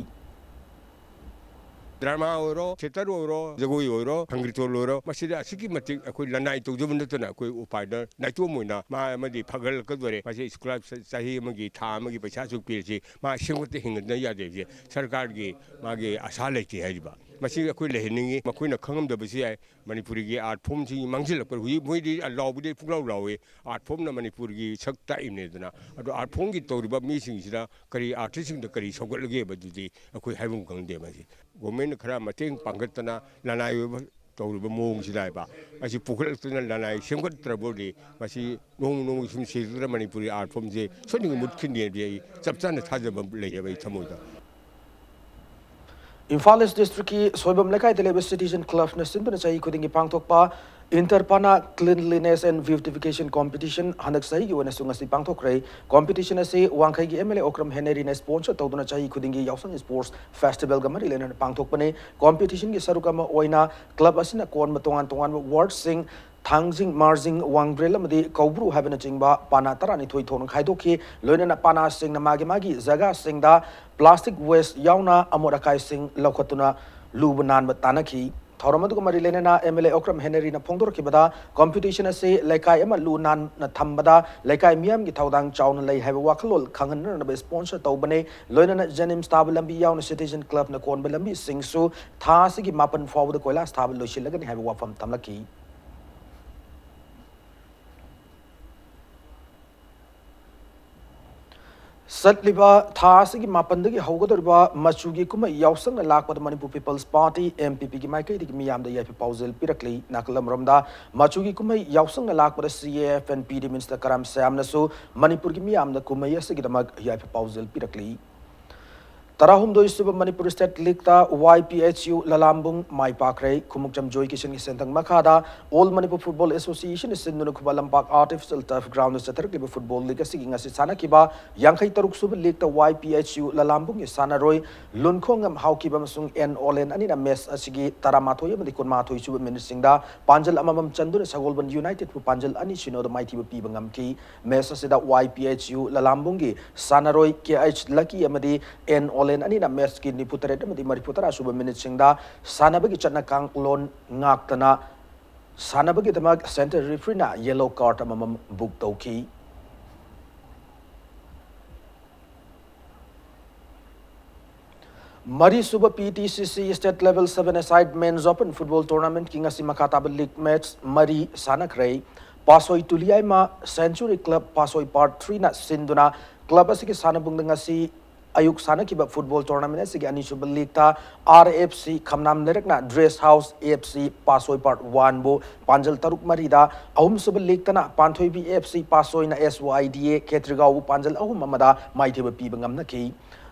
ꯗ꯭ꯔꯃꯥ ꯑꯣꯏꯔꯣ, ꯊꯤꯌꯦꯇꯔ ꯑꯣꯏꯔꯣ, ꯖꯒꯣꯏ ꯑꯣꯏꯔꯣ, ꯁꯪꯒꯤꯇꯣꯜ ꯑꯣꯏꯔꯣ, ꯃꯁꯤꯗ ꯑꯁꯨꯛꯀꯤ ꯃꯇꯤꯛ ꯑꯩꯈꯣꯏ ꯂꯅꯥꯏ ꯇꯧꯖꯕ ꯅꯠꯇꯅ ꯑꯩꯈꯣꯏ ꯎꯄꯥꯏꯗ ꯅꯥꯏꯇꯣꯝ ꯑꯣꯏꯅ ꯃꯥ ꯑꯃꯗꯤ ꯐꯒꯠꯂꯛꯀꯗꯣꯔꯦ꯫ ꯃꯁꯤ ꯁ꯭ꯀꯨꯜ ꯆꯍꯤ ꯑꯃꯒꯤ, ꯊꯥ ꯑꯃꯒꯤ ꯄꯩꯁꯥ ꯑꯁꯨꯛ ꯄꯤꯔꯁꯤ, ꯃꯥ ꯁꯦꯝꯒꯠꯇ ꯍꯤꯡꯒꯠꯅ ꯌꯥꯗꯦ꯫ ꯍꯧꯖꯤꯛ ꯁꯔꯀꯥꯔꯒꯤ ꯃꯥꯒꯤ ꯑꯁꯥ ꯂꯩꯇꯦ ꯍꯥꯏꯔꯤꯕ꯫ ꯃꯁꯤ ꯑꯩꯈꯣꯏ ꯂꯩꯍꯟꯅꯤꯡꯉꯤ꯫ ꯃꯈꯣꯏꯅ ꯈꯪꯉꯝꯗꯕꯁꯨ ꯌꯥꯏ꯫ ꯃꯅꯤꯄꯨꯔꯤꯒꯤ ꯑꯥꯔꯠ ꯐꯣꯝꯁꯤ ꯃꯥꯡꯁꯤꯜꯂꯛꯄ, ꯍꯧꯖꯤꯛ ꯃꯣꯏꯗꯤ ꯂꯥꯎꯕꯗꯤ ꯄꯨꯡꯂꯥꯎ ꯂꯥꯎꯏ꯫ ꯑꯥꯔꯠ ꯐꯣꯝꯅ ꯃꯅꯤꯄꯨꯔꯒꯤ ꯁꯛ ꯇꯥꯛꯏꯕꯅꯤꯗꯅ꯫ ꯑꯗꯣ ꯑꯥꯔꯠ ꯐꯣꯝꯒꯤ ꯇꯧꯔꯤꯕ ꯃꯤꯁꯤꯡꯁꯤꯅ ꯀꯔꯤ, ꯑꯥꯔꯇꯤꯁꯁꯤꯡꯗ ꯀꯔꯤ ꯁꯧꯒꯠꯂꯒꯦꯕ, ꯑꯗꯨꯗꯤ ꯑꯩꯈꯣꯏ ꯍꯥꯏꯐꯝ ꯈꯪꯗꯦ꯫ ꯃꯁꯤ ꯒꯣꯔꯃꯦꯟꯅ ꯈꯔ ꯃꯇꯦꯡ ꯄꯥꯡꯈꯠꯇꯅ ꯂꯅꯥꯏ ꯑꯣꯏꯕ ꯇꯧꯔꯤꯕ ꯃꯑꯣꯡꯁꯤꯗ ꯍꯥꯏꯕ, ꯃꯁꯤ ꯄꯨꯈꯠꯂꯛꯇꯅ ꯂꯅꯥꯏ ꯁꯦꯝꯒꯠꯇ꯭ꯔꯕ ꯑꯣꯏꯔꯗꯤ ꯃꯁꯤ ꯅꯣꯡꯃ ꯅꯣꯡꯃꯒꯤ ꯁꯨꯝ ꯁꯤꯗꯅ ꯃꯅꯤꯄꯨꯔꯤ ꯑꯥꯔꯠ ꯐꯣꯝꯁꯦ ꯁꯣꯏꯗꯅ ꯃꯨꯠꯈꯤꯅꯤ ꯍꯥꯏꯕꯗꯤ ꯑꯩ ꯆꯞ ꯆꯥꯅ ꯊꯥꯖꯕ ꯂꯩꯌꯦꯕ ꯑꯩ ꯊꯃꯣꯏꯗ꯫ ꯏꯝꯐꯥꯜ ꯏꯁ ꯗꯤꯁꯇ꯭ꯔꯤꯛꯀꯤ ꯁꯣꯏꯕꯝ ꯂꯩꯀꯥꯏꯗ ꯂꯩꯕ ꯁꯤꯇꯤꯖꯟ ꯀ꯭ꯂꯕꯅ ꯁꯤꯟꯗꯨꯅ ꯆꯍꯤ ꯈꯨꯗꯤꯡꯒꯤ ꯄꯥꯡꯊꯣꯛꯄ Inter Pana Cleanliness and Beautification Competition ꯍꯟꯗꯛ ꯆꯍꯤꯒꯤ ꯑꯣꯏꯅꯁꯨ ꯉꯁꯤ ꯄꯥꯡꯊꯣꯛꯈ꯭ꯔꯦ꯫ ꯀꯣꯝꯄꯤꯇꯤꯁꯟ ꯑꯁꯤ ꯋꯥꯡꯈꯩꯒꯤ ꯑꯦꯝ ꯑꯦꯜ ꯑꯦ ꯑꯣꯀ꯭ꯔꯝ ꯍꯦꯅꯔꯤꯅ ꯁ꯭ꯄꯣꯟꯁꯔ ꯇꯧꯗꯨꯅ ꯆꯍꯤ ꯈꯨꯗꯤꯡꯒꯤ ꯌꯥꯎꯁꯪ ꯁ꯭ꯄꯣꯔꯠꯁ ꯐꯦꯁꯇꯤꯚꯦꯜꯒ ꯃꯔꯤ ꯂꯩꯅꯅ ꯄꯥꯡꯊꯣꯛꯄꯅꯤ꯫ ꯀꯣꯝꯄꯤꯇꯤꯁꯟꯒꯤ ꯁꯔꯨꯛ ꯑꯃ ꯑꯣꯏꯅ ꯀ꯭ꯂꯕ ꯑꯁꯤꯅ ꯀꯣꯟꯕ ꯇꯣꯉꯥꯟ ꯇꯣꯉꯥꯟꯕ ꯋꯥꯔꯗꯁꯤꯡ ꯊꯥꯡꯖꯤꯡ, ꯃꯥꯔꯖꯤꯡ, ꯋꯥꯡꯕ꯭ꯔꯦꯜ ꯑꯃꯗꯤ ꯀꯧꯕ꯭ꯔꯨ ꯍꯥꯏꯕꯅꯆꯤꯡꯕ ꯄꯥꯅꯥ ꯇꯔꯥꯅꯤꯊꯣꯏ ꯊꯣꯛꯅ ꯈꯥꯏꯗꯣꯛꯈꯤ꯫ ꯂꯣꯏꯅꯅ ꯄꯥꯅꯥꯁꯤꯡꯅ ꯃꯥꯒꯤ ꯃꯥꯒꯤ ꯖꯒꯥꯁꯤꯡꯗ ꯄ꯭ꯂꯥꯁꯇꯤꯛ ꯋꯦꯁ ꯌꯥꯎꯅ ꯑꯃꯣꯠ ꯑꯀꯥꯏꯁꯤꯡ ꯂꯧꯈꯠꯇꯨꯅ ꯂꯨꯕ ꯅꯥꯟꯕ ꯇꯥꯟꯅꯈꯤ꯫ ꯊꯧꯔꯝ ꯑꯗꯨꯒ ꯃꯔꯤ ꯂꯩꯅꯅ M L A Okram ꯍꯦꯅꯔꯤꯅ ꯐꯣꯡꯗꯣꯔꯛꯈꯤꯕꯗ, competition ꯑꯁꯤ ꯂꯩꯀꯥꯏ ꯑꯃ ꯂꯨ ꯅꯥꯟꯅ ꯊꯝꯕꯗ ꯂꯩꯀꯥꯏ ꯃꯤꯌꯥꯝꯒꯤ ꯊꯧꯗꯥꯡ ꯆꯥꯎꯅ ꯂꯩ ꯍꯥꯏꯕ ꯋꯥꯈꯜꯂꯣꯟ ꯈꯪꯍꯟꯅꯅꯕ sponsor ꯇꯧꯕꯅꯤ꯫ ꯂꯣꯏꯅꯅ JNIMS ꯇꯥꯕ ꯂꯝꯕꯤ ꯌꯥꯎꯅ Citizen Clubꯅ ꯀꯣꯟꯕ ꯂꯝꯕꯤꯁꯤꯡꯁꯨ ꯊꯥ ꯑꯁꯤꯒꯤ ꯃꯥꯄꯟ ꯐꯥꯎꯕꯗ ꯀꯣꯏꯂꯥꯁ ꯊꯥꯕ ꯂꯣꯏꯁꯤꯜꯂꯒꯅꯤ ꯍꯥꯏꯕ ꯋꯥꯐꯝ ꯊꯝꯂꯛꯈꯤ꯫ ꯆꯠꯂꯤꯕ ꯊꯥ ꯑꯁꯤꯒꯤ ꯃꯥꯄꯟꯗꯒꯤ ꯍꯧꯒꯗꯧꯔꯤꯕ ꯃꯆꯨꯒꯤ ꯀꯨꯝꯍꯩ ꯌꯥꯎꯁꯪꯅ ꯂꯥꯛꯄꯗ Manipur People's Party, MPPꯒꯤ ꯃꯥꯏꯀꯩꯗꯒꯤ ꯃꯤꯌꯥꯝꯗ ꯌꯥꯏꯐ ꯄꯥꯎꯖꯦꯜ ꯄꯤꯔꯛꯂꯤ꯫ ꯅꯥꯀꯜ ꯑꯃꯔꯣꯝꯗ, ꯃꯆꯨꯒꯤ ꯀꯨꯝꯍꯩ ꯌꯥꯎꯁꯪꯅ ꯂꯥꯛꯄꯗ CAF and PD Minister ꯀꯔꯥꯝ ꯁ꯭ꯌꯥꯝꯅꯁꯨ ꯃꯅꯤꯄꯨꯔꯒꯤ ꯃꯤꯌꯥꯝꯗ ꯀꯨꯝꯍꯩ ꯑꯁꯤꯒꯤꯗꯃꯛ ꯌꯥꯏꯐ ꯄꯥꯎꯖꯦꯜ ꯄꯤꯔꯛꯂꯤ꯫ ꯇꯔꯥꯍꯨꯝꯗꯣꯏ ꯁꯨꯕ ꯃꯅꯤꯄꯨꯔ State Leagueꯇ YPHU ꯂꯂꯥꯝꯕꯨꯡ ꯃꯥꯏ ꯄꯥꯛꯈ꯭ꯔꯦ꯫ ꯈꯨꯃꯨꯛꯆꯝ ꯖꯣꯏ ꯀꯤꯁꯟꯒꯤ ꯁꯦꯟꯊꯪ ꯃꯈꯥꯗ All Manipur Football Association ꯁꯤꯟꯗꯨꯅ Khuman Lampak Artificial Turf Groundꯗ ꯆꯠꯊꯔꯛꯂꯤꯕ football league ꯑꯁꯤꯒꯤ ꯉꯁꯤ ꯁꯥꯟꯅꯈꯤꯕ ꯌꯥꯡꯈꯩ ꯇꯔꯨꯛ ꯁꯨꯕ leagueꯇ YPHU ꯂꯂꯥꯝꯕꯨꯡꯒꯤ ꯁꯥꯟꯅꯔꯣꯏ ꯂꯨꯟꯈꯣꯡꯉꯝ ꯍꯥꯎꯈꯤꯕ ꯑꯃꯁꯨꯡ N Olen ꯑꯅꯤꯅ match ꯑꯁꯤꯒꯤ ꯇꯔꯥꯃꯥꯊꯣꯏ ꯑꯃꯗꯤ ꯀꯨꯟꯃꯥꯊꯣꯏ ꯁꯨꯕ minuteꯁꯤꯡꯗ ꯄꯥꯟꯖꯜ ꯑꯃꯃꯝ ꯆꯟꯗꯨꯅ ꯁꯒꯣꯜꯕꯟ Unitedꯄꯨ ꯄꯥꯟꯖꯜ ꯑꯅꯤ ꯁꯤꯅꯣꯗ ꯃꯥꯏꯊꯤꯕ ꯄꯤꯕ ꯉꯝꯈꯤ꯫ Match ꯑꯁꯤꯗ YPHU ꯂꯂꯥꯝꯕꯨꯡꯒꯤ ꯁꯥꯟꯅꯔꯣꯏ KH Lucky ꯑꯃꯗꯤ N Olen ꯑꯅꯤꯅ matchꯀꯤ ꯅꯤꯐꯨ ꯇꯔꯦꯠ ꯑꯃꯗꯤ ꯃꯔꯤꯐꯨ ꯇꯔꯥ ꯁꯨꯕ minuteꯁꯤꯡꯗ ꯁꯥꯟꯅꯕꯒꯤ ꯆꯠꯅ ꯀꯥꯡꯂꯣꯟ ꯉꯥꯛꯇꯅ ꯁꯥꯟꯅꯕꯒꯤꯗꯃꯛ center refereeꯅ yellow card ꯑꯃꯃꯝ book ꯇꯧꯈꯤ꯫ ꯃꯔꯤꯁꯨꯕ PTCC State Level Seven-a-side Men's Open Football Tournamentꯀꯤ ꯉꯁꯤ ꯃꯈꯥ ꯇꯥꯕ league match ꯃꯔꯤ ꯁꯥꯟꯅꯈ꯭ꯔꯦ꯫ ꯄꯥꯁꯣꯏ ꯇꯨꯂꯤꯌꯥꯏꯃ Century Club ꯄꯥꯁꯣꯏ Part Threeꯅ ꯁꯤꯟꯗꯨꯅ club ꯑꯁꯤꯒꯤ ꯁꯥꯟꯅꯕꯨꯡꯗ ꯉꯁꯤ ꯑꯌꯨꯛ ꯁꯥꯟꯅꯈꯤꯕ football tournament ꯑꯁꯤꯒꯤ ꯑꯅꯤꯁꯨꯕ leagueꯇ RFC ꯈꯝꯅꯥꯝ ꯂꯩꯔꯛꯅ Dress House FC ꯄꯥꯁꯣꯏ Part Oneꯕꯨ ꯄꯥꯟꯖꯜ ꯇꯔꯨꯛ ꯃꯔꯤꯗ, ꯑꯍꯨꯝꯁꯨꯕ leagueꯇꯅ ꯄꯥꯟꯊꯣꯏꯕꯤ FC ꯄꯥꯁꯣꯏꯅ SYDA ꯈꯦꯇ꯭ꯔꯤꯒꯥꯎꯕꯨ ꯄꯥꯟꯖꯜ ꯑꯍꯨꯝ ꯑꯃꯗ ꯃꯥꯏꯊꯤꯕ ꯄꯤꯕ ꯉꯝꯅꯈꯤ꯫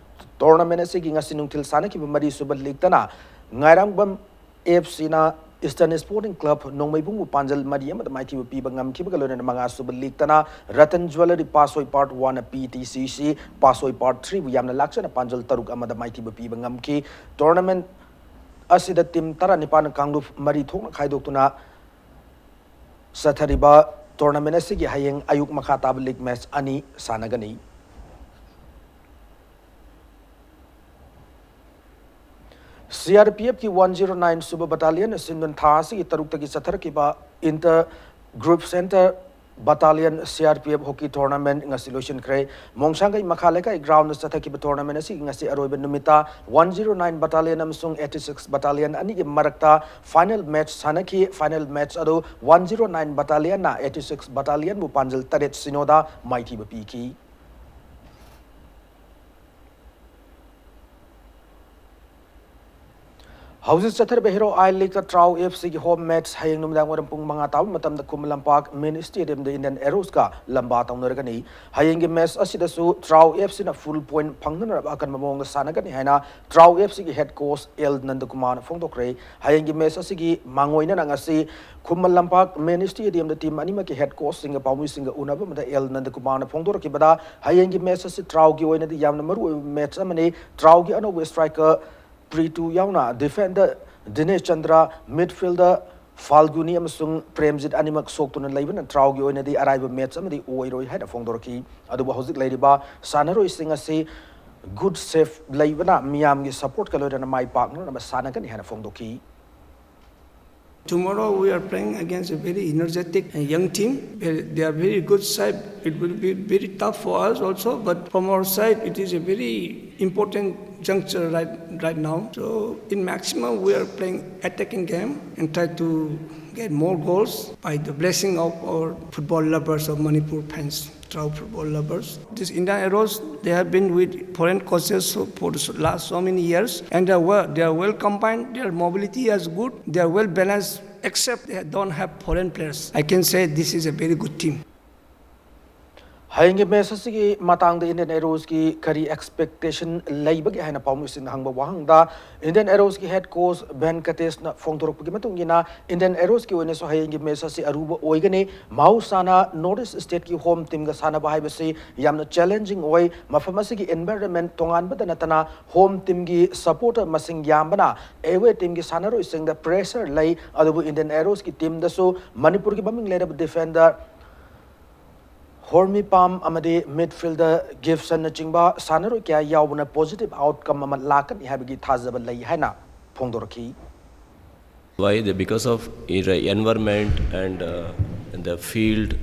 Tournament ꯑꯁꯤꯒꯤ ꯉꯁꯤ ꯅꯨꯡꯊꯤꯜ ꯁꯥꯟꯅꯈꯤꯕ ꯃꯔꯤꯁꯨꯕ leagueꯇꯅ ꯉꯥꯏꯔꯥꯡꯕꯝ FCꯅ Eastern Sporting Club ꯅꯣꯡꯃꯩꯕꯨꯡꯕꯨ ꯄꯥꯟꯖꯜ ꯃꯔꯤ ꯑꯃꯗ ꯃꯥꯏꯊꯤꯕ ꯄꯤꯕ ꯉꯝꯈꯤꯕꯒ ꯂꯣꯏꯅꯅ ꯃꯉꯥꯁꯨꯕ leagueꯇꯅ Ratan Jewellery ꯄꯥꯁꯣꯏ Part Oneꯅ PTCC ꯄꯥꯁꯣꯏ Part Threeꯕꯨ ꯌꯥꯝꯅ ꯂꯥꯛꯆꯅ ꯄꯥꯟꯖꯜ ꯇꯔꯨꯛ ꯑꯃꯗ ꯃꯥꯏꯊꯤꯕ ꯄꯤꯕ ꯉꯝꯈꯤ꯫ Tournament ꯑꯁꯤꯗ team ꯇꯔꯥꯅꯤꯄꯥꯟ ꯀꯥꯡꯂꯨꯞ ꯃꯔꯤ ꯊꯣꯛꯅ ꯈꯥꯏꯗꯣꯛꯇꯨꯅ ꯆꯠꯊꯔꯤꯕ tournament ꯑꯁꯤꯒꯤ ꯍꯌꯦꯡ ꯑꯌꯨꯛ ꯃꯈꯥ ꯇꯥꯕ league match ꯑꯅꯤ ꯁꯥꯟꯅꯒꯅꯤ꯫ ꯁꯤ ꯑꯥꯔ ꯄꯤ ꯑꯦꯐꯀꯤ ꯋꯥꯟ ꯖꯤꯔꯣ ꯅꯥꯏꯟ ꯁꯨꯕ ꯕꯇꯥꯂꯤꯌꯟ ꯁꯤꯟꯕ ꯊꯥ ꯑꯁꯤꯒꯤ ꯇꯔꯨꯛꯇꯒꯤ ꯆꯠꯊꯔꯛꯈꯤꯕ inter group centre battalion C R P F hockey tournament ꯉꯁꯤ ꯂꯣꯏꯁꯤꯟꯈ꯭ꯔꯦ꯫ ꯃꯣꯡꯁꯥꯡꯒꯩ ꯃꯈꯥ ꯂꯩꯀꯥꯏ ꯒ꯭ꯔꯥꯎꯟꯗ ꯆꯠꯊꯈꯤꯕ ꯇꯣꯔꯅꯥꯃꯦꯟ ꯑꯁꯤꯒꯤ ꯉꯁꯤ ꯑꯔꯣꯏꯕ ꯅꯨꯃꯤꯠꯇ ꯋꯥꯟ ꯖꯤꯔꯣ ꯅꯥꯏꯟ ꯕꯇꯥꯂꯤꯌꯟ ꯑꯃꯁꯨꯡ ꯑꯩꯠꯇꯤ ꯁꯤꯛꯁ ꯕꯇꯥꯂꯤꯌꯟ ꯑꯅꯤꯒꯤ ꯃꯔꯛꯇ ꯐꯥꯏꯅꯦꯜ ꯃꯦꯠꯆ ꯁꯥꯟꯅꯈꯤ꯫ ꯐꯥꯏꯅꯦꯜ ꯃꯦꯠꯆ ꯑꯗꯨ ꯋꯥꯟ ꯖꯤꯔꯣ ꯅꯥꯏꯟ ꯕꯇꯥꯂꯤꯌꯟꯅ ꯑꯩꯠꯇꯤ ꯁꯤꯛꯁ ꯕꯇꯥꯂꯤꯌꯟꯕꯨ ꯄꯥꯟꯖꯜ ꯇꯔꯦꯠ ꯁꯤꯅꯣꯗ ꯃꯥꯏꯊꯤꯕ ꯄꯤꯈꯤ꯫ ꯍꯧꯖꯤꯛ ꯆꯠꯊꯔꯤꯕ ꯍꯦꯔꯣ ꯑꯥꯏ ꯂꯤꯒꯇ ꯇ꯭ꯔꯥꯎ ꯑꯦꯐ ꯁꯤꯒꯤ ꯍꯣꯝ ꯃꯦꯠꯆ ꯍꯌꯦꯡ ꯅꯨꯃꯤꯗꯥꯡ ꯋꯥꯏꯔꯝ ꯄꯨꯡ ꯃꯉꯥ ꯇꯥꯕ ꯃꯇꯝꯗ ꯈꯨꯃꯟ ꯂꯝꯄꯥꯛ ꯃꯤꯅꯤ ꯁ꯭ꯇꯦꯗꯤꯌꯝꯗ ꯏꯟꯗꯤꯌꯟ ꯑꯦꯔꯣꯁꯀ ꯂꯝꯕꯥ ꯇꯧꯅꯔꯒꯅꯤ꯫ ꯍꯌꯦꯡꯒꯤ ꯃꯦꯠꯆ ꯑꯁꯤꯗꯁꯨ ꯇ꯭ꯔꯥꯎ ꯑꯦꯐ ꯁꯤꯅ ꯐꯨꯜ ꯄꯣꯏꯟꯠ ꯐꯪꯅꯅꯕ ꯑꯀꯟꯕ ꯃꯑꯣꯡꯗ ꯁꯥꯟꯅꯒꯅꯤ ꯍꯥꯏꯅ ꯇ꯭ꯔꯥꯎ ꯑꯦꯐ ꯁꯤꯒꯤ ꯍꯦꯗ ꯀꯣꯆ ꯑꯦꯜ ꯅꯟꯗꯀꯨꯃꯥꯔꯅ ꯐꯣꯡꯗꯣꯛꯈ꯭ꯔꯦ꯫ ꯍꯌꯦꯡꯒꯤ ꯃꯦꯠꯆ ꯑꯁꯤꯒꯤ ꯃꯥꯡꯑꯣꯏꯅꯅ ꯉꯁꯤ ꯈꯨꯃꯟ ꯂꯝꯄꯥꯛ ꯃꯤꯅꯤ ꯁ꯭ꯇꯦꯗꯤꯌꯝꯗ ꯇꯤꯝ ꯑꯅꯤꯃꯛꯀꯤ ꯍꯦꯗ ꯀꯣꯆꯁꯤꯡꯒ ꯄꯥꯎꯃꯤꯁꯤꯡꯒ ꯎꯅꯕ ꯑꯃꯗ ꯑꯦꯜ ꯅꯟꯗꯀꯨꯃꯥꯔꯅ ꯐꯣꯡꯗꯣꯔꯛꯈꯤꯕꯗ, ꯍꯌꯦꯡꯒꯤ ꯃꯦꯠꯆ ꯑꯁꯤ ꯇ꯭ꯔꯥꯎꯒꯤ ꯑꯣꯏꯅꯗꯤ ꯌꯥꯝꯅ ꯃꯔꯨꯑꯣꯏꯕ ꯃꯦꯠꯆ ꯑꯃꯅꯤ꯫ ꯇ꯭ꯔꯥꯎꯒꯤ ꯑꯅꯧꯕ ꯁ꯭ꯇ꯭ꯔꯥꯏꯀꯔ ꯄ꯭ꯔꯤꯇꯨ ꯌꯥꯎꯅ ꯗꯤꯐꯦꯟꯗꯔ ꯗꯤꯅꯦꯁ ꯆꯟꯗ꯭ꯔ, ꯃꯤꯗꯐꯤꯜꯗꯔ ꯐꯥꯜꯒꯨꯅꯤ ꯑꯃꯁꯨꯡ ꯄ꯭ꯔꯦꯝꯖꯤꯠ ꯑꯅꯤꯃꯛ ꯁꯣꯛꯇꯨꯅ ꯂꯩꯕꯅ ꯇ꯭ꯔꯥꯎꯒꯤ ꯑꯣꯏꯅꯗꯤ ꯑꯔꯥꯏꯕ ꯃꯦꯠꯆ ꯑꯃꯗꯤ ꯑꯣꯏꯔꯣꯏ ꯍꯥꯏꯅ ꯐꯣꯡꯗꯣꯔꯛꯈꯤ꯫ ꯑꯗꯨꯕꯨ ꯍꯧꯖꯤꯛ ꯂꯩꯔꯤꯕ ꯁꯥꯟꯅꯔꯣꯏꯁꯤꯡ ꯑꯁꯤ ꯒꯨꯗ ꯁꯦꯐ ꯂꯩꯕꯅ ꯃꯤꯌꯥꯝꯒꯤ ꯁꯄꯣꯔꯠꯀ ꯂꯣꯏꯅꯅ ꯃꯥꯏ ꯄꯥꯛꯅꯅꯕ ꯁꯥꯟꯅꯒꯅꯤ ꯍꯥꯏꯅ ꯐꯣꯡꯗꯣꯛꯈꯤ꯫ Tomorrow we are playing against a very energetic and young team. They they are very good side. It will be very tough for us also, but from our side, it is a very important juncture right, right now. So in maximum, we are playing attacking game and try to get more goals by the blessing of our football lovers of Manipur fans. Trao football lovers. These Indian Arrows, they have been with foreign coaches so- for the last so many years, and they are well, they are well combined. Their mobility is good. They are well balanced. Except they don't have foreign players. I can say this is a very good team. ꯍꯌꯦꯡꯒꯤ ꯃꯦꯠꯆ ꯑꯁꯤꯒꯤ ꯃꯇꯥꯡꯗ ꯏꯟꯗꯤꯌꯟ ꯑꯦꯔꯣꯁꯀꯤ ꯀꯔꯤ ꯑꯦꯛꯁꯄꯦꯛꯇꯦꯁꯟ ꯂꯩꯕꯒꯦ ꯍꯥꯏꯅ ꯄꯥꯎꯃꯤꯁꯤꯡꯅ ꯍꯪꯕ ꯋꯥꯍꯪꯗ, ꯏꯟꯗꯤꯌꯟ ꯑꯦꯔꯣꯁꯀꯤ ꯍꯦꯗ ꯀꯣꯆ ꯚꯦꯟꯀꯇꯦꯁꯅ ꯐꯣꯡꯗꯣꯔꯛꯄꯒꯤ ꯃꯇꯨꯡ ꯏꯟꯅ, ꯏꯟꯗꯤꯌꯟ ꯑꯦꯔꯣꯁꯀꯤ ꯑꯣꯏꯅꯁꯨ ꯍꯌꯦꯡꯒꯤ ꯃꯦꯠꯆ ꯑꯁꯤ ꯑꯔꯨꯕ ꯑꯣꯏꯒꯅꯤ꯫ ꯃꯍꯧꯁꯥꯅ ꯅꯣꯔꯠ ꯏꯁ ꯁ꯭ꯇꯦꯠꯀꯤ ꯍꯣꯝ ꯇꯤꯝꯒ ꯁꯥꯟꯅꯕ ꯍꯥꯏꯕꯁꯤ ꯌꯥꯝꯅ ꯆꯦꯂꯦꯟꯖꯤꯡ ꯑꯣꯏ꯫ ꯃꯐꯝ ꯑꯁꯤꯒꯤ ꯏꯟꯚꯥꯏꯔꯟꯃꯦꯟ ꯇꯣꯉꯥꯟꯕꯗ ꯅꯠꯇꯅ, ꯍꯣꯝ ꯇꯤꯝꯒꯤ ꯁꯄꯣꯔꯇꯔ ꯃꯁꯤꯡ ꯌꯥꯝꯕꯅ ꯑꯦꯋꯦ ꯇꯤꯝꯒꯤ ꯁꯥꯟꯅꯔꯣꯏꯁꯤꯡꯗ ꯄ꯭ꯔꯦꯁꯔ ꯂꯩ꯫ ꯑꯗꯨꯕꯨ ꯏꯟꯗꯤꯌꯟ ꯑꯦꯔꯣꯁꯀꯤ ꯇꯤꯝꯗꯁꯨ ꯃꯅꯤꯄꯨꯔꯒꯤ ꯃꯃꯤꯡ ꯂꯩꯔꯕ ꯗꯤꯐꯦꯟꯗꯔ ꯍꯣꯔꯃꯤꯄꯥꯝ ꯑꯃꯗꯤ ꯃꯤꯗꯐꯤꯜꯗꯔ ꯒꯤꯞꯁꯟꯅꯆꯤꯡꯕ ꯁꯥꯟꯅꯔꯣꯏ ꯀꯌꯥ ꯌꯥꯎꯕꯅ positive outcome ꯑꯃ ꯂꯥꯛꯀꯅꯤ ꯍꯥꯏꯕꯒꯤ ꯊꯥꯖꯕ ꯂꯩ ꯍꯥꯏꯅ ꯐꯣꯡꯗꯣꯔꯛꯈꯤ꯫ Why? The, because of environment and uh, the field,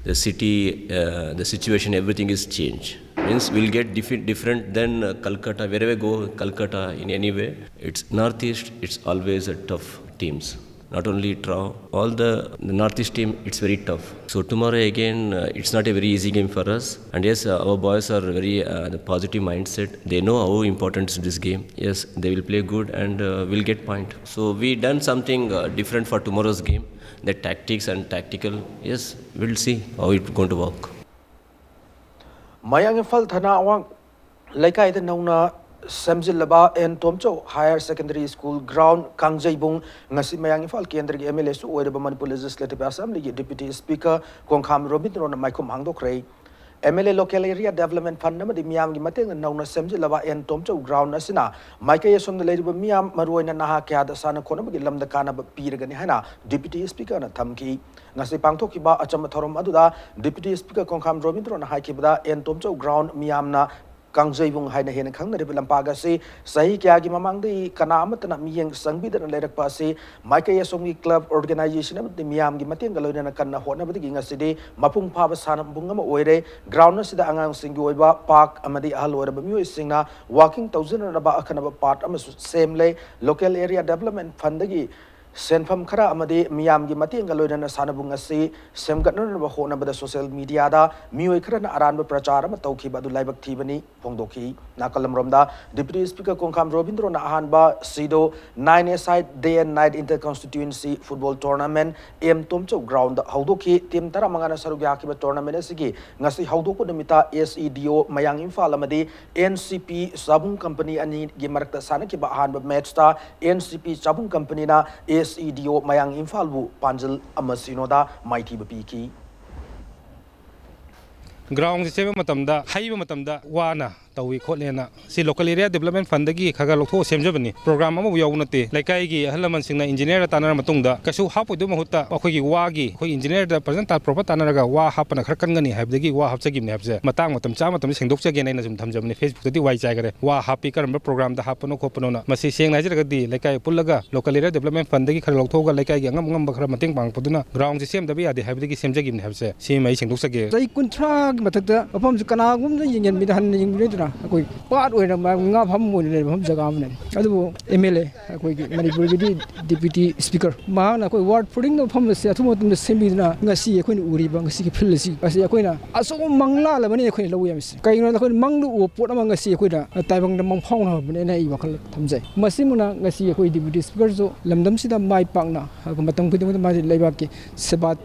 the city, uh, the situation, everything is changed. Means we'll get different, different than uh, Calcutta. Wherever go, Calcutta, in any way, it's Northeast. It's always a tough teams. Not only Trao, all the, the Northeast team, it's very tough. So tomorrow again, uh, it's not a very easy game for us. And yes, uh, our boys are very uh, the positive mindset. They know how important is this game. Yes, they will play good and uh, will get point. So we done something uh, different for tomorrow's game. The tactics and tactical. Yes, we'll see how it's going to work. ꯃꯌꯥꯡ ꯏꯝꯐꯥꯜ ꯊꯅꯥ ꯑꯋꯥꯡ ꯂꯩꯀꯥꯏꯗ ꯅꯧꯅ ꯁꯦꯝꯖꯤꯜꯂꯕ N Tomchou higher secondary school ground Kangjeibung ꯉꯁꯤ ꯃꯌꯥꯡ ꯏꯝꯐꯥꯜ ꯀꯦꯟꯗ꯭ꯔꯒꯤ ꯑꯦꯝ ꯑꯦꯜ ꯑꯦꯁꯨ ꯑꯣꯏꯔꯕ ꯃꯅꯤꯄꯨꯔ ꯂꯦꯖꯤꯁꯂꯦꯇꯤꯚ ꯑꯦꯁꯦꯝꯕ꯭ꯂꯤꯒꯤ ꯗꯤꯄ꯭ꯌꯨꯇꯤ ꯁ꯭ꯄꯤꯀꯔ ꯀꯣꯡꯈꯥꯝ ꯔꯣꯕꯤꯟꯗ꯭ꯔꯣꯅ ꯃꯥꯏꯈꯨꯝ ꯍꯥꯡꯗꯣꯛꯈ꯭ꯔꯦ꯫ M L A local area development fund ꯑꯃꯗꯤ ꯃꯤꯌꯥꯝꯒꯤ ꯃꯇꯦꯡꯅ ꯅꯧꯅ ꯁꯦꯝꯖꯤꯜꯂꯕ ꯑꯦꯟ ꯇꯣꯝꯆꯧ ꯒ꯭ꯔꯥꯎꯟ ꯑꯁꯤꯅ ꯃꯥꯏꯀꯩ ꯑꯁꯣꯝꯗ ꯂꯩꯔꯤꯕ ꯃꯤꯌꯥꯝ, ꯃꯔꯨꯑꯣꯏꯅ ꯅꯍꯥ ꯀꯌꯥꯗ ꯁꯥꯟꯅ ꯈꯣꯠꯅꯕꯒꯤ ꯂꯝꯗ ꯀꯥꯟꯅꯕ ꯄꯤꯔꯒꯅꯤ ꯍꯥꯏꯅ ꯗꯤꯄ꯭ꯌꯨꯇꯤ ꯁ꯭ꯄꯤꯀꯔꯅ ꯊꯝꯈꯤ꯫ ꯉꯁꯤ ꯄꯥꯡꯊꯣꯛꯈꯤꯕ ꯑꯆꯝꯕ ꯊꯧꯔꯝ ꯑꯗꯨꯗ deputy speaker Khongkham ꯔꯣꯕꯤꯟꯗ꯭ꯔꯣꯅ ꯍꯥꯏꯈꯤꯕꯗ, and ꯇꯣꯝꯆꯧ ground ꯃꯤꯌꯥꯝꯅ ꯀꯥꯡꯖꯩꯕꯨꯡ ꯍꯥꯏꯅ ꯍꯦꯟꯅ ꯈꯪꯅꯔꯤꯕ ꯂꯝꯄꯥꯛ ꯑꯁꯤ ꯆꯍꯤ ꯀꯌꯥꯒꯤ ꯃꯃꯥꯡꯗꯒꯤ ꯀꯅꯥ ꯑꯃꯠꯇꯅ ꯃꯤꯠꯌꯦꯡ ꯆꯪꯕꯤꯗꯅ ꯂꯩꯔꯛꯄ ꯑꯁꯤ ꯃꯥꯏꯀꯩ ꯑꯁꯣꯝꯒꯤ ꯀ꯭ꯂꯕ, ꯑꯣꯔꯒꯅꯥꯏꯖꯦꯁꯟ ꯑꯃꯗꯤ ꯃꯤꯌꯥꯝꯒꯤ ꯃꯇꯦꯡꯒ ꯂꯣꯏꯅꯅ ꯀꯟꯅ ꯍꯣꯠꯅꯕꯗꯒꯤ ꯉꯁꯤꯗꯤ ꯃꯄꯨꯡ ꯐꯥꯕ ꯁꯥꯟꯅꯕꯨꯡ ꯑꯃ ꯑꯣꯏꯔꯦ꯫ ꯒ꯭ꯔꯥꯎꯟ ꯑꯁꯤꯗ ꯑꯉꯥꯡꯁꯤꯡꯒꯤ ꯑꯣꯏꯕ ꯄꯥꯔꯛ ꯑꯃꯗꯤ ꯑꯍꯜ ꯑꯣꯏꯔꯕ ꯃꯤꯑꯣꯏꯁꯤꯡꯅ ꯋꯥꯀꯤꯡ ꯇꯧꯖꯅꯅꯕ ꯑꯈꯟꯅꯕ ꯄꯥꯔꯛ ꯑꯃꯁꯨ ꯁꯦꯝꯂꯦ꯫ ꯂꯣꯀꯦꯜ ꯑꯦꯔꯤꯌꯥ ꯗꯦꯕꯂꯞꯃꯦꯟ ꯐꯟꯗꯒꯤ ꯁꯦꯟꯐꯝ ꯈꯔ ꯑꯃꯗꯤ ꯃꯤꯌꯥꯝꯒꯤ ꯃꯇꯦꯡꯒ ꯂꯣꯏꯅꯅ ꯁꯥꯟꯅꯕꯨꯡ ꯑꯁꯤ ꯁꯦꯝꯒꯠꯅꯅꯕ ꯍꯣꯠꯅꯕꯗ ꯁꯣꯁꯤꯌꯦꯜ ꯃꯤꯗꯤꯌꯥꯗ ꯃꯤꯑꯣꯏ ꯈꯔꯅ ꯑꯔꯥꯟꯕ ꯄ꯭ꯔꯆꯥꯔ ꯑꯃ ꯇꯧꯈꯤꯕ ꯑꯗꯨ ꯂꯥꯏꯕꯛ ꯊꯤꯕꯅꯤ ꯐꯣꯡꯗꯣꯛꯈꯤ꯫ ꯅꯥꯀꯜ ꯑꯃꯔꯣꯝꯗ ꯗꯤꯄ꯭ꯌꯨꯇꯤ ꯁ꯭ꯄꯤꯀꯔ ꯀꯣꯡꯈꯥꯝ ꯔꯣꯕꯤꯟꯗ꯭ꯔꯣꯅ ꯑꯍꯥꯟꯕ ꯁꯤꯗꯣ nine A side day and night inter constituency football tournament M Tomchou ꯒ꯭ꯔꯥꯎꯟꯗ ꯍꯧꯗꯣꯛꯈꯤ꯫ ꯇꯤꯝ ꯇꯔꯥꯃꯉꯥꯅ ꯁꯔꯨꯛ ꯌꯥꯈꯤꯕ ꯇꯣꯔꯅꯥꯃꯦꯟ ꯑꯁꯤꯒꯤ ꯉꯁꯤ ꯍꯧꯗꯣꯛꯄ ꯅꯨꯃꯤꯠꯇ ꯑꯦꯁ ꯏ ꯗꯤ ꯑꯣ ꯃꯌꯥꯡ ꯏꯝꯐꯥꯜ ꯑꯃꯗꯤ ꯑꯦꯟ ꯁꯤ ꯄꯤ ꯆꯥꯕꯨꯡ ꯀꯝꯄꯅꯤ ꯑꯅꯤꯒꯤ ꯃꯔꯛꯇ ꯁꯥꯟꯅꯈꯤꯕ ꯑꯍꯥꯟꯕ ꯃꯦꯠꯆꯇ ꯑꯦꯟ ꯁꯤ ꯄꯤ ꯆꯥꯕꯨꯡ ꯀꯝꯄꯅꯤꯅ ꯑꯦꯁ ꯏ ꯗꯤ ꯑꯣ ꯃꯌꯥꯡ ꯏꯝꯐꯥꯜꯕꯨ ꯄꯥꯟꯖꯜ ꯑꯃ ꯁꯤꯅꯣꯗ ꯃꯥꯏꯊꯤꯕ ꯄꯤꯈꯤ꯫ ꯒ꯭ꯔꯥꯎꯟꯁꯦ ꯁꯦꯝꯕ ꯃꯇꯝꯗ, ꯍꯩꯕ ꯃꯇꯝꯗ ꯋꯥꯅ ꯇꯧꯏ ꯈꯣꯠꯂꯦꯅ꯫ ꯁꯤ Local Area Development Fundꯗꯒꯤ ꯈꯔ ꯈꯔ ꯂꯧꯊꯣꯛꯑ ꯁꯦꯝꯖꯕꯅꯤ꯫ Program ꯑꯃꯐꯥꯎ ꯌꯥꯎꯕ ꯅꯠꯇꯦ꯫ ꯂꯩꯀꯥꯏꯒꯤ ꯑꯍꯜ ꯂꯃꯟꯁꯤꯡꯅ engineerꯗ ꯇꯥꯟꯅꯔ ꯃꯇꯨꯡꯗ ꯀꯩꯁꯨ ꯍꯥꯞꯄꯣꯏꯗꯕ ꯃꯍꯨꯠꯇ ꯑꯩꯈꯣꯏꯒꯤ ꯋꯥꯒꯤ, ꯑꯩꯈꯣꯏ engineerꯗ ꯐꯖꯅ ꯇꯥ-, proper ꯇꯥꯟꯅꯔꯒ ꯋꯥ ꯍꯥꯞꯄꯅ ꯈꯔ ꯀꯟꯒꯅꯤ ꯍꯥꯏꯕꯗꯒꯤ ꯋꯥ ꯍꯥꯞꯆꯈꯤꯕꯅꯤ ꯍꯥꯏꯕꯁꯦ ꯃꯇꯥꯡ ꯃꯇꯝ ꯆꯥ ꯃꯇꯝꯗ ꯁꯦꯡꯗꯣꯛꯆꯒꯦꯅ ꯑꯩꯅ ꯁꯨꯝ ꯊꯝꯖꯕꯅꯤ꯫ Facebookꯇꯗꯤ ꯋꯥꯏ ꯆꯥꯏꯈꯔꯦ꯫ ꯋꯥ ꯍꯥꯞꯄꯤ, ꯀꯔꯝꯕ programꯗ ꯍꯥꯞꯄꯅꯣ ꯈꯣꯠꯄꯅꯣꯅ꯫ ꯃꯁꯤ ꯁꯦꯡꯅ ꯍꯥꯏꯖꯔꯒꯗꯤ ꯂꯩꯀꯥꯏ ꯄꯨꯜꯂꯒ Local Area Development Fundꯗꯒꯤ ꯈꯔ ꯂꯧꯊꯣꯛꯑꯒ ꯂꯩꯀꯥꯏꯒꯤ ꯑꯉꯝ ꯑꯉꯝꯕ ꯈꯔ ꯃꯇꯦꯡ ꯄꯥꯡꯉꯛꯄꯗꯨꯅ groundꯁꯦ ꯁꯦꯝꯗꯕ ꯌꯥꯗꯦ ꯍꯥꯏꯕꯗꯒꯤ ꯁꯦꯝꯖꯈꯤꯕꯅꯤ ꯍꯥꯏꯕꯁꯦ ꯁꯤꯃ ꯑꯩ ꯁꯦꯡꯗꯣꯛꯆꯒꯦ꯫ ꯆꯍꯤ ꯀꯨꯟꯊ꯭ꯔꯥꯒꯤ ꯃꯊꯛꯇ ꯃꯐꯝꯁꯤ ꯀꯅꯥꯒꯨꯝꯕꯗ ꯌꯦꯡꯍꯟꯕꯤꯗ ꯍꯟꯅ ꯌꯦꯡꯕꯤꯔꯣꯏꯗꯅ ꯑꯩꯈꯣꯏ ꯄꯥꯠ ꯑꯣꯏꯅ ꯃꯥ ꯉꯥ ꯐꯥꯝ ꯑꯣꯏꯅ ꯂꯩꯕ ꯃꯐꯝ ꯖꯒꯥ ꯑꯃꯅꯦ꯫ ꯑꯗꯨꯕꯨ MLA ꯑꯩꯈꯣꯏꯒꯤ ꯃꯅꯤꯄꯨꯔꯒꯤꯗꯤ Deputy Speaker ꯃꯍꯥꯛꯅ ꯑꯩꯈꯣꯏ ward fourteenꯗ ꯃꯐꯝ ꯑꯁꯤ ꯑꯊꯨꯕ ꯃꯇꯝꯗ ꯁꯦꯝꯕꯤꯗꯨꯅ ꯉꯁꯤ ꯑꯩꯈꯣꯏꯅ ꯎꯔꯤꯕ ꯉꯁꯤꯒꯤ field ꯑꯁꯤ, ꯑꯁꯤ ꯑꯩꯈꯣꯏꯅ ꯑꯆꯧꯕ ꯃꯪꯂꯥꯟ ꯑꯃꯅꯤ ꯑꯩꯈꯣꯏꯅ ꯂꯧꯕ ꯌꯥꯕꯁꯤ꯫ ꯀꯩꯒꯤꯅꯣꯗ ꯑꯩꯈꯣꯏꯅ ꯃꯪꯗ ꯎꯕ ꯄꯣꯠ ꯑꯃ ꯉꯁꯤ ꯑꯩꯈꯣꯏꯅ ꯇꯥꯏꯕꯪꯗ ꯃꯪꯐꯥꯎꯅꯕꯅꯦꯅ ꯑꯩ ꯋꯥꯈꯜ ꯊꯝꯖꯩ꯫ ꯃꯁꯤꯃꯨꯅ ꯉꯁꯤ ꯑꯩꯈꯣꯏ Deputy Speakerꯁꯨ ꯂꯝꯗꯝꯁꯤꯗ ꯃꯥꯏ ꯄꯥꯛꯅ ꯃꯇꯝ ꯈꯨꯗꯤꯡꯃꯛꯇ ꯃꯥꯁꯤ ꯂꯩꯕꯥꯛꯀꯤ ꯁꯦꯕꯥ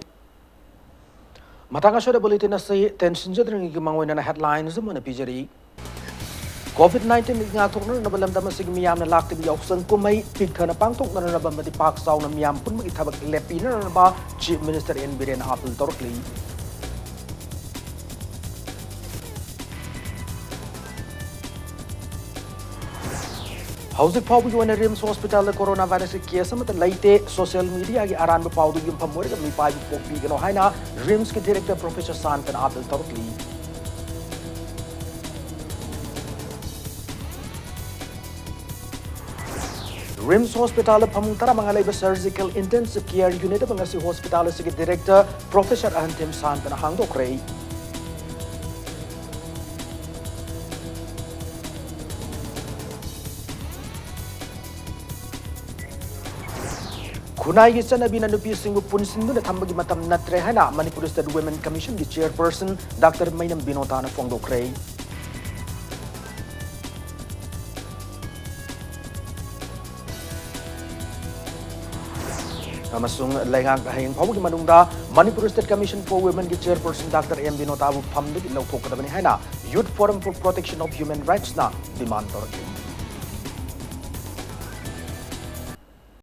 ꯃꯇꯥꯡ ꯑꯁꯤꯗ bulletin ꯑꯁꯤ ꯇꯦꯟꯁꯤꯟꯖꯗ꯭ꯔꯤꯉꯩꯒꯤ ꯃꯥꯡꯑꯣꯏꯅꯅ headlines ꯑꯃ ꯑꯣꯏꯅ ꯄꯤꯖꯔꯤ꯫ COVID nineteenꯗꯒꯤ ꯉꯥꯛꯊꯣꯛꯅꯅꯕ ꯂꯝꯗꯝ ꯑꯁꯤꯒꯤ ꯃꯤꯌꯥꯝꯅ ꯂꯥꯛꯇꯕ ꯌꯥꯎꯁꯪ ꯀꯨꯝꯍꯩ ꯄꯤꯛꯊꯅ ꯄꯥꯡꯊꯣꯛꯅꯅꯕ ꯑꯃꯗꯤ ꯄꯥꯛ ꯆꯥꯎꯅ ꯃꯤꯌꯥꯝ ꯄꯨꯟꯕꯒꯤ ꯊꯕꯛ ꯂꯦꯞꯄꯤꯅꯅꯕ Chief Minister N Biren appeal ꯇꯧꯔꯛꯂꯤ꯫ ꯍꯧꯖꯤꯛ ꯐꯥꯎꯕꯒꯤ ꯑꯣꯏꯅ RIMS hospitalꯗ coronavirusꯀꯤ case ꯑꯃꯠꯇ ꯂꯩꯇꯦ꯫ Social mediaꯒꯤ ꯑꯔꯥꯟꯕ ꯄꯥꯎꯗꯨ ꯌꯨꯝꯐꯝ ꯑꯣꯏꯔꯒ ꯃꯤꯄꯥꯏꯕ ꯄꯣꯛꯄꯤꯒꯅꯨ ꯍꯥꯏꯅ RIMSꯀꯤ director professor ꯁꯥꯟꯇꯅ appeal ꯇꯧꯔꯛꯂꯤ꯫ RIMS hospitalꯗ ꯐꯃꯨꯡ ꯇꯔꯥꯃꯉꯥ ꯂꯩꯕ surgical intensive care unit ꯑꯃ ꯉꯁꯤ hospital ꯑꯁꯤꯒꯤ director professor ꯑꯍꯟꯊꯦꯝ ꯁꯥꯟꯇꯅ ꯍꯥꯡꯗꯣꯛꯈ꯭ꯔꯦ꯫ ꯈꯨꯟꯅꯥꯏꯒꯤ ꯆꯠꯅꯕꯤꯅ ꯅꯨꯄꯤꯁꯤꯡꯕꯨ ꯄꯨꯟꯁꯤꯟꯗꯨꯅ ꯊꯝꯕꯒꯤ ꯃꯇꯝ ꯅꯠꯇ꯭ꯔꯦ ꯍꯥꯏꯅ Manipur State Women Commissionꯒꯤ chairperson Doctor ꯃꯩꯅꯝ ꯕꯤꯅꯣꯇꯥꯅ ꯐꯣꯡꯗꯣꯛꯈ꯭ꯔꯦ꯫ ꯑꯃꯁꯨꯡ ꯂꯩꯉꯥꯛꯅ ꯍꯌꯦꯡ ꯐꯥꯎꯕꯒꯤ ꯃꯅꯨꯡꯗ Manipur State Commission for Womenꯒꯤ chairperson Doctor ꯑꯦꯝ ꯕꯤꯅꯣꯇꯥꯕꯨ ꯐꯝꯗꯒꯤ ꯂꯧꯊꯣꯛꯀꯗꯕꯅꯤ ꯍꯥꯏꯅ Youth Forum for Protection of Human Rightsꯅ demand ꯇꯧꯔꯛꯂꯤ꯫